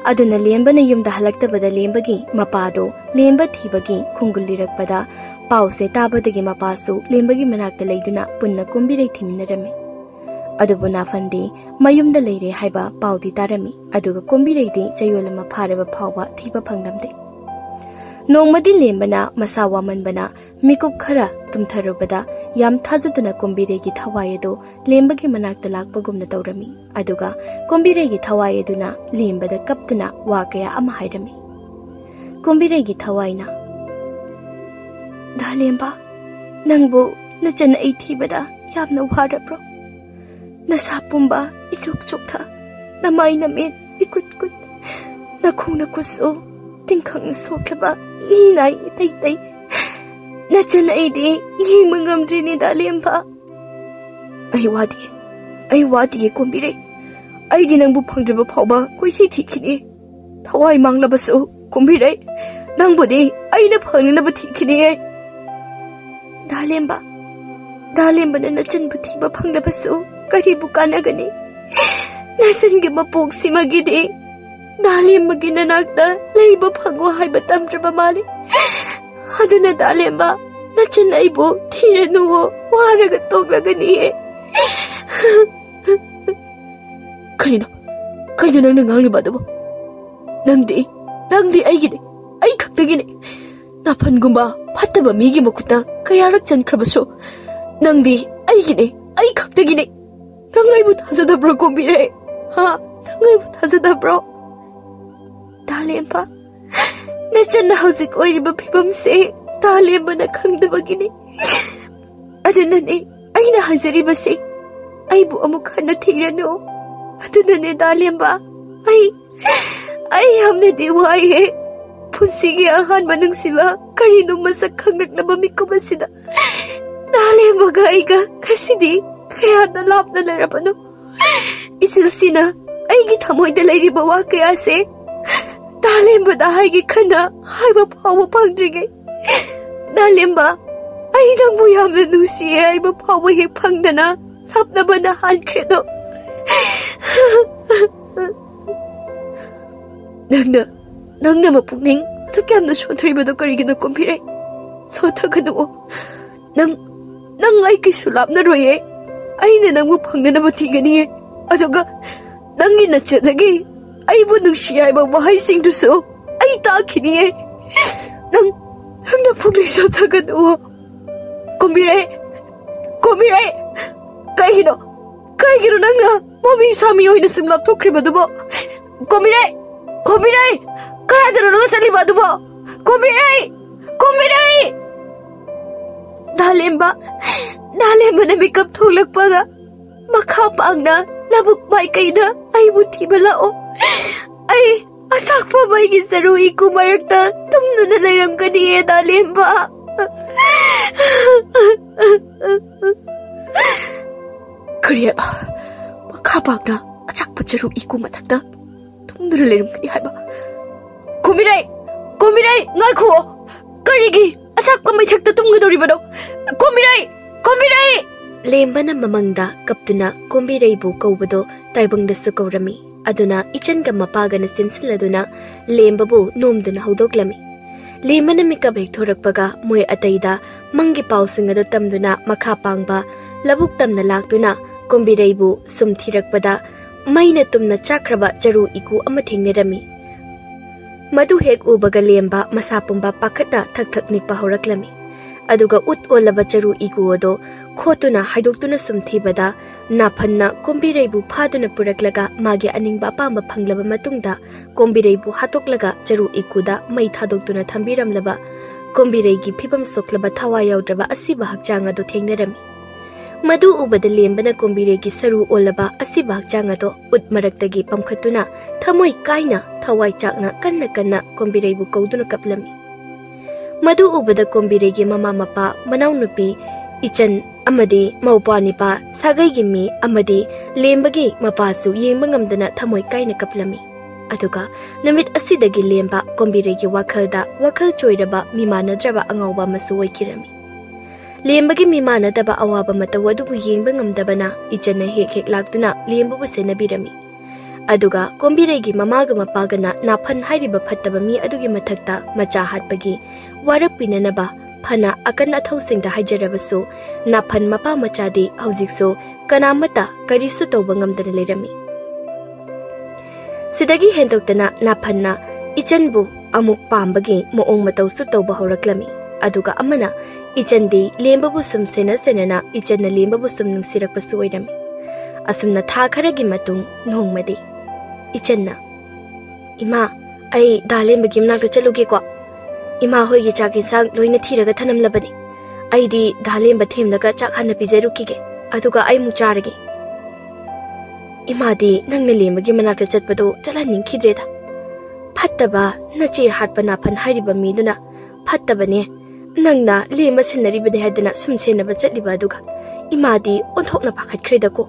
ꯑꯗꯨꯅ ꯂꯦꯝꯕꯅ ꯌꯨꯝꯗ ꯍꯜꯂꯛꯇꯕꯗ ꯂꯦꯝꯕꯒꯤ ꯃꯄꯥꯗꯣ ꯂꯦꯝꯕ ꯊꯤꯕꯒꯤ ꯈꯣꯡꯒꯨꯜ ꯂꯤꯔꯛꯄꯗ ꯄꯥꯎꯁꯦ ꯇꯥꯕꯗꯒꯤ ꯃꯄꯥꯁꯨ ꯂꯦꯝꯕꯒꯤ ꯃꯅꯥꯛꯇ ꯂꯩꯗꯨꯅ ꯄꯨꯟꯅ ꯀꯣꯝꯕꯤꯔꯩ ꯊꯤꯃꯤꯟꯅꯔꯝꯃꯤ꯫ ꯑꯗꯨꯕꯨ ꯅꯥꯐꯟꯗꯤ ꯃꯌꯨꯝꯗ ꯂꯩꯔꯦ ꯍꯥꯏꯕ ꯄꯥꯎꯗꯤ ꯇꯥꯔꯝꯃꯤ, ꯑꯗꯨꯒ ꯀꯣꯝꯕꯤꯔꯩꯗꯤ ꯆꯌꯣꯜ ꯑꯃ ꯐꯥꯔꯕ ꯐꯥꯎꯕ ꯊꯤꯕ ꯐꯪꯂꯝꯗꯦ꯫ ꯅꯣꯡꯃꯗꯤ ꯂꯦꯝꯕꯅ ꯃꯁꯥ ꯋꯥꯃꯟꯕꯅ ꯃꯤꯀꯨꯞ ꯈꯔ ꯇꯨꯝꯊꯔꯨꯕꯗ ꯌꯥꯝ ꯊꯥꯖꯗꯅ ꯀꯨꯝꯕꯤꯔꯩꯒꯤ ꯊꯋꯥꯏ ꯑꯗꯨ ꯂꯦꯝꯕꯒꯤ ꯃꯅꯥꯛꯇ ꯂꯥꯛꯄꯒꯨꯝꯅ ꯇꯧꯔꯝꯃꯤ꯫ ꯑꯗꯨꯒ ꯀꯨꯝꯕꯤꯔꯩꯒꯤ ꯊꯋꯥꯏ ꯑꯗꯨꯅ ꯂꯦꯝꯕꯗ ꯀꯞꯇꯨꯅ ꯋꯥ ꯀꯌꯥ ꯑꯃ ꯍꯥꯏꯔꯝꯃꯤ꯫ ꯀꯨꯝꯕꯤꯔꯩꯒꯤ ꯊꯋꯥꯏꯅ, "ꯗꯥ ꯂꯦꯝꯕ, ꯅꯪꯕꯨ ꯅꯆꯟ ꯑꯩ ꯊꯤꯕꯗ ꯌꯥꯝꯅ ꯋꯥꯔꯕ꯭ꯔꯣ? ꯅꯁꯥ ꯄꯨꯝꯕ ꯏꯆꯨꯛ ꯆꯨꯛꯊ, ꯅꯃꯥꯏ ꯅꯃꯤꯠ ꯏꯀꯨꯠ ꯀꯨꯠ, ꯅꯈꯣꯡ ꯅꯈꯨꯠꯁꯨ ꯇꯤꯡꯈꯪ ꯁꯣꯛꯂꯕ ꯏꯅꯥꯏ ꯏꯇꯩ ꯇꯩ꯫ ꯅꯆꯟ ꯑꯩꯗꯤ ꯌꯦꯡꯕ ꯉꯝꯗ꯭ꯔꯤꯅꯦ, ꯗꯥ ꯂꯦꯝꯕ꯫" "ꯑꯩ ꯋꯥꯗꯤꯌꯦ, ꯑꯩ ꯋꯥꯗꯤꯌꯦ ꯀꯨꯝꯕꯤꯔꯩ꯫ ꯑꯩꯗꯤ ꯅꯪꯕꯨ ꯐꯪꯗ꯭ꯔꯕ ꯐꯥꯎꯕ ꯀꯣꯏꯊꯤ ꯊꯤꯈꯤꯅꯤ꯫ ꯊꯋꯥꯏ ꯃꯥꯡꯂꯕꯁꯨ ꯀꯨꯝꯕꯤꯔꯩ, ꯅꯪꯕꯨꯗꯤ ꯑꯩꯅ ꯐꯪꯅꯅꯕ ꯊꯤꯈꯤꯅꯤꯌꯦ꯫" "ꯗꯥ ꯂꯦꯝꯕ, ꯗꯥ ꯂꯦꯝꯕꯅ ꯅꯆꯟꯕꯨ ꯊꯤꯕ ꯐꯪꯗꯕꯁꯨ ꯀꯔꯤꯕꯨ ꯀꯥꯟꯅꯒꯅꯤ? ꯅꯆꯟꯒꯤ ꯃꯄꯣꯛꯁꯤꯃꯒꯤꯗꯤ ꯗꯥ ꯂꯦꯝꯕꯒꯤ ꯅꯅꯥꯛꯇ ꯂꯩꯕ ꯐꯪꯉꯣ ꯍꯥꯏꯕ ꯇꯝꯗ꯭ꯔꯕ ꯃꯥꯜꯂꯤ꯫ ꯑꯗꯨꯅ ꯗꯥ ꯂꯦꯝꯕ, ꯅꯆꯟ ꯑꯩꯕꯨ ꯊꯤꯔꯅꯨꯋꯣ, ꯋꯥꯔꯒ ꯇꯣꯛꯂꯒꯅꯤꯌꯦ꯫" "ꯀꯔꯤꯅꯣ? ꯀꯩꯅꯣ ꯅꯪꯅ ꯉꯥꯡꯂꯤꯕ ꯑꯗꯨꯕꯨ? ꯅꯪꯗꯤ, ꯅꯪꯗꯤ ꯑꯩꯒꯤꯅꯤ, ꯑꯩ ꯈꯛꯇꯒꯤꯅꯤ꯫ ꯅꯥꯐꯟꯒꯨꯝꯕ ꯐꯠꯇꯕ ꯃꯤꯒꯤ ꯃꯈꯨꯠꯇ ꯀꯌꯥꯔꯛ ꯆꯟꯈ꯭ꯔꯕꯁꯨ, ꯅꯪꯗꯤ ꯑꯩꯒꯤꯅꯤ, ꯑꯩ ꯈꯛꯇꯒꯤꯅꯤ꯫ ꯅꯪ ꯑꯩꯕꯨ ꯊꯥꯖꯗꯕ꯭ꯔꯣ ꯀꯨꯝꯕꯤꯔꯩ? ꯍꯥ? ꯅꯪ ꯑꯩꯕꯨ ꯊꯥꯖꯗꯕ꯭ꯔꯣ?" "ꯗꯥ ꯂꯦꯝꯕ, ꯅꯆꯟꯅ ꯍꯧꯖꯤꯛ ꯑꯣꯏꯔꯤꯕ ꯐꯤꯕꯝꯁꯦ ꯗꯥ ꯂꯦꯝꯕꯅ ꯈꯪꯗꯕꯒꯤꯅꯤ꯫ ꯑꯗꯨꯅꯅꯦ ꯑꯩꯅ ꯍꯥꯏꯖꯔꯤꯕꯁꯦ, ꯑꯩꯕꯨ ꯑꯃꯨꯛ ꯍꯟꯅ ꯊꯤꯔꯅꯨ꯫ ꯑꯗꯨꯅꯅꯦ ꯗꯥ ꯂꯦꯝꯕ, ꯑꯩ, ꯑꯩ ꯌꯥꯝꯅꯗꯤ ꯋꯥꯏꯍꯦ꯫ ꯄꯨꯟꯁꯤꯒꯤ ꯑꯍꯥꯟꯕ ꯅꯨꯡꯁꯤꯕ ꯀꯔꯤꯅꯣ ꯃꯁꯛ ꯈꯪꯂꯛꯂꯕ ꯃꯤꯀꯨꯞ ꯑꯁꯤꯗ ꯗꯥ ꯂꯦꯝꯕꯒ ꯑꯩꯒ ꯉꯁꯤꯗꯤ ꯀꯌꯥꯗ ꯂꯥꯞꯅ ꯂꯩꯔꯕꯅꯣ꯫ ꯏꯆꯤꯜꯁꯤꯅ ꯑꯩꯒꯤ ꯊꯃꯣꯏꯗ ꯂꯩꯔꯤꯕ ꯋꯥ ꯀꯌꯥꯁꯦ ꯗꯥ ꯂꯦꯝꯕꯗ ꯍꯥꯏꯒꯦ ꯈꯟꯅ ꯍꯥꯏꯕ ꯐꯥꯎꯕ ꯐꯪꯗ꯭ꯔꯤꯉꯩ, ꯗꯥ ꯂꯦꯝꯕ, ꯑꯩ ꯅꯪꯕꯨ ꯌꯥꯝꯅ ꯅꯨꯡꯁꯤꯌꯦ ꯍꯥꯏꯕ ꯐꯥꯎꯕ ꯍꯦꯛ ꯐꯪꯗꯅ ꯂꯥꯞꯅꯕꯅ ꯍꯥꯟꯈ꯭ꯔꯦꯗꯣ꯫" "ꯅꯪꯅ, ꯅꯪꯅ ꯃꯄꯨꯛꯅꯤꯡ ꯑꯗꯨꯛ ꯌꯥꯝꯅ ꯁꯣꯟꯊꯔꯤꯕꯗꯣ ꯀꯔꯤꯒꯤꯅꯣ ꯀꯨꯝꯕꯤꯔꯩ? ꯁꯣꯟꯊꯒꯅꯨꯑꯣ꯫ ꯅꯪ, ꯅꯪ ꯑꯩ ꯀꯩꯁꯨ ꯂꯥꯞꯅꯔꯣꯏꯌꯦ꯫ ꯑꯩꯅ ꯅꯪꯕꯨ ꯐꯪꯅꯅꯕ ꯊꯤꯒꯅꯤꯌꯦ꯫ ꯑꯗꯨꯒ ꯅꯪꯒꯤ ꯅꯆꯦꯗꯒꯤ ꯑꯩꯕꯨ ꯅꯨꯡꯁꯤ ꯍꯥꯏꯕ ꯋꯥꯍꯩꯁꯤꯡꯗꯨꯁꯨ ꯑꯩ ꯇꯥꯈꯤꯅꯤꯌꯦ꯫" ꯅꯪ, ꯅꯪ ꯅꯕꯨꯛꯅꯤꯡ ꯁꯣꯟꯊꯒꯅꯨ꯫ ꯀꯣꯝꯕꯤꯔꯩ, ꯀꯣꯝꯕꯤꯔꯩ, ꯀꯩꯒꯤꯅꯣ, ꯀꯩꯒꯤꯅꯣ ꯅꯪꯅ ꯃꯃꯤ ꯁꯥꯃꯤ ꯑꯣꯏꯅ ꯁꯨꯝ ꯂꯥꯞꯊꯣꯛꯈ꯭ꯔꯤꯕꯗꯨꯕꯣ? ꯀꯣꯝꯕꯤꯔꯩ, ꯀꯣꯝꯕꯤꯔꯩ, ꯀꯗꯥꯏꯗꯅꯣ ꯅꯪꯅ ꯆꯠꯂꯤꯕ ꯑꯗꯨꯕꯣ? ꯀꯣꯝꯕꯤꯔꯩ, ꯀꯣꯝꯕꯤꯔꯩ! ꯗꯥꯂꯦꯝꯕ, ꯗꯥꯂꯦꯝꯕꯅ ꯃꯤꯀꯞ ꯊꯣꯛꯂꯛꯄꯒ ꯃꯈꯥ ꯄꯥꯡꯅ ꯂꯧꯕꯨꯛ ꯃꯥꯏꯀꯩꯗ ꯑꯩꯕꯨ ꯊꯤꯕ ꯂꯥꯛꯑꯣ꯫ ꯑꯩ ꯑꯁꯥꯛꯄ ꯃꯩꯒꯤ ꯆꯔꯨ ꯏꯀꯨ ꯃꯔꯛꯇ ꯇꯨꯝꯗꯨꯅ ꯂꯩꯔꯝꯒꯅꯤꯌꯦ, ꯗꯥꯂꯦꯝꯕ꯫ ꯀꯔꯤ ꯍꯥꯏꯕ? ꯃꯈꯥ ꯄꯥꯡꯅ ꯑꯆꯥꯛꯄ ꯆꯔꯨ ꯏꯀꯨ ꯃꯊꯛꯇ ꯇꯨꯝꯗꯨꯅ ꯂꯩꯔꯝꯒꯅꯤ ꯍꯥꯏꯕ? ꯀꯣꯝꯕꯤꯔꯩ! ꯀꯣꯝꯕꯤꯔꯩ! ꯉꯥꯏꯈꯨꯑꯣ! ꯀꯔꯤꯒꯤ ꯑꯆꯥꯛꯄ ꯃꯩꯊꯛꯇ ꯇꯨꯝꯒꯗꯧꯔꯤꯕꯅꯣ? ꯀꯣꯝꯕꯤꯔꯩ! ꯀꯣꯝꯕꯤꯔꯩ! ꯂꯦꯝꯕꯅ ꯃꯃꯪꯗ ꯀꯞꯇꯨꯅ ꯀꯣꯝꯕꯤꯔꯩꯕꯨ ꯀꯧꯕꯗꯣ ꯇꯥꯏꯕꯪꯗꯁꯨ ꯀꯧꯔꯝꯃꯤ꯫ ꯑꯗꯨꯅ ꯏꯆꯟꯒ ꯃꯄꯥꯒꯅ ꯆꯦꯟꯁꯤꯜꯂꯗꯨꯅ ꯂꯦꯝꯕꯕꯨ ꯅꯣꯝꯗꯨꯅ ꯍꯧꯗꯣꯛꯂꯝꯃꯤ꯫ ꯂꯦꯝꯕꯅ ꯃꯤꯀꯞ ꯍꯦꯛ ꯊꯣꯔꯛꯄꯒ ꯃꯣꯏ ꯑꯇꯩꯗ ꯃꯪꯒꯤ ꯄꯥꯎꯁꯤꯡ ꯑꯗꯨ ꯇꯝꯗꯨꯅ ꯃꯈꯥ ꯄꯥꯡꯕ ꯂꯧꯕꯨꯛ ꯇꯝꯅ ꯂꯥꯛꯇꯨꯅ ꯀꯣꯝꯕꯤꯔꯩꯕꯨ ꯁꯨꯝ ꯊꯤꯔꯛꯄꯗ ꯃꯩꯅ ꯇꯨꯝꯅ ꯆꯥꯛꯈ꯭ꯔꯕ ꯆꯔꯨ ꯏꯀꯨ ꯑꯃ ꯊꯦꯡꯅꯔꯝꯃꯤ꯫ ꯃꯗꯨ ꯍꯦꯛ ꯎꯕꯒ ꯂꯦꯝꯕ ꯃꯁꯥ ꯄꯨꯝꯕ ꯄꯥꯈꯠꯅ ꯊꯛ ꯊꯛ ꯅꯤꯛꯄ ꯍꯧꯔꯛꯂꯝꯃꯤ꯫ ꯑꯗꯨꯒ ꯎꯠ ꯑꯣꯜꯂꯕ ꯆꯔꯨ ꯏꯀꯨ ꯑꯗꯨ ꯈꯣꯠꯇꯨꯅ ꯍꯥꯏꯗꯣꯛꯇꯨꯅ ꯁꯨꯝ ꯊꯤꯕꯗ ꯅꯥꯐꯟꯅ ꯀꯣꯝꯕꯤꯔꯩꯕꯨ ꯐꯥꯗꯨꯅ ꯄꯨꯔꯛꯂꯒ ꯃꯥꯒꯤ ꯑꯅꯤꯡꯕ ꯑꯄꯥꯝꯕ ꯐꯪꯂꯕ ꯃꯇꯨꯡꯗ ꯀꯣꯝꯕꯤꯔꯩꯕꯨ ꯍꯥꯠꯇꯣꯛꯂꯒ ꯆꯔꯨ ꯏꯀꯨꯗ ꯃꯩ ꯊꯥꯗꯣꯛꯇꯨꯅ ꯊꯝꯕꯤꯔꯝꯂꯕ ꯀꯣꯝꯕꯤꯔꯩꯒꯤ ꯐꯤꯕꯝ ꯁꯣꯛꯂꯕ ꯊꯋꯥꯏ ꯌꯥꯎꯗ꯭ꯔꯕ ꯑꯁꯤꯕ ꯍꯛꯆꯥꯡ ꯑꯗꯨ ꯊꯦꯡꯅꯔꯝꯃꯤ꯫ ꯃꯗꯨ ꯎꯕꯗ ꯂꯦꯝꯕꯅ ꯀꯣꯝꯕꯤꯔꯩꯒꯤ ꯁꯔꯨ ꯑꯣꯜꯂꯕ ꯑꯁꯤꯕ ꯍꯛꯆꯥꯡ ꯑꯗꯨ ꯎꯠ ꯃꯔꯛꯇꯒꯤ ꯄꯝꯈꯠꯇꯨꯅ ꯊꯃꯣꯏ ꯀꯥꯏꯅ ꯊꯋꯥꯏ ꯆꯥꯛꯅ ꯀꯟꯅ ꯀꯟꯅ ꯀꯣꯝꯕꯤꯔꯩꯕꯨ ꯀꯧꯗꯨꯅ ꯀꯞꯂꯝꯃꯤ꯫ ꯃꯗꯨ ꯎꯕꯗ ꯀꯣꯝꯕꯤꯔꯩꯒꯤ ꯃꯃꯥ ꯃꯄꯥ, ꯃꯅꯥꯎꯅꯨꯄꯤ, ꯏꯆꯟ ꯑꯃꯗꯤ ꯃꯧꯄ꯭ꯋꯥ ꯅꯤꯄꯥ, ꯁꯥꯒꯩꯒꯤ ꯃꯤ ꯑꯃꯗꯤ ꯂꯦꯝꯕꯒꯤ ꯃꯄꯥꯁꯨ ꯌꯦꯡꯕ ꯉꯝꯗꯅ ꯊꯃꯣꯏ ꯀꯥꯏꯅ ꯀꯞꯂꯝꯃꯤ꯫ ꯑꯗꯨꯒ ꯅꯨꯃꯤꯠ ꯑꯁꯤꯗꯒꯤ ꯂꯦꯝꯕ ꯀꯣꯝꯕꯤꯔꯩꯒꯤ ꯋꯥꯈꯜꯗ ꯋꯥꯈꯜ ꯆꯣꯏꯔꯕ ꯃꯤꯃꯥꯟꯅꯗ꯭ꯔꯕ ꯑꯉꯥꯎꯕ ꯑꯃꯁꯨ ꯑꯣꯏꯈꯤꯔꯝꯃꯤ꯫ ꯂꯦꯝꯕꯒꯤ ꯃꯤꯃꯥꯟꯅꯗꯕ ꯑꯋꯥꯕ ꯃꯇꯧ ꯑꯗꯨꯕꯨ ꯌꯦꯡꯕ ꯉꯝꯗꯕꯅ ꯏꯆꯟꯅ ꯍꯦꯛ ꯍꯦꯛ ꯂꯥꯛꯇꯨꯅ ꯂꯦꯝꯕꯕꯨ ꯁꯦꯟꯅꯕꯤꯔꯝꯃꯤ꯫ ꯑꯗꯨꯒ ꯀꯣꯝꯕꯤꯔꯩꯒꯤ ꯃꯃꯥꯒ ꯃꯄꯥꯒꯅ ꯅꯥꯐꯟ ꯍꯥꯏꯔꯤꯕ ꯐꯠꯇꯕ ꯃꯤ ꯑꯗꯨꯒꯤ ꯃꯊꯛꯇ ꯃꯆꯥ ꯍꯥꯠꯄꯒꯤ ꯋꯥꯔꯛ ꯄꯤꯅꯅꯕ ꯐꯅ ꯑꯀꯟ ꯑꯊꯧꯁꯤꯡꯗ ꯍꯥꯏꯖꯔꯕꯁꯨ ꯅꯥꯐꯟ ꯃꯄꯥ ꯃꯆꯥꯗꯤ ꯍꯧꯖꯤꯛꯁꯨ ꯀꯅꯥꯃꯠꯇ ꯀꯔꯤꯁꯨ ꯇꯧꯕ ꯉꯝꯗꯅ ꯂꯩꯔꯝꯃꯤ꯫ ꯁꯤꯗꯒꯤ ꯍꯦꯟꯗꯣꯛꯇꯅ ꯅꯥꯐꯟꯅ ꯏꯆꯟꯕꯨ ꯑꯃꯨꯛ ꯄꯥꯝꯕꯒꯤ ꯃꯑꯣꯡ ꯃꯇꯧꯁꯨ ꯇꯧꯕ ꯍꯧꯔꯛꯂꯝꯃꯤ꯫ ꯑꯗꯨꯒ ꯑꯃꯅ ꯏꯆꯟꯗꯤ ꯂꯦꯝꯕꯕꯨ ꯁꯨꯝ ꯁꯦꯟꯅ ꯁꯦꯟꯅꯅ ꯏꯆꯟꯅ ꯂꯦꯝꯕꯕꯨ ꯁꯨꯝ ꯅꯨꯡꯁꯤꯔꯛꯄꯁꯨ ꯑꯣꯏꯔꯝꯃꯤ꯫ ꯑꯁꯨꯝꯅ ꯊꯥ ꯈꯔꯒꯤ ꯃꯇꯨꯡ ꯅꯣꯡꯃꯗꯤ ꯏꯆꯟꯅ, "ꯏꯃꯥ, ꯑꯩ ꯗꯥ ꯂꯦꯝꯕꯒꯤ ꯃꯅꯥꯛꯇ ꯆꯠꯂꯨꯒꯦꯀꯣ꯫ ꯏꯃꯥ ꯍꯣꯏꯒꯤ ꯆꯥꯛ ꯌꯦꯟꯁꯥꯡ ꯂꯣꯏꯅ ꯊꯤꯔꯒ ꯊꯅꯝꯂꯕꯅꯤ꯫ ꯑꯩꯗꯤ ꯗꯥ ꯂꯦꯝꯕ ꯊꯦꯝꯂꯒ ꯆꯥꯛ ꯍꯥꯟꯅ ꯄꯤꯖꯔꯨꯈꯤꯒꯦ, ꯑꯗꯨꯒ ꯑꯩꯃꯨꯛ ꯆꯥꯔꯒꯦ꯫ ꯏꯃꯥꯗꯤ ꯅꯪꯅ ꯂꯦꯝꯕꯒꯤ ꯃꯅꯥꯛꯇ ꯆꯠꯄꯗꯣ ꯆꯠꯍꯟꯅꯤꯡꯈꯤꯗ꯭ꯔꯦꯗ꯫ ꯐꯠꯇꯕ ꯅꯆꯦ ꯍꯥꯠꯄ ꯅꯥꯐꯟ ꯍꯥꯏꯔꯤꯕ ꯃꯤꯗꯨꯅ ꯐꯠꯇꯕꯅꯦ, ꯅꯪꯅ ꯂꯦꯝꯕ ꯁꯦꯟꯅꯔꯤꯕꯅꯦ ꯍꯥꯏꯗꯅ ꯁꯨꯝ ꯁꯦꯟꯅꯕ ꯆꯠꯂꯤꯕ ꯑꯗꯨꯒ ꯏꯃꯥꯗꯤ ꯑꯣꯟꯊꯣꯛꯅ ꯄꯥꯈꯠꯈ꯭ꯔꯦꯗꯀꯣ꯫"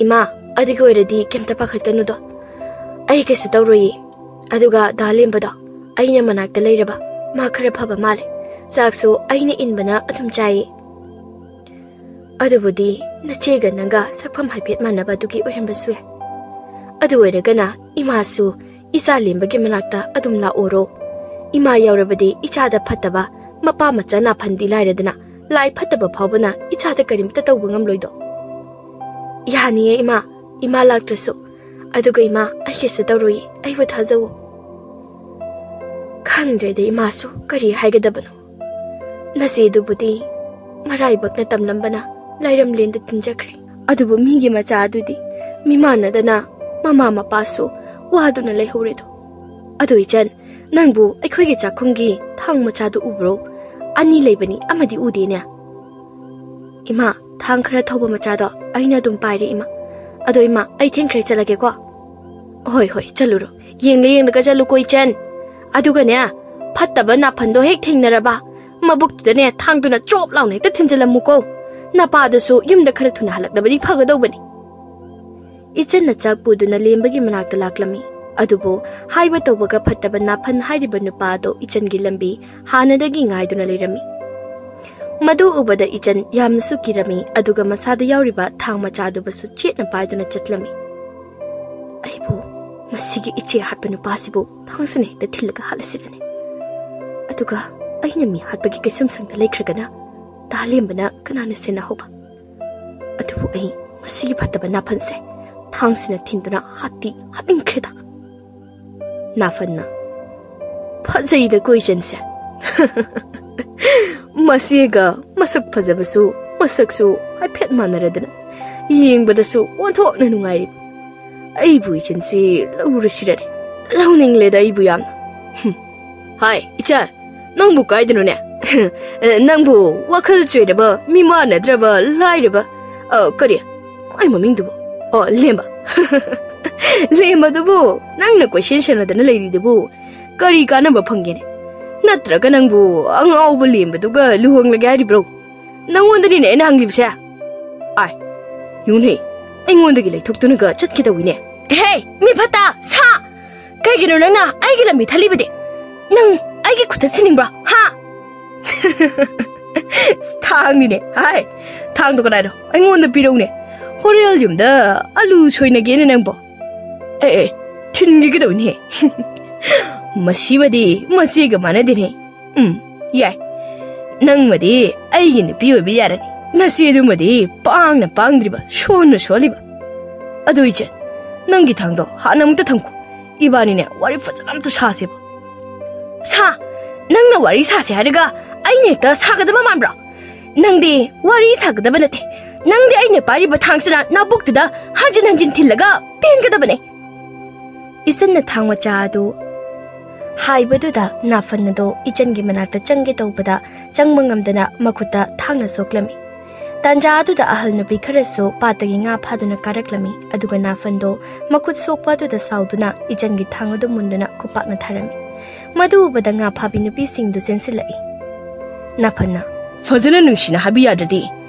"ꯏꯃꯥ, ꯑꯗꯨꯒꯤ ꯑꯣꯏꯔꯗꯤ ꯀꯩꯝꯇ ꯄꯥꯈꯠꯀꯅꯨꯗꯣ꯫ ꯑꯩ ꯀꯩꯁꯨ ꯇꯧꯔꯣꯏꯌꯦ꯫ ꯑꯗꯨꯒ ꯗꯥ ꯂꯦꯝꯕꯗꯣ ꯑꯩꯅ ꯃꯅꯥꯛꯇ ꯂꯩꯔꯕ, ꯃꯥ ꯈꯔ ꯐꯕ ꯃꯥꯜꯂꯦ꯫ ꯆꯥꯛꯁꯨ ꯑꯩꯅ ꯏꯟꯕꯅ ꯑꯗꯨꯝ ꯆꯥꯏꯌꯦ꯫" "ꯑꯗꯨꯕꯨꯗꯤ ꯅꯆꯦꯒ ꯅꯪꯒ ꯁꯛꯐꯝ ꯍꯥꯏꯐꯦꯠ ꯃꯥꯟꯅꯕ ꯑꯗꯨꯒꯤ ꯑꯣꯏꯔꯝꯕꯁꯨ ꯌꯥꯏ꯫ ꯑꯗꯨ ꯑꯣꯏꯔꯒꯅ ꯏꯃꯥꯁꯨ ꯏꯆꯥ ꯂꯦꯝꯕꯒꯤ ꯃꯅꯥꯛꯇ ꯑꯗꯨꯝ ꯂꯥꯛꯑꯣꯔꯣ꯫ ꯏꯃꯥ ꯌꯥꯎꯔꯕꯗꯤ ꯏꯆꯥꯗ ꯐꯠꯇꯕ, ꯃꯄꯥ ꯃꯆꯥ ꯅꯥꯐꯟꯗꯤ ꯂꯥꯏꯔꯗꯅ ꯂꯥꯏ ꯐꯠꯇꯕ ꯐꯥꯎꯕꯅ ꯏꯆꯥꯗ ꯀꯔꯤꯝꯇ ꯇꯧꯕ ꯉꯝꯂꯣꯏꯗꯣ꯫" "ꯌꯥꯅꯤꯌꯦ ꯏꯃꯥ, ꯏꯃꯥ ꯂꯥꯛꯇ꯭ꯔꯁꯨ꯫ ꯑꯗꯨꯒ ꯏꯃꯥ, ꯑꯩ ꯀꯩꯁꯨ ꯇꯧꯔꯣꯏꯌꯦ, ꯑꯩꯕꯨ ꯊꯥꯖꯧꯋꯣ꯫" ꯈꯪꯗ꯭ꯔꯦꯗ ꯏꯃꯥꯁꯨ ꯀꯔꯤ ꯍꯥꯏꯒꯗꯕꯅꯣ꯫ ꯅꯆꯦꯗꯨꯕꯨꯗꯤ ꯃꯔꯥꯏꯕꯛꯅ ꯇꯝꯂꯝꯕꯅ ꯂꯥꯏꯔꯝꯂꯦꯟꯗ ꯇꯤꯟꯖꯈ꯭ꯔꯦ꯫ ꯑꯗꯨꯕꯨ ꯃꯤꯒꯤ ꯃꯆꯥ ꯑꯗꯨꯗꯤ ꯃꯤꯃꯥꯟꯅꯗꯅ ꯃꯃꯥ ꯃꯄꯥꯁꯨ ꯋꯥꯗꯨꯅ ꯂꯩꯍꯧꯔꯦꯗꯣ꯫ ꯑꯗꯨ ꯏꯆꯟ, ꯅꯪꯕꯨ ꯑꯩꯈꯣꯏꯒꯤ ꯆꯥꯛꯈꯨꯝꯒꯤ ꯊꯥꯡ ꯃꯆꯥꯗꯨ ꯎꯕ꯭ꯔꯣ? ꯑꯅꯤ ꯂꯩꯕꯅꯤ, ꯑꯃꯗꯤ ꯎꯗꯦꯅꯦ꯫ "ꯏꯃꯥ, ꯊꯥꯡ ꯈꯔ ꯊꯧꯕ ꯃꯆꯥꯗꯣ ꯑꯩꯅ ꯑꯗꯨꯝ ꯄꯥꯏꯔꯦ ꯏꯃꯥ꯫ ꯑꯗꯣ ꯏꯃꯥ, ꯑꯩ ꯊꯦꯡꯈ꯭ꯔꯦ, ꯆꯠꯂꯒꯦꯀꯣ꯫" "ꯍꯣꯏ ꯍꯣꯏ, ꯆꯠꯂꯨꯔꯣ꯫ ꯌꯦꯡꯂ ꯌꯦꯡꯂꯒ ꯆꯠꯂꯨꯀꯣ ꯏꯆꯟ꯫ ꯑꯗꯨꯒꯅꯦ, ꯐꯠꯇꯕ ꯅꯥꯐꯟꯗꯣ ꯍꯦꯛ ꯊꯦꯡꯅꯔꯕ, ꯃꯕꯨꯛꯇꯨꯗꯅꯦ ꯊꯥꯡꯗꯨꯅ ꯆꯣꯞ ꯂꯥꯎꯅ ꯍꯦꯛꯇ ꯊꯤꯟꯖꯤꯜꯂꯝꯃꯨꯀꯣ꯫ ꯅꯄꯥꯗꯨꯁꯨ ꯌꯨꯝꯗ ꯈꯔ ꯊꯨꯅ ꯍꯜꯂꯛꯂꯕꯗꯤ ꯐꯒꯗꯧꯕꯅꯤ꯫" ꯏꯆꯟꯅ ꯆꯥꯛ ꯄꯨꯗꯨꯅ ꯂꯦꯝꯕꯒꯤ ꯃꯅꯥꯛꯇ ꯂꯥꯛꯂꯝꯃꯤ꯫ ꯑꯗꯨꯕꯨ ꯍꯥꯏꯕ ꯇꯧꯕꯒ ꯐꯠꯇꯕ ꯅꯥꯐꯟ ꯍꯥꯏꯔꯤꯕ ꯅꯨꯄꯥ ꯑꯗꯣ ꯏꯆꯟꯒꯤ ꯂꯝꯕꯤ ꯍꯥꯟꯅꯗꯒꯤ ꯉꯥꯏꯗꯨꯅ ꯂꯩꯔꯝꯃꯤ꯫ ꯃꯗꯨ ꯎꯕꯗ ꯏꯆꯟ ꯌꯥꯝꯅꯁꯨ ꯀꯤꯔꯝꯃꯤ, ꯑꯗꯨꯒ ꯃꯁꯥꯗ ꯌꯥꯎꯔꯤꯕ ꯊꯥꯡ ꯃꯆꯥꯗꯨꯕꯨꯁꯨ ꯆꯦꯠꯅ ꯄꯥꯏꯗꯨꯅ ꯆꯠꯂꯝꯃꯤ꯫ "ꯑꯩꯕꯨ ꯃꯁꯤꯒꯤ ꯏꯆꯦ ꯍꯥꯠꯄ ꯅꯨꯄꯥꯁꯤꯕꯨ ꯊꯥꯡꯁꯤꯅ ꯍꯦꯛꯇ ꯊꯤꯜꯂꯒ ꯍꯥꯠꯂꯁꯤꯔꯅꯦ? ꯑꯗꯨꯒ ꯑꯩꯅ ꯃꯤ ꯍꯥꯠꯄꯒꯤ ꯀꯩꯁꯨꯝꯁꯪꯗ ꯂꯩꯈ꯭ꯔꯒꯅ ꯗꯥ ꯂꯦꯝꯕꯅ ꯀꯅꯥꯅ ꯁꯦꯟꯅꯍꯧꯕ? ꯑꯗꯨꯕꯨ ꯑꯩ ꯃꯁꯤꯒꯤ ꯐꯠꯇꯕ ꯅꯥꯐꯟꯁꯦ ꯊꯥꯡꯁꯤꯅ ꯊꯤꯟꯗꯨꯅ ꯍꯥꯠꯇꯤ ꯍꯥꯠꯅꯤꯡꯈ꯭ꯔꯦꯗ꯫" ꯅꯥꯐꯟꯅ, "ꯐꯖꯩꯗꯀꯣ ꯏꯆꯟꯁꯦ꯫ ꯃꯆꯦꯒ ꯃꯁꯛ ꯐꯖꯕꯁꯨ, ꯃꯁꯛꯁꯨ ꯍꯥꯏꯐꯦꯠ ꯃꯥꯟꯅꯔꯗꯅ, ꯌꯦꯡꯕꯗꯁꯨ ꯑꯣꯟꯊꯣꯛꯅ ꯅꯨꯡꯉꯥꯏꯔꯤ꯫ ꯑꯩꯕꯨ ꯏꯆꯟꯁꯤ ꯂꯧꯔꯁꯤꯔꯅꯦ? ꯂꯧꯅꯤꯡꯂꯦꯗ ꯑꯩꯕꯨ ꯌꯥꯝꯅ꯫ ꯍꯨꯝ꯫ ꯍꯥꯏ, ꯏꯆꯟ, ꯅꯪꯕꯨ ꯀꯥꯏꯗꯅꯣꯅꯦ? ꯅꯪꯕꯨ ꯋꯥꯈꯜ ꯆꯣꯏꯔꯕ, ꯃꯤ ꯃꯥꯟꯅꯗ꯭ꯔꯕ, ꯂꯥꯏꯔꯕ, ꯑ, ꯀꯔꯤ? ꯃꯥꯏ ꯃꯃꯤꯡꯗꯨꯕꯨ? ꯑꯣ, ꯂꯦꯝꯕ꯫ ꯂꯦꯝꯕꯗꯨꯕꯨ ꯅꯪꯅ ꯀꯣꯏꯁꯦꯟ ꯁꯦꯟꯅꯗꯅ ꯂꯩꯔꯤꯗꯨꯕꯨ ꯀꯔꯤ ꯀꯥꯟꯅꯕ ꯐꯪꯒꯦꯅꯦ? ꯅꯠꯇ꯭ꯔꯒ ꯅꯪꯕꯨ ꯑꯉꯥꯎꯕ ꯂꯦꯝꯕꯗꯨꯒ ꯂꯨꯍꯣꯡꯂꯒꯦ ꯍꯥꯏꯔꯤꯕ꯭ꯔꯣ? ꯅꯪꯉꯣꯟꯗꯅꯤꯅꯦ ꯑꯩꯅ ꯍꯪꯂꯤꯕꯁꯦ꯫ ꯑꯥꯏ, ꯌꯨꯅꯍꯦ, ꯑꯩꯉꯣꯟꯗꯒꯤ ꯂꯩꯊꯣꯛꯇꯨꯅꯒ ꯆꯠꯀꯦ ꯇꯧꯏꯅꯦ꯫ ꯍꯦ, ꯃꯤ ꯐꯠꯇ, ꯁꯥ! ꯀꯩꯒꯤꯅꯣ ꯅꯪꯅ ꯑꯩꯒꯤ ꯂꯝꯕꯤ ꯊꯠꯂꯤꯕꯗꯤ? ꯅꯪ ꯑꯩꯒꯤ ꯈꯨꯠꯇ ꯁꯤꯅꯤꯡꯕ꯭ꯔꯣ, ꯍꯥ? ꯊꯥꯡꯅꯤꯅꯦ, ꯍꯥꯏ, ꯊꯥꯡꯗꯣ ꯀꯗꯥꯏꯗꯣ? ꯑꯩꯉꯣꯟꯗ ꯄꯤꯔꯧꯅꯦ꯫ ꯍꯣꯔꯦꯜ ꯌꯨꯝꯗ ꯑꯂꯨ ꯁꯣꯏꯅꯒꯦꯅꯦ ꯅꯪꯕꯣ꯫ ꯑꯦ, ꯑꯦ, ꯊꯤꯟꯒꯦ ꯀꯩꯗꯧꯅꯤꯍꯦ? ꯃꯁꯤꯃꯗꯤ ꯃꯆꯦꯒ ꯃꯥꯟꯅꯗꯦꯅꯦ꯫ ꯎꯝ, ꯌꯥꯏ꯫ ꯅꯪꯃꯗꯤ ꯑꯩꯒꯤ ꯅꯨꯄꯤ ꯑꯣꯏꯕ ꯌꯥꯔꯅꯤ꯫ ꯅꯆꯦꯗꯨꯃꯗꯤ ꯄꯥꯡꯅ ꯄꯥꯡꯗ꯭ꯔꯤꯕ, ꯁꯣꯟꯅ ꯁꯣꯜꯂꯤꯕ꯫ ꯑꯗꯨ ꯏꯆꯦ, ꯅꯪꯒꯤ ꯊꯥꯡꯗꯣ ꯍꯥꯟꯅ ꯑꯃꯨꯛꯇ ꯊꯝꯈꯣ꯫ ꯏꯕꯥꯅꯤꯅꯦ ꯋꯥꯔꯤ ꯐꯖꯅ ꯑꯝꯇ ꯁꯥꯁꯦꯕ꯫ ꯁꯥ, ꯅꯪꯅ ꯋꯥꯔꯤ ꯁꯥꯁꯦ ꯍꯥꯏꯔꯒ ꯑꯩꯅ ꯍꯦꯛꯇ ꯁꯥꯒꯗꯕ ꯃꯥꯟꯕ꯭ꯔꯣ? ꯅꯪꯗꯤ ꯋꯥꯔꯤ ꯁꯥꯒꯗꯕ ꯅꯠꯇꯦ꯫ ꯅꯪꯗꯤ ꯑꯩꯅ ꯄꯥꯏꯔꯤꯕ ꯊꯥꯡꯁꯤꯅ ꯅꯥꯕꯨꯛꯇꯨꯗ ꯍꯟꯖꯤꯟ ꯍꯟꯖꯤꯟ ꯊꯤꯜꯂꯒ ꯄꯦꯟꯒꯗꯕꯅꯦ꯫ ꯏꯆꯟꯅ ꯊꯥꯡ ꯃꯆꯥ ꯑꯗꯨ ꯍꯥꯏꯕꯗꯨꯗ ꯅꯥꯐꯟ ꯑꯗꯣ ꯏꯆꯟꯒꯤ ꯃꯅꯥꯛꯇ ꯆꯪꯒꯦ ꯇꯧꯕꯗ ꯆꯪꯕ ꯉꯝꯗꯅ ꯃꯈꯨꯠꯇ ꯊꯥꯡꯅ ꯁꯣꯛꯂꯝꯃꯤ꯫ ꯇꯥꯟꯖꯥ ꯑꯗꯨꯗ ꯑꯍꯜ ꯅꯨꯄꯤ ꯈꯔꯁꯨ ꯄꯥꯠꯇꯒꯤ ꯉꯥ ꯐꯥꯗꯨꯅ ꯀꯥꯔꯛꯂꯝꯃꯤ, ꯑꯗꯨꯒ ꯅꯥꯐꯟꯗꯣ ꯃꯈꯨꯠ ꯁꯣꯛꯄ ꯑꯗꯨꯗ ꯁꯥꯎꯗꯨꯅ ꯏꯆꯟꯒꯤ ꯊꯥꯡ ꯑꯗꯨ ꯃꯨꯟꯗꯨꯅ ꯈꯨꯄꯥꯛꯅ ꯊꯥꯔꯝꯃꯤ꯫ ꯃꯗꯨ ꯎꯕꯗ ꯉꯥ ꯐꯥꯕꯤ ꯅꯨꯄꯤꯁꯤꯡꯗꯨ ꯆꯦꯟꯁꯤꯜꯂꯛꯏ꯫ ꯅꯥꯐꯟꯅ, "ꯐꯖꯅ ꯅꯨꯡꯁꯤꯅ ꯍꯥꯏꯕ ꯌꯥꯗ꯭ꯔꯗꯤ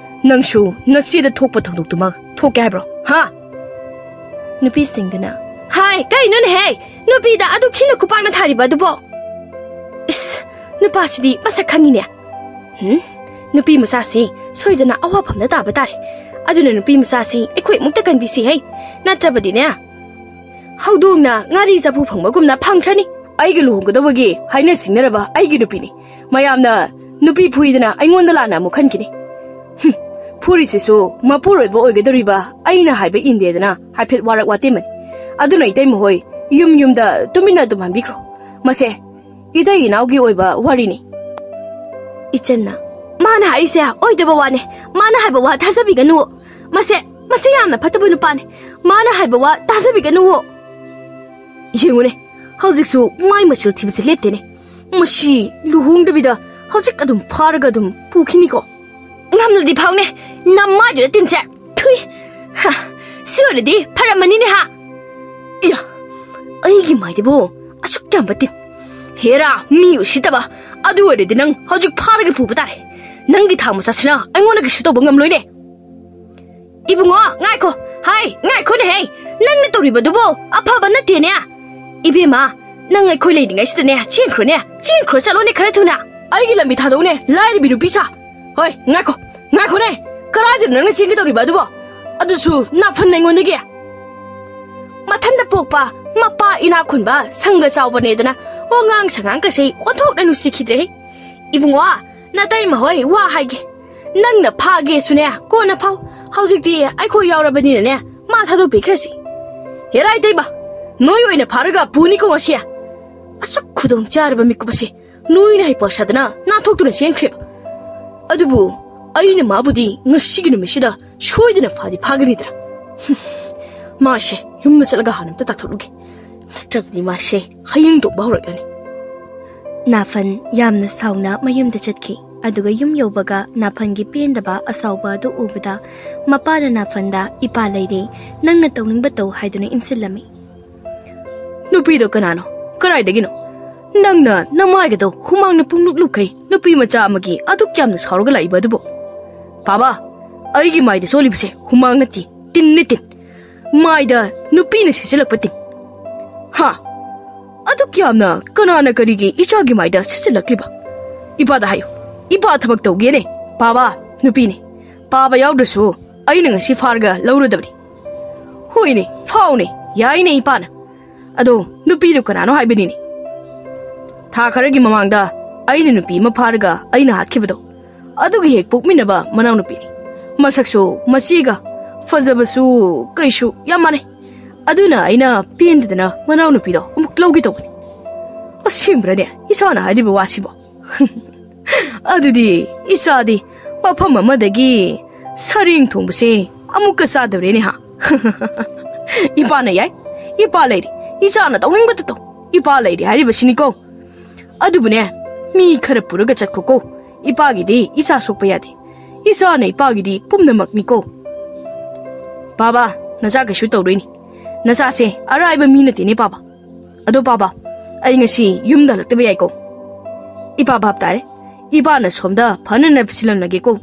ꯅꯪꯁꯨ ꯅꯆꯦꯗ ꯊꯣꯛꯄ ꯊꯧꯗꯣꯛꯇꯨꯃꯛ ꯊꯣꯛꯀꯦ ꯍꯥꯏꯕ꯭ꯔꯣ, ꯍꯥ?" ꯅꯨꯄꯤꯁꯤꯡꯗꯨꯅ, "ꯍꯥꯏ, ꯀꯩꯅꯣꯅꯦꯍꯦ? ꯅꯨꯄꯤꯗ ꯑꯗꯨ ꯈꯤꯅ ꯈꯨꯄꯥꯛꯅ ꯊꯥꯔꯤꯕ ꯑꯗꯨꯕꯣ? ꯏꯁ, ꯅꯨꯄꯥꯁꯤꯗꯤ ꯃꯁꯛ ꯈꯪꯉꯤꯅꯦ꯫ ꯍꯨꯝ? ꯅꯨꯄꯤ ꯃꯆꯥꯁꯤ ꯁꯣꯏꯗꯅ ꯑꯋꯥꯐꯝꯗ ꯇꯥꯕ ꯇꯥꯔꯦ꯫ ꯑꯗꯨꯅ ꯅꯨꯄꯤ ꯃꯆꯥꯁꯤ ꯑꯩꯈꯣꯏ ꯑꯃꯨꯛꯇ ꯀꯟꯕꯤꯁꯤ ꯍꯩ꯫ ꯅꯠꯇ꯭ꯔꯕꯗꯤꯅꯦ, ꯍꯧꯗꯣꯡꯅ ꯉꯥꯔꯤ ꯆꯐꯨ ꯐꯪꯕꯒꯨꯝꯅ ꯐꯪꯈ꯭ꯔꯅꯤ꯫ ꯑꯩꯒ ꯂꯨꯍꯣꯡꯒꯗꯧꯕꯒꯤ ꯍꯥꯏꯅ ꯁꯤꯡꯅꯔꯕ ꯑꯩꯒꯤ ꯅꯨꯄꯤꯅꯤ꯫ ꯃꯌꯥꯝꯅ ꯅꯨꯄꯤ ꯐꯨꯏꯗꯅ ꯑꯩꯉꯣꯟꯗ ꯂꯥꯟꯅ ꯑꯃꯨꯛ ꯈꯟꯈꯤꯅꯤ꯫ ꯍꯨꯝ, ꯐꯨꯔꯤꯁꯤꯁꯨ ꯃꯄꯨꯔꯣꯏꯕ ꯑꯣꯏꯒꯗꯧꯔꯤꯕ ꯑꯩꯅ ꯍꯥꯏꯕ ꯏꯟꯗꯦꯗꯅ ꯍꯥꯏꯐꯦꯠ ꯋꯥꯔꯛ ꯋꯥꯇꯦꯝꯕꯅꯤ꯫ ꯑꯗꯨꯅ ꯏꯇꯩꯃ ꯍꯣꯏ, ꯌꯨꯝ ꯌꯨꯝꯗ ꯇꯨꯃꯤꯟꯅ ꯑꯗꯨꯝ ꯍꯟꯕꯤꯈ꯭ꯔꯣ꯫ ꯃꯁꯦ ꯏꯇꯩ ꯏꯅꯥꯎꯒꯤ ꯑꯣꯏꯕ ꯋꯥꯔꯤꯅꯤ꯫ ꯏꯆꯟꯅ, ꯃꯥꯅ ꯍꯥꯏꯔꯤꯁꯦ ꯑꯣꯏꯗꯕ ꯋꯥꯅꯦ꯫ ꯃꯥꯅ ꯍꯥꯏꯕ ꯋꯥ ꯊꯥꯖꯕꯤꯒꯅꯨ꯫ ꯃꯁꯦ, ꯃꯁꯦ ꯌꯥꯝꯅ ꯐꯠꯇꯕ ꯅꯨꯄꯥꯅꯦ꯫ ꯃꯥꯅ ꯍꯥꯏꯕ ꯋꯥ ꯊꯥꯖꯕꯤꯒꯅꯨ꯫ ꯌꯦꯡꯉꯨꯅꯦ, ꯍꯧꯖꯤꯛꯁꯨ ꯃꯥꯏ ꯃꯆꯨ ꯊꯤꯕꯁꯦ ꯂꯦꯞꯇꯦꯅꯦ꯫ ꯃꯁꯤ ꯂꯨꯍꯣꯡꯗꯕꯤꯗ ꯍꯧꯖꯤꯛ ꯑꯗꯨꯝ ꯐꯥꯔꯒ ꯑꯗꯨꯝ ꯄꯨꯈꯤꯅꯤꯀꯣ꯫ ꯉꯝꯂꯗꯤ ꯐꯥꯎꯅꯦ, ꯅꯃꯥꯏꯗꯨꯗ ꯇꯤꯟꯁꯦ꯫ ꯊꯨꯏ꯫ ꯍꯥ, ꯁꯤ ꯑꯣꯏꯔꯗꯤ ꯐꯔꯝꯃꯅꯤꯅꯦ ꯍꯥ꯫ ꯏꯌꯥ, ꯑꯩꯒꯤ ꯃꯥꯏꯗꯨꯕꯨ ꯑꯁꯨꯛ ꯌꯥꯝꯕ ꯇꯤꯟ꯫ ꯍꯦꯔꯥ, ꯃꯤ ꯎꯁꯤꯠꯇꯕ꯫ ꯑꯗꯨ ꯑꯣꯏꯔꯗꯤ ꯅꯪ ꯍꯧꯖꯤꯛ ꯐꯥꯔꯒ ꯄꯨꯕ ꯇꯥꯔꯦ꯫ ꯅꯪꯒꯤ ꯊꯥꯡ ꯃꯆꯥꯁꯤꯅ ꯑꯩꯉꯣꯟꯗ ꯀꯩꯁꯨ ꯇꯧꯕ ꯉꯝꯂꯣꯏꯅꯦ꯫ ꯏꯕꯨꯡꯉꯣ, ꯉꯥꯏꯈꯣ꯫ ꯍꯥꯏ, ꯉꯥꯏꯈꯣꯅꯦꯍꯦ꯫ ꯅꯪꯅ ꯇꯧꯔꯤꯕꯗꯨꯕꯨ ꯑꯐꯕ ꯅꯠꯇꯦꯅꯦ꯫ ꯏꯕꯦꯝꯃ, ꯅꯪ ꯑꯩꯈꯣꯏ ꯂꯩꯔꯤꯉꯩꯁꯤꯗꯅꯦ, ꯆꯦꯟꯈ꯭ꯔꯣꯅꯦ꯫ ꯆꯦꯟꯈ꯭ꯔꯣ ꯆꯠꯂꯣꯅꯦ ꯈꯔ ꯊꯨꯅ꯫ ꯑꯩꯒꯤ ꯂꯝꯕꯤ ꯊꯥꯗꯣꯛꯎꯅꯦ, ꯂꯥꯏꯔꯕꯤ ꯅꯨꯄꯤ ꯁꯥ꯫ ꯍꯣꯏ, ꯉꯥꯏꯈꯣ, ꯉꯥꯏꯈꯣꯅꯦ꯫ ꯀꯗꯥꯏꯗꯅꯣ ꯅꯪꯅ ꯆꯦꯟꯒꯦ ꯇꯧꯔꯤꯕ ꯑꯗꯨꯕꯣ? ꯑꯗꯨꯁꯨ ꯅꯥꯐꯟ ꯑꯩꯉꯣꯟꯗꯒꯤ? ꯃꯊꯟꯇ ꯄꯣꯛꯄ ꯃꯄꯥ ꯏꯅꯥꯛ ꯈꯨꯟꯕ ꯁꯪꯒ ꯆꯥꯎꯕꯅꯦꯗꯅ ꯋꯥꯉꯥꯡ ꯁꯉꯥꯡꯒꯁꯦ ꯑꯣꯟꯊꯣꯛꯅ ꯅꯨꯡꯁꯤꯈꯤꯗ꯭ꯔꯦꯍꯦ꯫ ꯏꯕꯨꯡꯉꯣ, ꯅꯇꯩꯃ ꯍꯣꯏ ꯋꯥ ꯍꯥꯏꯒꯦ꯫ ꯅꯪꯅ ꯐꯥꯒꯦꯁꯨꯅꯦ, ꯀꯣꯟꯅ ꯐꯥꯎ꯫ ꯍꯧꯖꯤꯛꯇꯤ ꯑꯩꯈꯣꯏ ꯌꯥꯎꯔꯕꯅꯤꯅꯅꯦ, ꯃꯥ ꯊꯥꯗꯣꯛꯄꯤꯈ꯭ꯔꯁꯤ꯫ ꯍꯦꯔꯥ ꯏꯇꯩꯃ, ꯅꯣꯏ ꯑꯣꯏꯅ ꯐꯥꯔꯒ ꯄꯨꯅꯤꯀꯣ ꯉꯁꯤ꯫ ꯑꯁꯨꯛ ꯈꯨꯗꯣꯡ ꯆꯥꯔꯕ ꯃꯤꯀꯨꯞ ꯑꯁꯦ ꯅꯣꯏꯅ ꯍꯩꯄꯥ ꯁꯥꯗꯅ ꯅꯥꯟꯊꯣꯛꯇꯨꯅ ꯆꯦꯟꯈ꯭ꯔꯦꯕ꯫ ꯑꯗꯨꯕꯨ ꯑꯩꯅ ꯃꯥꯕꯨꯗꯤ ꯉꯁꯤꯒꯤ ꯅꯨꯃꯤꯠꯁꯤꯗ ꯁꯣꯏꯗꯅ ꯐꯥꯗꯤ ꯐꯥꯒꯅꯤꯗ꯭ꯔꯥ? ꯍꯨꯝ, ꯃꯥꯁꯦ ꯌꯨꯝꯗ ꯆꯠꯂꯒ ꯍꯥꯟꯅ ꯑꯝꯇ ꯇꯥꯊꯣꯛꯂꯨꯒꯦ꯫ ꯅꯠꯇ꯭ꯔꯕꯗꯤ ꯃꯥꯁꯦ ꯍꯌꯦꯡ ꯇꯣꯛꯄ ꯍꯧꯔꯛꯂꯅꯤ꯫ ꯅꯥꯐꯟ ꯌꯥꯝꯅ ꯁꯥꯎꯅ ꯃꯌꯨꯝꯗ ꯆꯠꯈꯤ꯫ ꯑꯗꯨꯒ ꯌꯨꯝ ꯌꯧꯕꯒ ꯅꯥꯐꯟꯒꯤ ꯄꯦꯟꯗꯕ ꯑꯁꯥꯎꯕ ꯑꯗꯨ ꯎꯕꯗ ꯃꯄꯥꯅ ꯅꯥꯐꯟꯗ, "ꯏꯄꯥ ꯂꯩꯔꯦ, ꯅꯪꯅ ꯇꯧꯅꯤꯡꯕ ꯇꯧ" ꯍꯥꯏꯗꯨꯅ ꯏꯟꯁꯤꯜꯂꯝꯃꯤ꯫ ꯅꯨꯄꯤꯗꯣ ꯀꯅꯥꯅꯣ? ꯀꯗꯥꯏꯗꯒꯤꯅꯣ? ꯅꯪꯅ ꯅꯃꯥꯏꯒꯗꯣ ꯍꯨꯃꯥꯡꯅ ꯄꯨꯡꯂꯨꯞ ꯂꯨꯞꯈꯩ ꯅꯨꯄꯤ ꯃꯆꯥ ꯑꯃꯒꯤ ꯑꯗꯨꯛ ꯌꯥꯝꯅ ꯁꯥꯎꯔꯒ ꯂꯥꯛꯏꯕ ꯑꯗꯨꯕꯨ? ꯄꯥꯕ, ꯑꯩꯒꯤ ꯃꯥꯏꯗ ꯆꯣꯠꯂꯤꯕꯁꯦ ꯍꯨꯃꯥꯡ ꯅꯠꯇꯦ, ꯇꯤꯟꯅꯦ ꯇꯤꯟ꯫ ꯃꯥꯏꯗ ꯅꯨꯄꯤꯅ ꯁꯤꯠꯆꯤꯜꯂꯛꯄ ꯇꯤꯟ꯫ ꯍꯥ? ꯑꯗꯨꯛ ꯌꯥꯝꯅ ꯀꯅꯥꯅ ꯀꯔꯤꯒꯤ ꯏꯆꯥꯒꯤ ꯃꯥꯏꯗ ꯁꯤꯠꯆꯤꯜꯂꯛꯂꯤꯕ? ꯏꯄꯥꯗ ꯍꯥꯏꯌꯨ꯫ ꯏꯄꯥ ꯊꯕꯛ ꯇꯧꯒꯦꯅꯦ꯫ ꯄꯥꯕ, ꯅꯨꯄꯤꯅꯦ꯫ ꯄꯥꯕ ꯌꯥꯎꯗ꯭ꯔꯁꯨ ꯑꯩꯅ ꯉꯁꯤ ꯐꯥꯔꯒ ꯂꯧꯔꯗꯕꯅꯤ꯫ ꯍꯣꯏꯅꯦ, ꯐꯥꯎꯅꯦ, ꯌꯥꯏꯅꯦ ꯏꯄꯥꯅ꯫ ꯑꯗꯣ ꯅꯨꯄꯤꯗꯨ ꯀꯅꯥꯅꯣ ꯍꯥꯏꯕꯅꯤꯅꯦ? ꯊꯥ ꯈꯔꯒꯤ ꯃꯃꯥꯡꯗ ꯑꯩꯅ ꯅꯨꯄꯤ ꯑꯃ ꯐꯥꯔꯒ ꯑꯩꯅ ꯍꯥꯠꯈꯤꯕꯗꯣ, ꯑꯗꯨꯒꯤ ꯍꯦꯛ ꯄꯣꯛꯃꯤꯟꯅꯕ ꯃꯅꯥꯎꯅꯨꯄꯤꯅꯤ꯫ ꯃꯁꯛꯁꯨ ꯃꯆꯦꯒ ꯐꯖꯕꯁꯨ ꯀꯩꯁꯨ ꯌꯥꯝ ꯃꯥꯟꯅꯩ꯫ ꯑꯗꯨꯅ ꯑꯩꯅ ꯄꯦꯟꯗꯗꯅ ꯃꯅꯥꯎꯅꯨꯄꯤꯗꯣ ꯑꯃꯨꯛ ꯂꯧꯒꯦ ꯇꯧꯕꯅꯤ꯫ ꯑꯁꯦꯡꯕ꯭ꯔꯅꯦ ꯏꯆꯥꯅ ꯍꯥꯏꯔꯤꯕ ꯋꯥꯁꯤꯕꯣ? ꯑꯗꯨꯗꯤ ꯏꯆꯥꯗꯤ ꯃꯐꯝ ꯑꯃꯗꯒꯤ ꯁꯔꯦꯡ ꯊꯣꯡꯕꯁꯦ ꯑꯃꯨꯛꯀ ꯆꯥꯗꯧꯔꯦꯅꯦ ꯍꯥ? ꯏꯄꯥꯅ ꯌꯥꯏ, ꯏꯄꯥ ꯂꯩꯔꯤ, ꯏꯆꯥꯅ ꯇꯧꯅꯤꯡꯕꯇ ꯇꯧ, ꯏꯄꯥ ꯂꯩꯔꯤ ꯍꯥꯏꯔꯤꯕꯁꯤꯅꯤꯀꯣ꯫ ꯑꯗꯨꯕꯨꯅꯦ, ꯃꯤ ꯈꯔ ꯄꯨꯔꯒ ꯆꯠꯈꯣꯀꯣ꯫ ꯏꯄꯥꯒꯤꯗꯤ ꯏꯆꯥ ꯁꯣꯛꯄ ꯌꯥꯗꯦ꯫ ꯏꯆꯥꯅ ꯏꯄꯥꯒꯤꯗꯤ ꯄꯨꯝꯅꯃꯛꯅꯤꯀꯣ꯫ ꯄꯥꯕ, ꯅꯆꯥ ꯀꯩꯁꯨ ꯇꯧꯔꯣꯏꯅꯤ꯫ ꯅꯆꯥꯁꯦ ꯑꯔꯥꯏꯕ ꯃꯤ ꯅꯠꯇꯦꯅꯦ ꯄꯥꯕ꯫ ꯑꯗꯣ ꯄꯥꯕ, ꯑꯩ ꯉꯁꯤ ꯌꯨꯝꯗ ꯍꯜꯂꯛꯇꯕ ꯌꯥꯏꯀꯣ꯫ ꯏꯄꯥ ꯚꯥꯞ ꯇꯥꯔꯦ꯫ ꯏꯄꯥꯅ ꯁꯣꯝꯗ ꯐꯅꯅꯕ ꯁꯤꯜꯂꯝꯂꯒꯦꯀꯣ꯫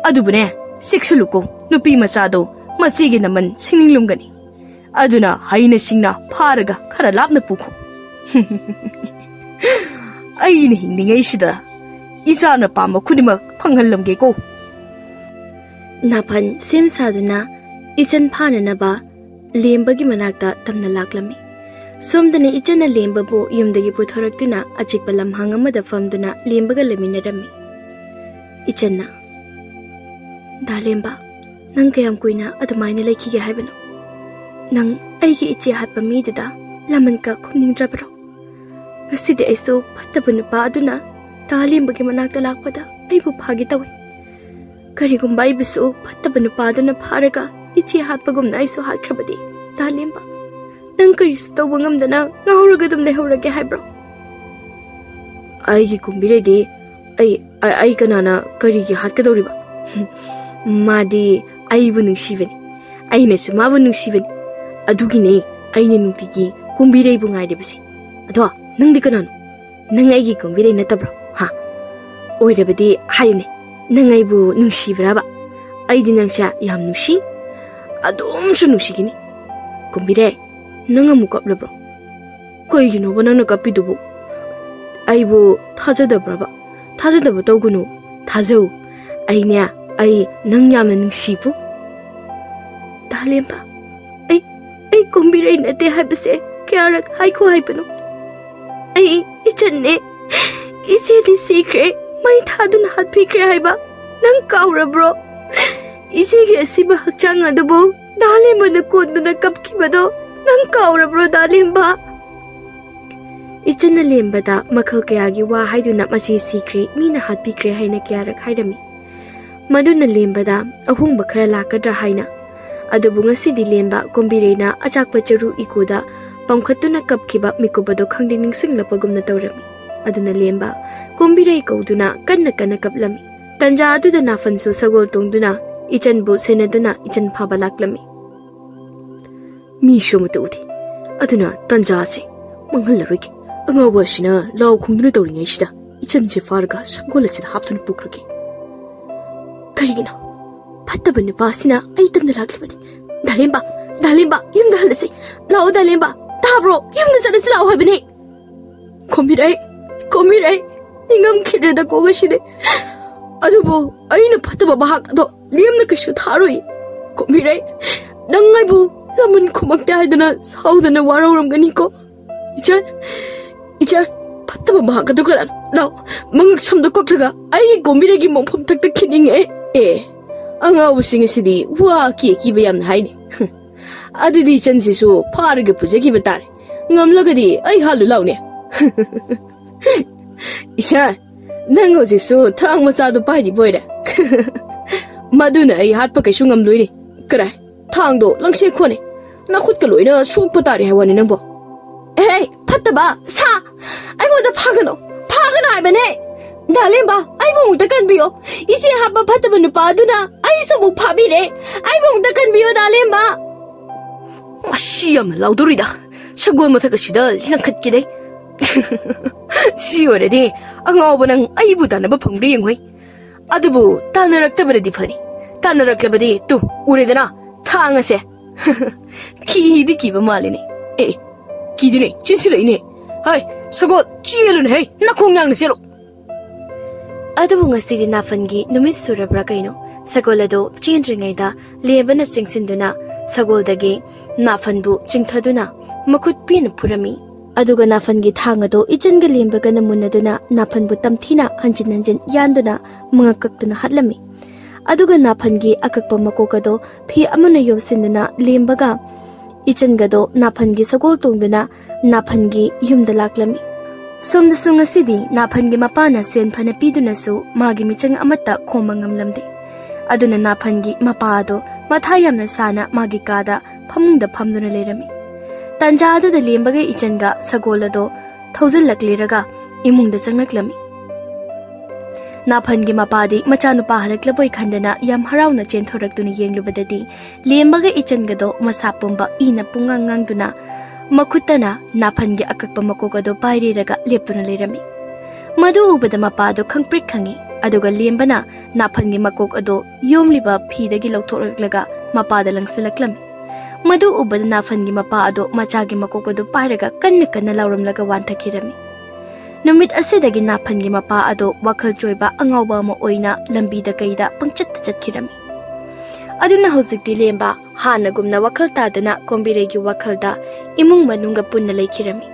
ꯑꯗꯨꯕꯨꯅꯦ, ꯆꯦꯛꯁꯤꯜꯂꯨꯀꯣ, ꯅꯨꯄꯤ ꯃꯆꯥꯗꯣ ꯃꯆꯦꯒꯤ ꯅꯃꯟ ꯁꯤꯡꯅꯤꯡꯂꯝꯒꯅꯤ꯫ ꯑꯗꯨꯅ ꯍꯩꯅ ꯁꯤꯡꯅ ꯐꯥꯔꯒ ꯈꯔ ꯂꯥꯞꯅ ꯄꯨꯈꯣ꯫ ꯑꯩꯅ ꯍꯤꯡꯂꯤꯉꯩꯁꯤꯗ ꯏꯆꯥꯅ ꯄꯥꯝꯕ ꯈꯨꯗꯤꯡꯃꯛ ꯐꯪꯍꯜꯂꯝꯒꯦꯀꯣ꯫ ꯅꯥꯐꯟ ꯁꯦꯝ ꯁꯥꯗꯨꯅ ꯏꯆꯟ ꯐꯥꯅꯅꯕ ꯂꯦꯝꯕꯒꯤ ꯃꯅꯥꯛꯇ ꯇꯝꯅ ꯂꯥꯛꯂꯝꯃꯤ꯫ ꯁꯣꯝꯗꯅ ꯏꯆꯟꯅ ꯂꯦꯝꯕꯕꯨ ꯌꯨꯝꯗꯒꯤ ꯄꯨꯊꯣꯔꯛꯇꯨꯅ ꯑꯆꯤꯛꯄ ꯂꯝꯍꯥꯡ ꯑꯃꯗ ꯐꯝꯗꯨꯅ ꯂꯦꯝꯕꯒ ꯂꯩꯃꯤꯟꯅꯔꯝꯃꯤ꯫ ꯏꯆꯟꯅ, "ꯗꯥ ꯂꯦꯝꯕ, ꯅꯪ ꯀꯌꯥꯝ ꯀꯨꯏꯅ ꯑꯗꯨꯃꯥꯏꯅ ꯂꯩꯈꯤꯒꯦ ꯍꯥꯏꯕꯅꯣ? ꯅꯪ ꯑꯩꯒꯤ ꯏꯆꯦ ꯍꯥꯠꯄ ꯃꯤꯗꯨꯗ ꯂꯃꯟꯀ ꯈꯨꯝꯅꯤꯡꯗ꯭ꯔꯕꯔꯣ? ꯉꯁꯤꯗꯤ ꯑꯩꯁꯨ ꯐꯠꯇꯕ ꯅꯨꯄꯥ ꯑꯗꯨꯅ ꯗꯥ ꯂꯦꯝꯕꯒꯤ ꯃꯅꯥꯛꯇ ꯂꯥꯛꯄꯗ ꯑꯩꯕꯨ ꯐꯥꯒꯦ ꯇꯧꯏ꯫ ꯀꯔꯤꯒꯨꯝꯕ ꯑꯩꯕꯨꯁꯨ ꯐꯠꯇꯕ ꯅꯨꯄꯥ ꯑꯗꯨꯅ ꯐꯥꯔꯒ ꯏꯆꯦ ꯍꯥꯠꯄꯒꯨꯝꯅ ꯑꯩꯁꯨ ꯍꯥꯠꯈ꯭ꯔꯕꯗꯤ, ꯗꯥ ꯂꯦꯝꯕ, ꯅꯪ ꯀꯔꯤꯁꯨ ꯇꯧꯕ ꯉꯝꯗꯅ ꯉꯥꯎꯔꯒ ꯑꯗꯨꯝ ꯂꯩꯍꯧꯔꯒꯦ ꯍꯥꯏꯕ꯭ꯔꯣ?" "ꯑꯩꯒꯤ ꯀꯨꯝꯕꯤꯔꯩꯗꯤ ꯑꯩ, ꯑꯩ, ꯑꯩ ꯀꯅꯥꯅ ꯀꯔꯤꯒꯤ ꯍꯥꯠꯀꯗꯧꯔꯤꯕ? ꯃꯥꯗꯤ ꯑꯩꯕꯨ ꯅꯨꯡꯁꯤꯕꯅꯤ, ꯑꯩꯅꯁꯨ ꯃꯥꯕꯨ ꯅꯨꯡꯁꯤꯕꯅꯤ꯫ ꯑꯗꯨꯒꯤꯅꯦ ꯑꯩꯅ ꯅꯨꯡꯇꯤꯒꯤ ꯀꯨꯝꯕꯤꯔꯩꯕꯨ ꯉꯥꯏꯔꯤꯕꯁꯦ꯫ ꯑꯗꯣ ꯅꯪꯗꯤ ꯀꯅꯥꯅꯣ? ꯅꯪ ꯑꯩꯒꯤ ꯀꯨꯝꯕꯤꯔꯩ ꯅꯠꯇꯕ꯭ꯔꯣ? ꯍꯥ? ꯑꯣꯏꯔꯕꯗꯤ ꯍꯥꯏꯌꯨꯅꯦ, ꯅꯪ ꯑꯩꯕꯨ ꯅꯨꯡꯁꯤꯕ꯭ꯔꯕ? ꯑꯩꯗꯤ ꯅꯪꯁꯦ ꯌꯥꯝ ꯅꯨꯡꯁꯤ, ꯑꯗꯨꯝꯁꯨ ꯅꯨꯡꯁꯤꯒꯅꯤ꯫ ꯀꯨꯝꯕꯤꯔꯩ, ꯅꯪ ꯑꯃꯨꯛ ꯀꯞꯂꯕ꯭ꯔꯣ? ꯀꯩꯒꯤꯅꯣꯕ ꯅꯪꯅ ꯀꯞꯄꯤꯗꯨꯕꯨ? ꯑꯩꯕꯨ ꯊꯥꯖꯗꯕ꯭ꯔꯕ? ꯊꯥꯖꯗꯕ ꯇꯧꯒꯅꯨ, ꯊꯥꯖꯧ꯫ ꯑꯩꯅꯦ, ꯑꯩ ꯅꯪ ꯌꯥꯝꯅ ꯅꯨꯡꯁꯤꯕꯨ꯫ ꯗꯥ ꯂꯦꯝꯕ, ꯑꯩ, ꯑꯩ ꯀꯨꯝꯕꯤꯔꯩ ꯅꯠꯇꯦ ꯍꯥꯏꯕꯁꯦ ꯀꯌꯥꯔꯛ ꯍꯥꯏꯈꯣ ꯍꯥꯏꯕꯅꯣ? ꯑꯩ ꯏꯆꯟꯅꯦ꯫ ꯏꯆꯦꯗꯤ ꯁꯤꯈ꯭ꯔꯦ, ꯃꯩ ꯊꯥꯗꯨꯅ ꯍꯥꯠꯄꯤꯈ꯭ꯔꯦ ꯍꯥꯏꯕ ꯅꯪ ꯀꯥꯎꯔꯕ꯭ꯔꯣ? ꯏꯆꯦꯒꯤ ꯑꯁꯤꯕ ꯍꯛꯆꯥꯡ ꯑꯗꯨꯕꯨ ꯗꯥ ꯂꯦꯝꯕꯅ ꯀꯣꯟꯗꯨꯅ ꯀꯞꯈꯤꯕꯗꯣ ꯅꯪ ꯀꯥꯎꯔꯕ꯭ꯔꯣ, ꯗꯥ ꯂꯦꯝꯕ? ꯏꯆꯟꯅ ꯂꯦꯝꯕꯗ ꯃꯈꯜ ꯀꯌꯥꯒꯤ ꯋꯥ ꯍꯥꯏꯗꯨꯅ ꯃꯁꯤ ꯁꯤꯈ꯭ꯔꯦ, ꯃꯤꯅ ꯍꯥꯠꯄꯤꯈ꯭ꯔꯦ ꯍꯥꯏꯅ ꯀꯌꯥꯔꯛ ꯍꯥꯏꯔꯝꯃꯤ꯫ ꯃꯗꯨꯅ ꯂꯦꯝꯕꯗ ꯑꯍꯣꯡꯕ ꯈꯔ ꯂꯥꯛꯀꯗ꯭ꯔꯥ ꯍꯥꯏꯅ꯫ ꯑꯗꯨꯕꯨ ꯉꯁꯤꯗꯤ ꯂꯦꯝꯕ ꯀꯣꯝꯕꯤꯔꯩꯅ ꯑꯆꯥꯛꯄ ꯆꯔꯨ ꯏꯀꯣꯗ ꯄꯝꯈꯠꯇꯨꯅ ꯀꯞꯈꯤꯕ ꯃꯤꯀꯨꯞ ꯑꯗꯨ ꯈꯪꯗꯦ ꯅꯤꯡꯁꯤꯡꯂꯛꯄꯒꯨꯝꯅ ꯇꯧꯔꯝꯃꯤ꯫ ꯑꯗꯨꯅ ꯂꯦꯝꯕ ꯀꯣꯝꯕꯤꯔꯩ ꯀꯧꯗꯨꯅ ꯀꯟꯅ ꯀꯟꯅ ꯀꯞꯂꯝꯃꯤ꯫ ꯇꯟꯖꯥ ꯑꯗꯨꯗ ꯅꯥꯐꯟꯁꯨ ꯁꯒꯣꯜ ꯇꯣꯡꯗꯨꯅ ꯏꯆꯟꯕꯨ ꯁꯦꯟꯅꯗꯨꯅ ꯏꯆꯟ ꯐꯥꯕ ꯂꯥꯛꯂꯝꯃꯤ꯫ ꯃꯤꯁꯨ ꯑꯃꯠꯇ ꯎꯗꯦ꯫ ꯑꯗꯨꯅ ꯇꯟꯖꯥꯁꯦ ꯃꯥꯡꯍꯜꯂꯔꯣꯏꯒꯦ꯫ ꯑꯉꯥꯎꯕ ꯑꯁꯤꯅ ꯂꯥꯎ ꯈꯣꯡꯗꯨꯅ ꯇꯧꯔꯤꯉꯩꯁꯤꯗ ꯏꯆꯟꯁꯦ ꯐꯥꯔꯒ ꯁꯒꯣꯜ ꯑꯁꯤꯗ ꯍꯥꯞꯇꯨꯅ ꯄꯨꯈ꯭ꯔꯒꯦ꯫ ꯀꯔꯤꯒꯤꯅꯣ? ꯐꯠꯇꯕ ꯅꯨꯄꯥꯁꯤꯅ ꯑꯩ ꯇꯝꯅ ꯂꯥꯛꯂꯤꯕꯗꯤ꯫ ꯗꯥꯂꯦꯝꯕ, ꯗꯥꯂꯦꯝꯕ, ꯌꯨꯝꯗ ꯍꯜꯂꯁꯤ꯫ ꯂꯥꯛꯑꯣ ꯗꯥꯂꯦꯝꯕ, ꯇꯥꯕ꯭ꯔꯣ? ꯌꯨꯝꯗ ꯆꯠꯂꯁꯤ ꯂꯥꯛꯑꯣ ꯍꯥꯏꯕꯅꯦ꯫ ꯀꯣꯝꯕꯤꯔꯩ, ꯀꯣꯝꯕꯤꯔꯩ, ꯅꯤꯡꯉꯝꯈꯤꯗ꯭ꯔꯦꯗꯀꯣ ꯉꯁꯤꯗꯤ꯫ ꯑꯗꯨꯕꯨ ꯑꯩꯅ ꯐꯠꯇꯕ ꯚꯥꯛ ꯑꯗꯣ ꯂꯦꯝꯅ ꯀꯩꯁꯨ ꯊꯥꯔꯣꯏ꯫ ꯀꯣꯝꯕꯤꯔꯩ, ꯅꯪ ꯑꯩꯕꯨ ꯂꯃꯟ ꯈꯨꯝꯃꯛꯇꯦ ꯍꯥꯏꯗꯅ ꯁꯥꯎꯗꯅ ꯋꯥꯔꯧꯔꯝꯒꯅꯤꯀꯣ꯫ ꯏꯆꯟ, ꯏꯆꯟ, ꯐꯠꯇꯕ ꯚꯥꯛ ꯑꯗꯨ ꯀꯅꯥꯅꯣ? ꯂꯥꯎ, ꯃꯉꯛ ꯁꯝꯗꯣ ꯀꯛꯂꯒ ꯑꯩꯒꯤ ꯀꯣꯝꯕꯤꯔꯩꯒꯤ ꯃꯣꯡꯐꯝ ꯊꯛꯇ ꯈꯤꯠꯅꯤꯡꯉꯦ꯫ ꯑꯦ, ꯑꯉꯥꯎꯕꯁꯤꯡ ꯑꯁꯤꯗꯤ ꯋꯥ ꯑꯀꯤ ꯑꯀꯤꯕ ꯌꯥꯝꯅ ꯍꯥꯏꯅꯤ꯫ ꯑꯗꯨꯗꯤ ꯏꯆꯟꯁꯤꯁꯨ ꯐꯥꯔꯒ ꯄꯨꯖꯈꯤꯕ ꯇꯥꯔꯦ꯫ ꯉꯝꯂꯒꯗꯤ ꯑꯩ ꯍꯥꯠꯂꯨ ꯂꯥꯎꯅꯦ꯫ ꯏꯆꯟ, ꯅꯪ ꯍꯧꯖꯤꯛꯁꯨ ꯊꯥꯡ ꯃꯆꯥꯗꯣ ꯄꯥꯏꯔꯤꯕ ꯑꯣꯏꯔꯦ꯫ ꯃꯗꯨꯅ ꯑꯩ ꯍꯥꯠꯄ ꯀꯩꯁꯨ ꯉꯝꯂꯣꯏꯅꯦ꯫ ꯀꯔꯥꯏ? ꯊꯥꯡꯗꯣ ꯂꯪꯁꯦ ꯈꯣꯠꯅꯦ꯫ ꯅꯈꯨꯠꯀ ꯂꯣꯏꯅ ꯁꯣꯛꯄ ꯇꯥꯔꯦ ꯍꯥꯏ ꯋꯥꯅꯤ ꯅꯪꯕꯣ꯫ ꯑꯦꯍꯦ, ꯐꯠꯇꯕ ꯁꯥ! ꯑꯩꯉꯣꯟꯗ ꯐꯥꯒꯅꯨ! ꯐꯥꯒꯅꯨ ꯍꯥꯏꯕꯅꯦ! ꯗꯥꯂꯦꯝꯕ, ꯑꯩꯕꯨ ꯑꯃꯨꯛꯇ ꯀꯟꯕꯤꯌꯣ! ꯏꯆꯦ ꯍꯥꯠꯄ ꯐꯠꯇꯕ ꯅꯨꯄꯥ ꯑꯗꯨꯅ ꯑꯩꯁꯨ ꯑꯃꯨꯛ ꯐꯥꯕꯤꯔꯦ! ꯑꯩꯕꯨ ꯑꯃꯨꯛꯇ ꯀꯟꯕꯤꯌꯣ, ꯗꯥꯂꯦꯝꯕ! ꯃꯁꯤ ꯌꯥꯝꯅ ꯂꯥꯎꯗꯧꯔꯤꯗ꯫ ꯁꯒꯣꯜ ꯃꯊꯛ ꯑꯁꯤꯗ ꯂꯪꯈꯠꯈꯤꯗꯦ꯫ ꯁꯤ ꯑꯣꯏꯔꯗꯤ ꯑꯉꯥꯎꯕ ꯅꯪ ꯑꯩꯕꯨ ꯇꯥꯟꯅꯕ ꯐꯪꯕ꯭ꯔꯥ ꯌꯦꯡꯉꯨꯍꯩ꯫ ꯑꯗꯨꯕꯨ ꯇꯥꯟꯅꯔꯛꯇꯕꯅꯗꯤ ꯐꯔꯤ꯫ ꯇꯥꯟꯅꯔꯛꯂꯕꯗꯤ ꯇꯨ, ꯎꯔꯦꯗꯅ, ꯊꯥꯡ ꯑꯁꯦ꯫ ꯀꯤꯗꯤ ꯀꯤꯕ ꯃꯥꯜꯂꯤꯅꯦ꯫ ꯑꯦ, ꯀꯤꯗꯨꯅꯦ, ꯆꯦꯟꯁꯤꯜꯂꯛꯏꯅꯦ꯫ ꯍꯥꯏ, ꯁꯒꯣꯜ, ꯆꯦꯜꯂꯨꯅꯦ ꯍꯩ, ꯅꯈꯣꯡ ꯌꯥꯡꯅ ꯆꯦꯜꯂꯨ꯫ ꯑꯗꯨꯕꯨ ꯉꯁꯤꯗꯤ ꯅꯥꯐꯟꯒꯤ ꯅꯨꯃꯤꯠ ꯁꯨꯔꯕ꯭ꯔꯥ ꯀꯩꯅꯣ, ꯁꯒꯣꯜ ꯑꯗꯣ ꯆꯦꯟꯗ꯭ꯔꯤꯉꯩꯗ ꯂꯦꯝꯕꯅ ꯆꯤꯡꯁꯤꯟꯗꯨꯅ ꯁꯒꯣꯜꯗꯒꯤ ꯅꯥꯐꯟꯕꯨ ꯆꯤꯡꯊꯗꯨꯅ ꯃꯈꯨꯠ ꯄꯦꯟꯅ ꯐꯨꯔꯝꯃꯤ꯫ ꯑꯗꯨꯒ ꯅꯥꯐꯟꯒꯤ ꯊꯥꯡ ꯑꯗꯣ ꯏꯆꯟꯒ ꯂꯦꯝꯕꯒꯅ ꯃꯨꯟꯅꯗꯨꯅ ꯅꯥꯐꯟꯕꯨ ꯇꯝꯊꯤꯅ ꯍꯟꯖꯤꯟ ꯍꯟꯖꯤꯟ ꯌꯥꯟꯗꯨꯅ ꯃꯉꯛ ꯀꯛꯇꯨꯅ ꯍꯥꯠꯂꯝꯃꯤ꯫ ꯑꯗꯨꯒ ꯅꯥꯐꯟꯒꯤ ꯑꯀꯛꯄ ꯃꯀꯣꯛ ꯑꯗꯣ ꯐꯤ ꯑꯃꯅ ꯌꯣꯝꯁꯤꯟꯗꯨꯅ ꯂꯦꯝꯕꯒ ꯏꯆꯟꯒꯗꯣ ꯅꯥꯐꯟꯒꯤ ꯁꯒꯣꯜ ꯇꯣꯡꯗꯨꯅ ꯅꯥꯐꯟꯒꯤ ꯌꯨꯝꯗ ꯂꯥꯛꯂꯝꯃꯤ꯫ ꯁꯣꯝꯗꯁꯨ ꯉꯁꯤꯗꯤ ꯅꯥꯐꯟꯒꯤ ꯃꯄꯥꯅ ꯁꯦꯟ ꯐꯅ ꯄꯤꯗꯨꯅꯁꯨ ꯃꯥꯒꯤ ꯃꯤꯆꯪ ꯑꯃꯠꯇ ꯈꯣꯝꯕ ꯉꯝꯂꯝꯗꯦ꯫ ꯑꯗꯨꯅ ꯅꯥꯐꯟꯒꯤ ꯃꯄꯥ ꯑꯗꯣ ꯃꯊꯥ ꯌꯥꯝꯅ ꯁꯥꯅ ꯃꯥꯒꯤ ꯀꯥꯗ ꯐꯃꯨꯡꯗ ꯐꯝꯗꯨꯅ ꯂꯩꯔꯝꯃꯤ꯫ ꯇꯥꯟꯖꯥ ꯑꯗꯨꯗ ꯂꯦꯝꯕꯒ ꯏꯆꯟꯒ ꯁꯒꯣꯜ ꯑꯗꯣ ꯊꯧꯖꯤꯜꯂꯛꯂꯤꯔꯒ ꯏꯃꯨꯡꯗ ꯆꯪꯂꯛꯂꯝꯃꯤ꯫ ꯅꯥꯐꯟꯒꯤ ꯃꯄꯥꯗꯤ ꯃꯆꯥꯅꯨꯄꯥ ꯍꯜꯂꯛꯂꯕꯣꯏ ꯈꯟꯗꯅ ꯌꯥꯝ ꯍꯔꯥꯎꯅ ꯆꯦꯟꯊꯣꯔꯛꯇꯨꯅ ꯌꯦꯡꯂꯨꯕꯗꯗꯤ ꯂꯦꯝꯕꯒ ꯏꯆꯟꯒꯗꯣ ꯃꯁꯥ ꯄꯨꯝꯕ ꯏꯅ ꯄꯨꯡꯉꯥꯡ ꯉꯥꯡꯗꯨꯅ ꯃꯈꯨꯠꯇꯅ ꯅꯥꯐꯟꯒꯤ ꯑꯀꯛꯄ ꯃꯀꯣꯛ ꯑꯗꯨ ꯄꯥꯏꯔꯤꯔꯒ ꯂꯦꯞꯇꯨꯅ ꯂꯩꯔꯝꯃꯤ꯫ ꯃꯗꯨ ꯎꯕꯗ ꯃꯄꯥꯗꯣ ꯈꯪꯄ꯭ꯔꯤꯛ ꯈꯪꯉꯤ꯫ ꯑꯗꯨꯒ ꯂꯦꯝꯕꯅ ꯅꯥꯐꯟꯒꯤ ꯃꯀꯣꯛ ꯑꯗꯣ ꯌꯣꯝꯂꯤꯕ ꯐꯤꯗꯒꯤ ꯂꯧꯊꯣꯛꯂꯛꯂꯒ ꯃꯄꯥꯗ ꯂꯪꯁꯤꯜꯂꯛꯂꯝꯃꯤ꯫ ꯃꯗꯨ ꯎꯕꯗ ꯅꯥꯐꯟꯒꯤ ꯃꯄꯥ ꯑꯗꯣ ꯃꯆꯥꯒꯤ ꯃꯀꯣꯛ ꯑꯗꯨ ꯄꯥꯏꯔꯒ ꯀꯟꯅ ꯀꯟꯅ ꯂꯥꯎꯔꯝꯂꯒ ꯋꯥꯟꯊꯈꯤꯔꯝꯃꯤ꯫ ꯅꯨꯃꯤꯠ ꯑꯁꯤꯗꯒꯤ ꯅꯥꯐꯟꯒꯤ ꯃꯄꯥ ꯑꯗꯣ ꯋꯥꯈꯜ ꯆꯣꯏꯕ ꯑꯉꯥꯎꯕ ꯑꯃ ꯑꯣꯏꯅ ꯂꯝꯕꯤꯗ ꯀꯩꯗ ꯄꯪꯆꯠꯇ ꯆꯠꯈꯤꯔꯝꯃꯤ꯫ ꯑꯗꯨꯅ ꯍꯧꯖꯤꯛꯇꯤ ꯂꯦꯝꯕ ꯍꯥꯟꯅꯒꯨꯝꯅ ꯋꯥꯈꯜ ꯇꯥꯗꯨꯅ ꯀꯣꯝꯕꯤꯔꯩꯒꯤ ꯋꯥꯈꯜꯗ ꯏꯃꯨꯡ ꯃꯅꯨꯡꯒ ꯄꯨꯟꯅ ꯂꯩꯈꯤꯔꯝꯃꯤ꯫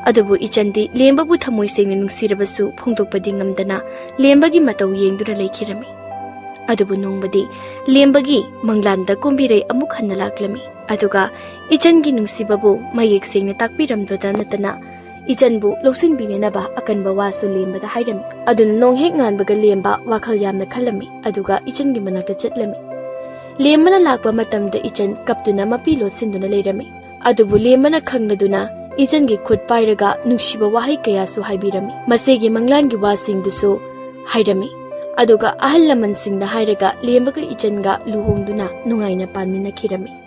ꯑꯗꯨꯕꯨ ꯏꯆꯟꯗꯤ ꯂꯦꯝꯕꯕꯨ ꯊꯃꯣꯏ ꯁꯦꯡꯅ ꯅꯨꯡꯁꯤꯔꯕꯁꯨ ꯐꯣꯡꯗꯣꯛꯄꯗꯤ ꯉꯝꯗꯅ ꯂꯦꯝꯕꯒꯤ ꯃꯇꯧ ꯌꯦꯡꯗꯨꯅ ꯂꯩꯈꯤꯔꯝꯃꯤ꯫ ꯑꯗꯨꯕꯨ ꯅꯣꯡꯃꯗꯤ ꯂꯦꯝꯕꯒꯤ ꯃꯪꯂꯥꯟꯗ ꯀꯣꯝꯕꯤꯔꯩ ꯑꯃꯨꯛ ꯍꯟꯅ ꯂꯥꯛꯂꯝꯃꯤ꯫ ꯑꯗꯨꯒ ꯏꯆꯟꯒꯤ ꯅꯨꯡꯁꯤꯕꯕꯨ ꯃꯌꯦꯛ ꯁꯦꯡꯅ ꯇꯥꯛꯄꯤꯔꯝꯕꯗ ꯅꯠꯇꯅ ꯏꯆꯟꯕꯨ ꯂꯧꯁꯤꯟꯕꯤꯅꯅꯕ ꯑꯀꯟꯕ ꯋꯥꯁꯨ ꯂꯦꯝꯕꯗ ꯍꯥꯏꯔꯝꯃꯤ꯫ ꯑꯗꯨꯅ ꯅꯣꯡ ꯍꯦꯛ ꯉꯥꯟꯕꯒ ꯂꯦꯝꯕ ꯋꯥꯈꯜ ꯌꯥꯝꯅ ꯈꯜꯂꯝꯃꯤ꯫ ꯑꯗꯨꯒ ꯏꯆꯟꯒꯤ ꯃꯅꯥꯛꯇ ꯆꯠꯂꯝꯃꯤ꯫ ꯂꯦꯝꯕꯅ ꯂꯥꯛꯄ ꯃꯇꯝꯗ ꯏꯆꯟ ꯀꯞꯇꯨꯅ ꯃꯄꯤ ꯂꯣꯠꯁꯤꯟꯗꯨꯅ ꯂꯩꯔꯝꯃꯤ꯫ ꯑꯗꯨꯕꯨ ꯂꯦꯝꯕꯅ ꯈꯪꯂꯗꯨꯅ ꯏꯆꯟꯒꯤ ꯈꯨꯠ ꯄꯥꯏꯔꯒ ꯅꯨꯡꯁꯤꯕ ꯋꯥꯍꯩ ꯀꯌꯥꯁꯨ ꯍꯥꯏꯕꯤꯔꯝꯃꯤ꯫ ꯃꯁꯤꯒꯤ ꯃꯪꯂꯥꯟꯒꯤ ꯋꯥꯁꯤꯡꯗꯨꯁꯨ ꯍꯥꯏꯔꯝꯃꯤ꯫ ꯑꯗꯨꯒ ꯑꯍꯜ ꯂꯃꯟꯁꯤꯡꯅ ꯍꯥꯏꯔꯒ ꯂꯦꯝꯕꯒ ꯏꯆꯟꯒ ꯂꯨꯍꯣꯡꯗꯨꯅ ꯅꯨꯡꯉꯥꯏꯅ ꯄꯥꯟꯃꯤꯟꯅꯈꯤꯔꯝꯃꯤ꯫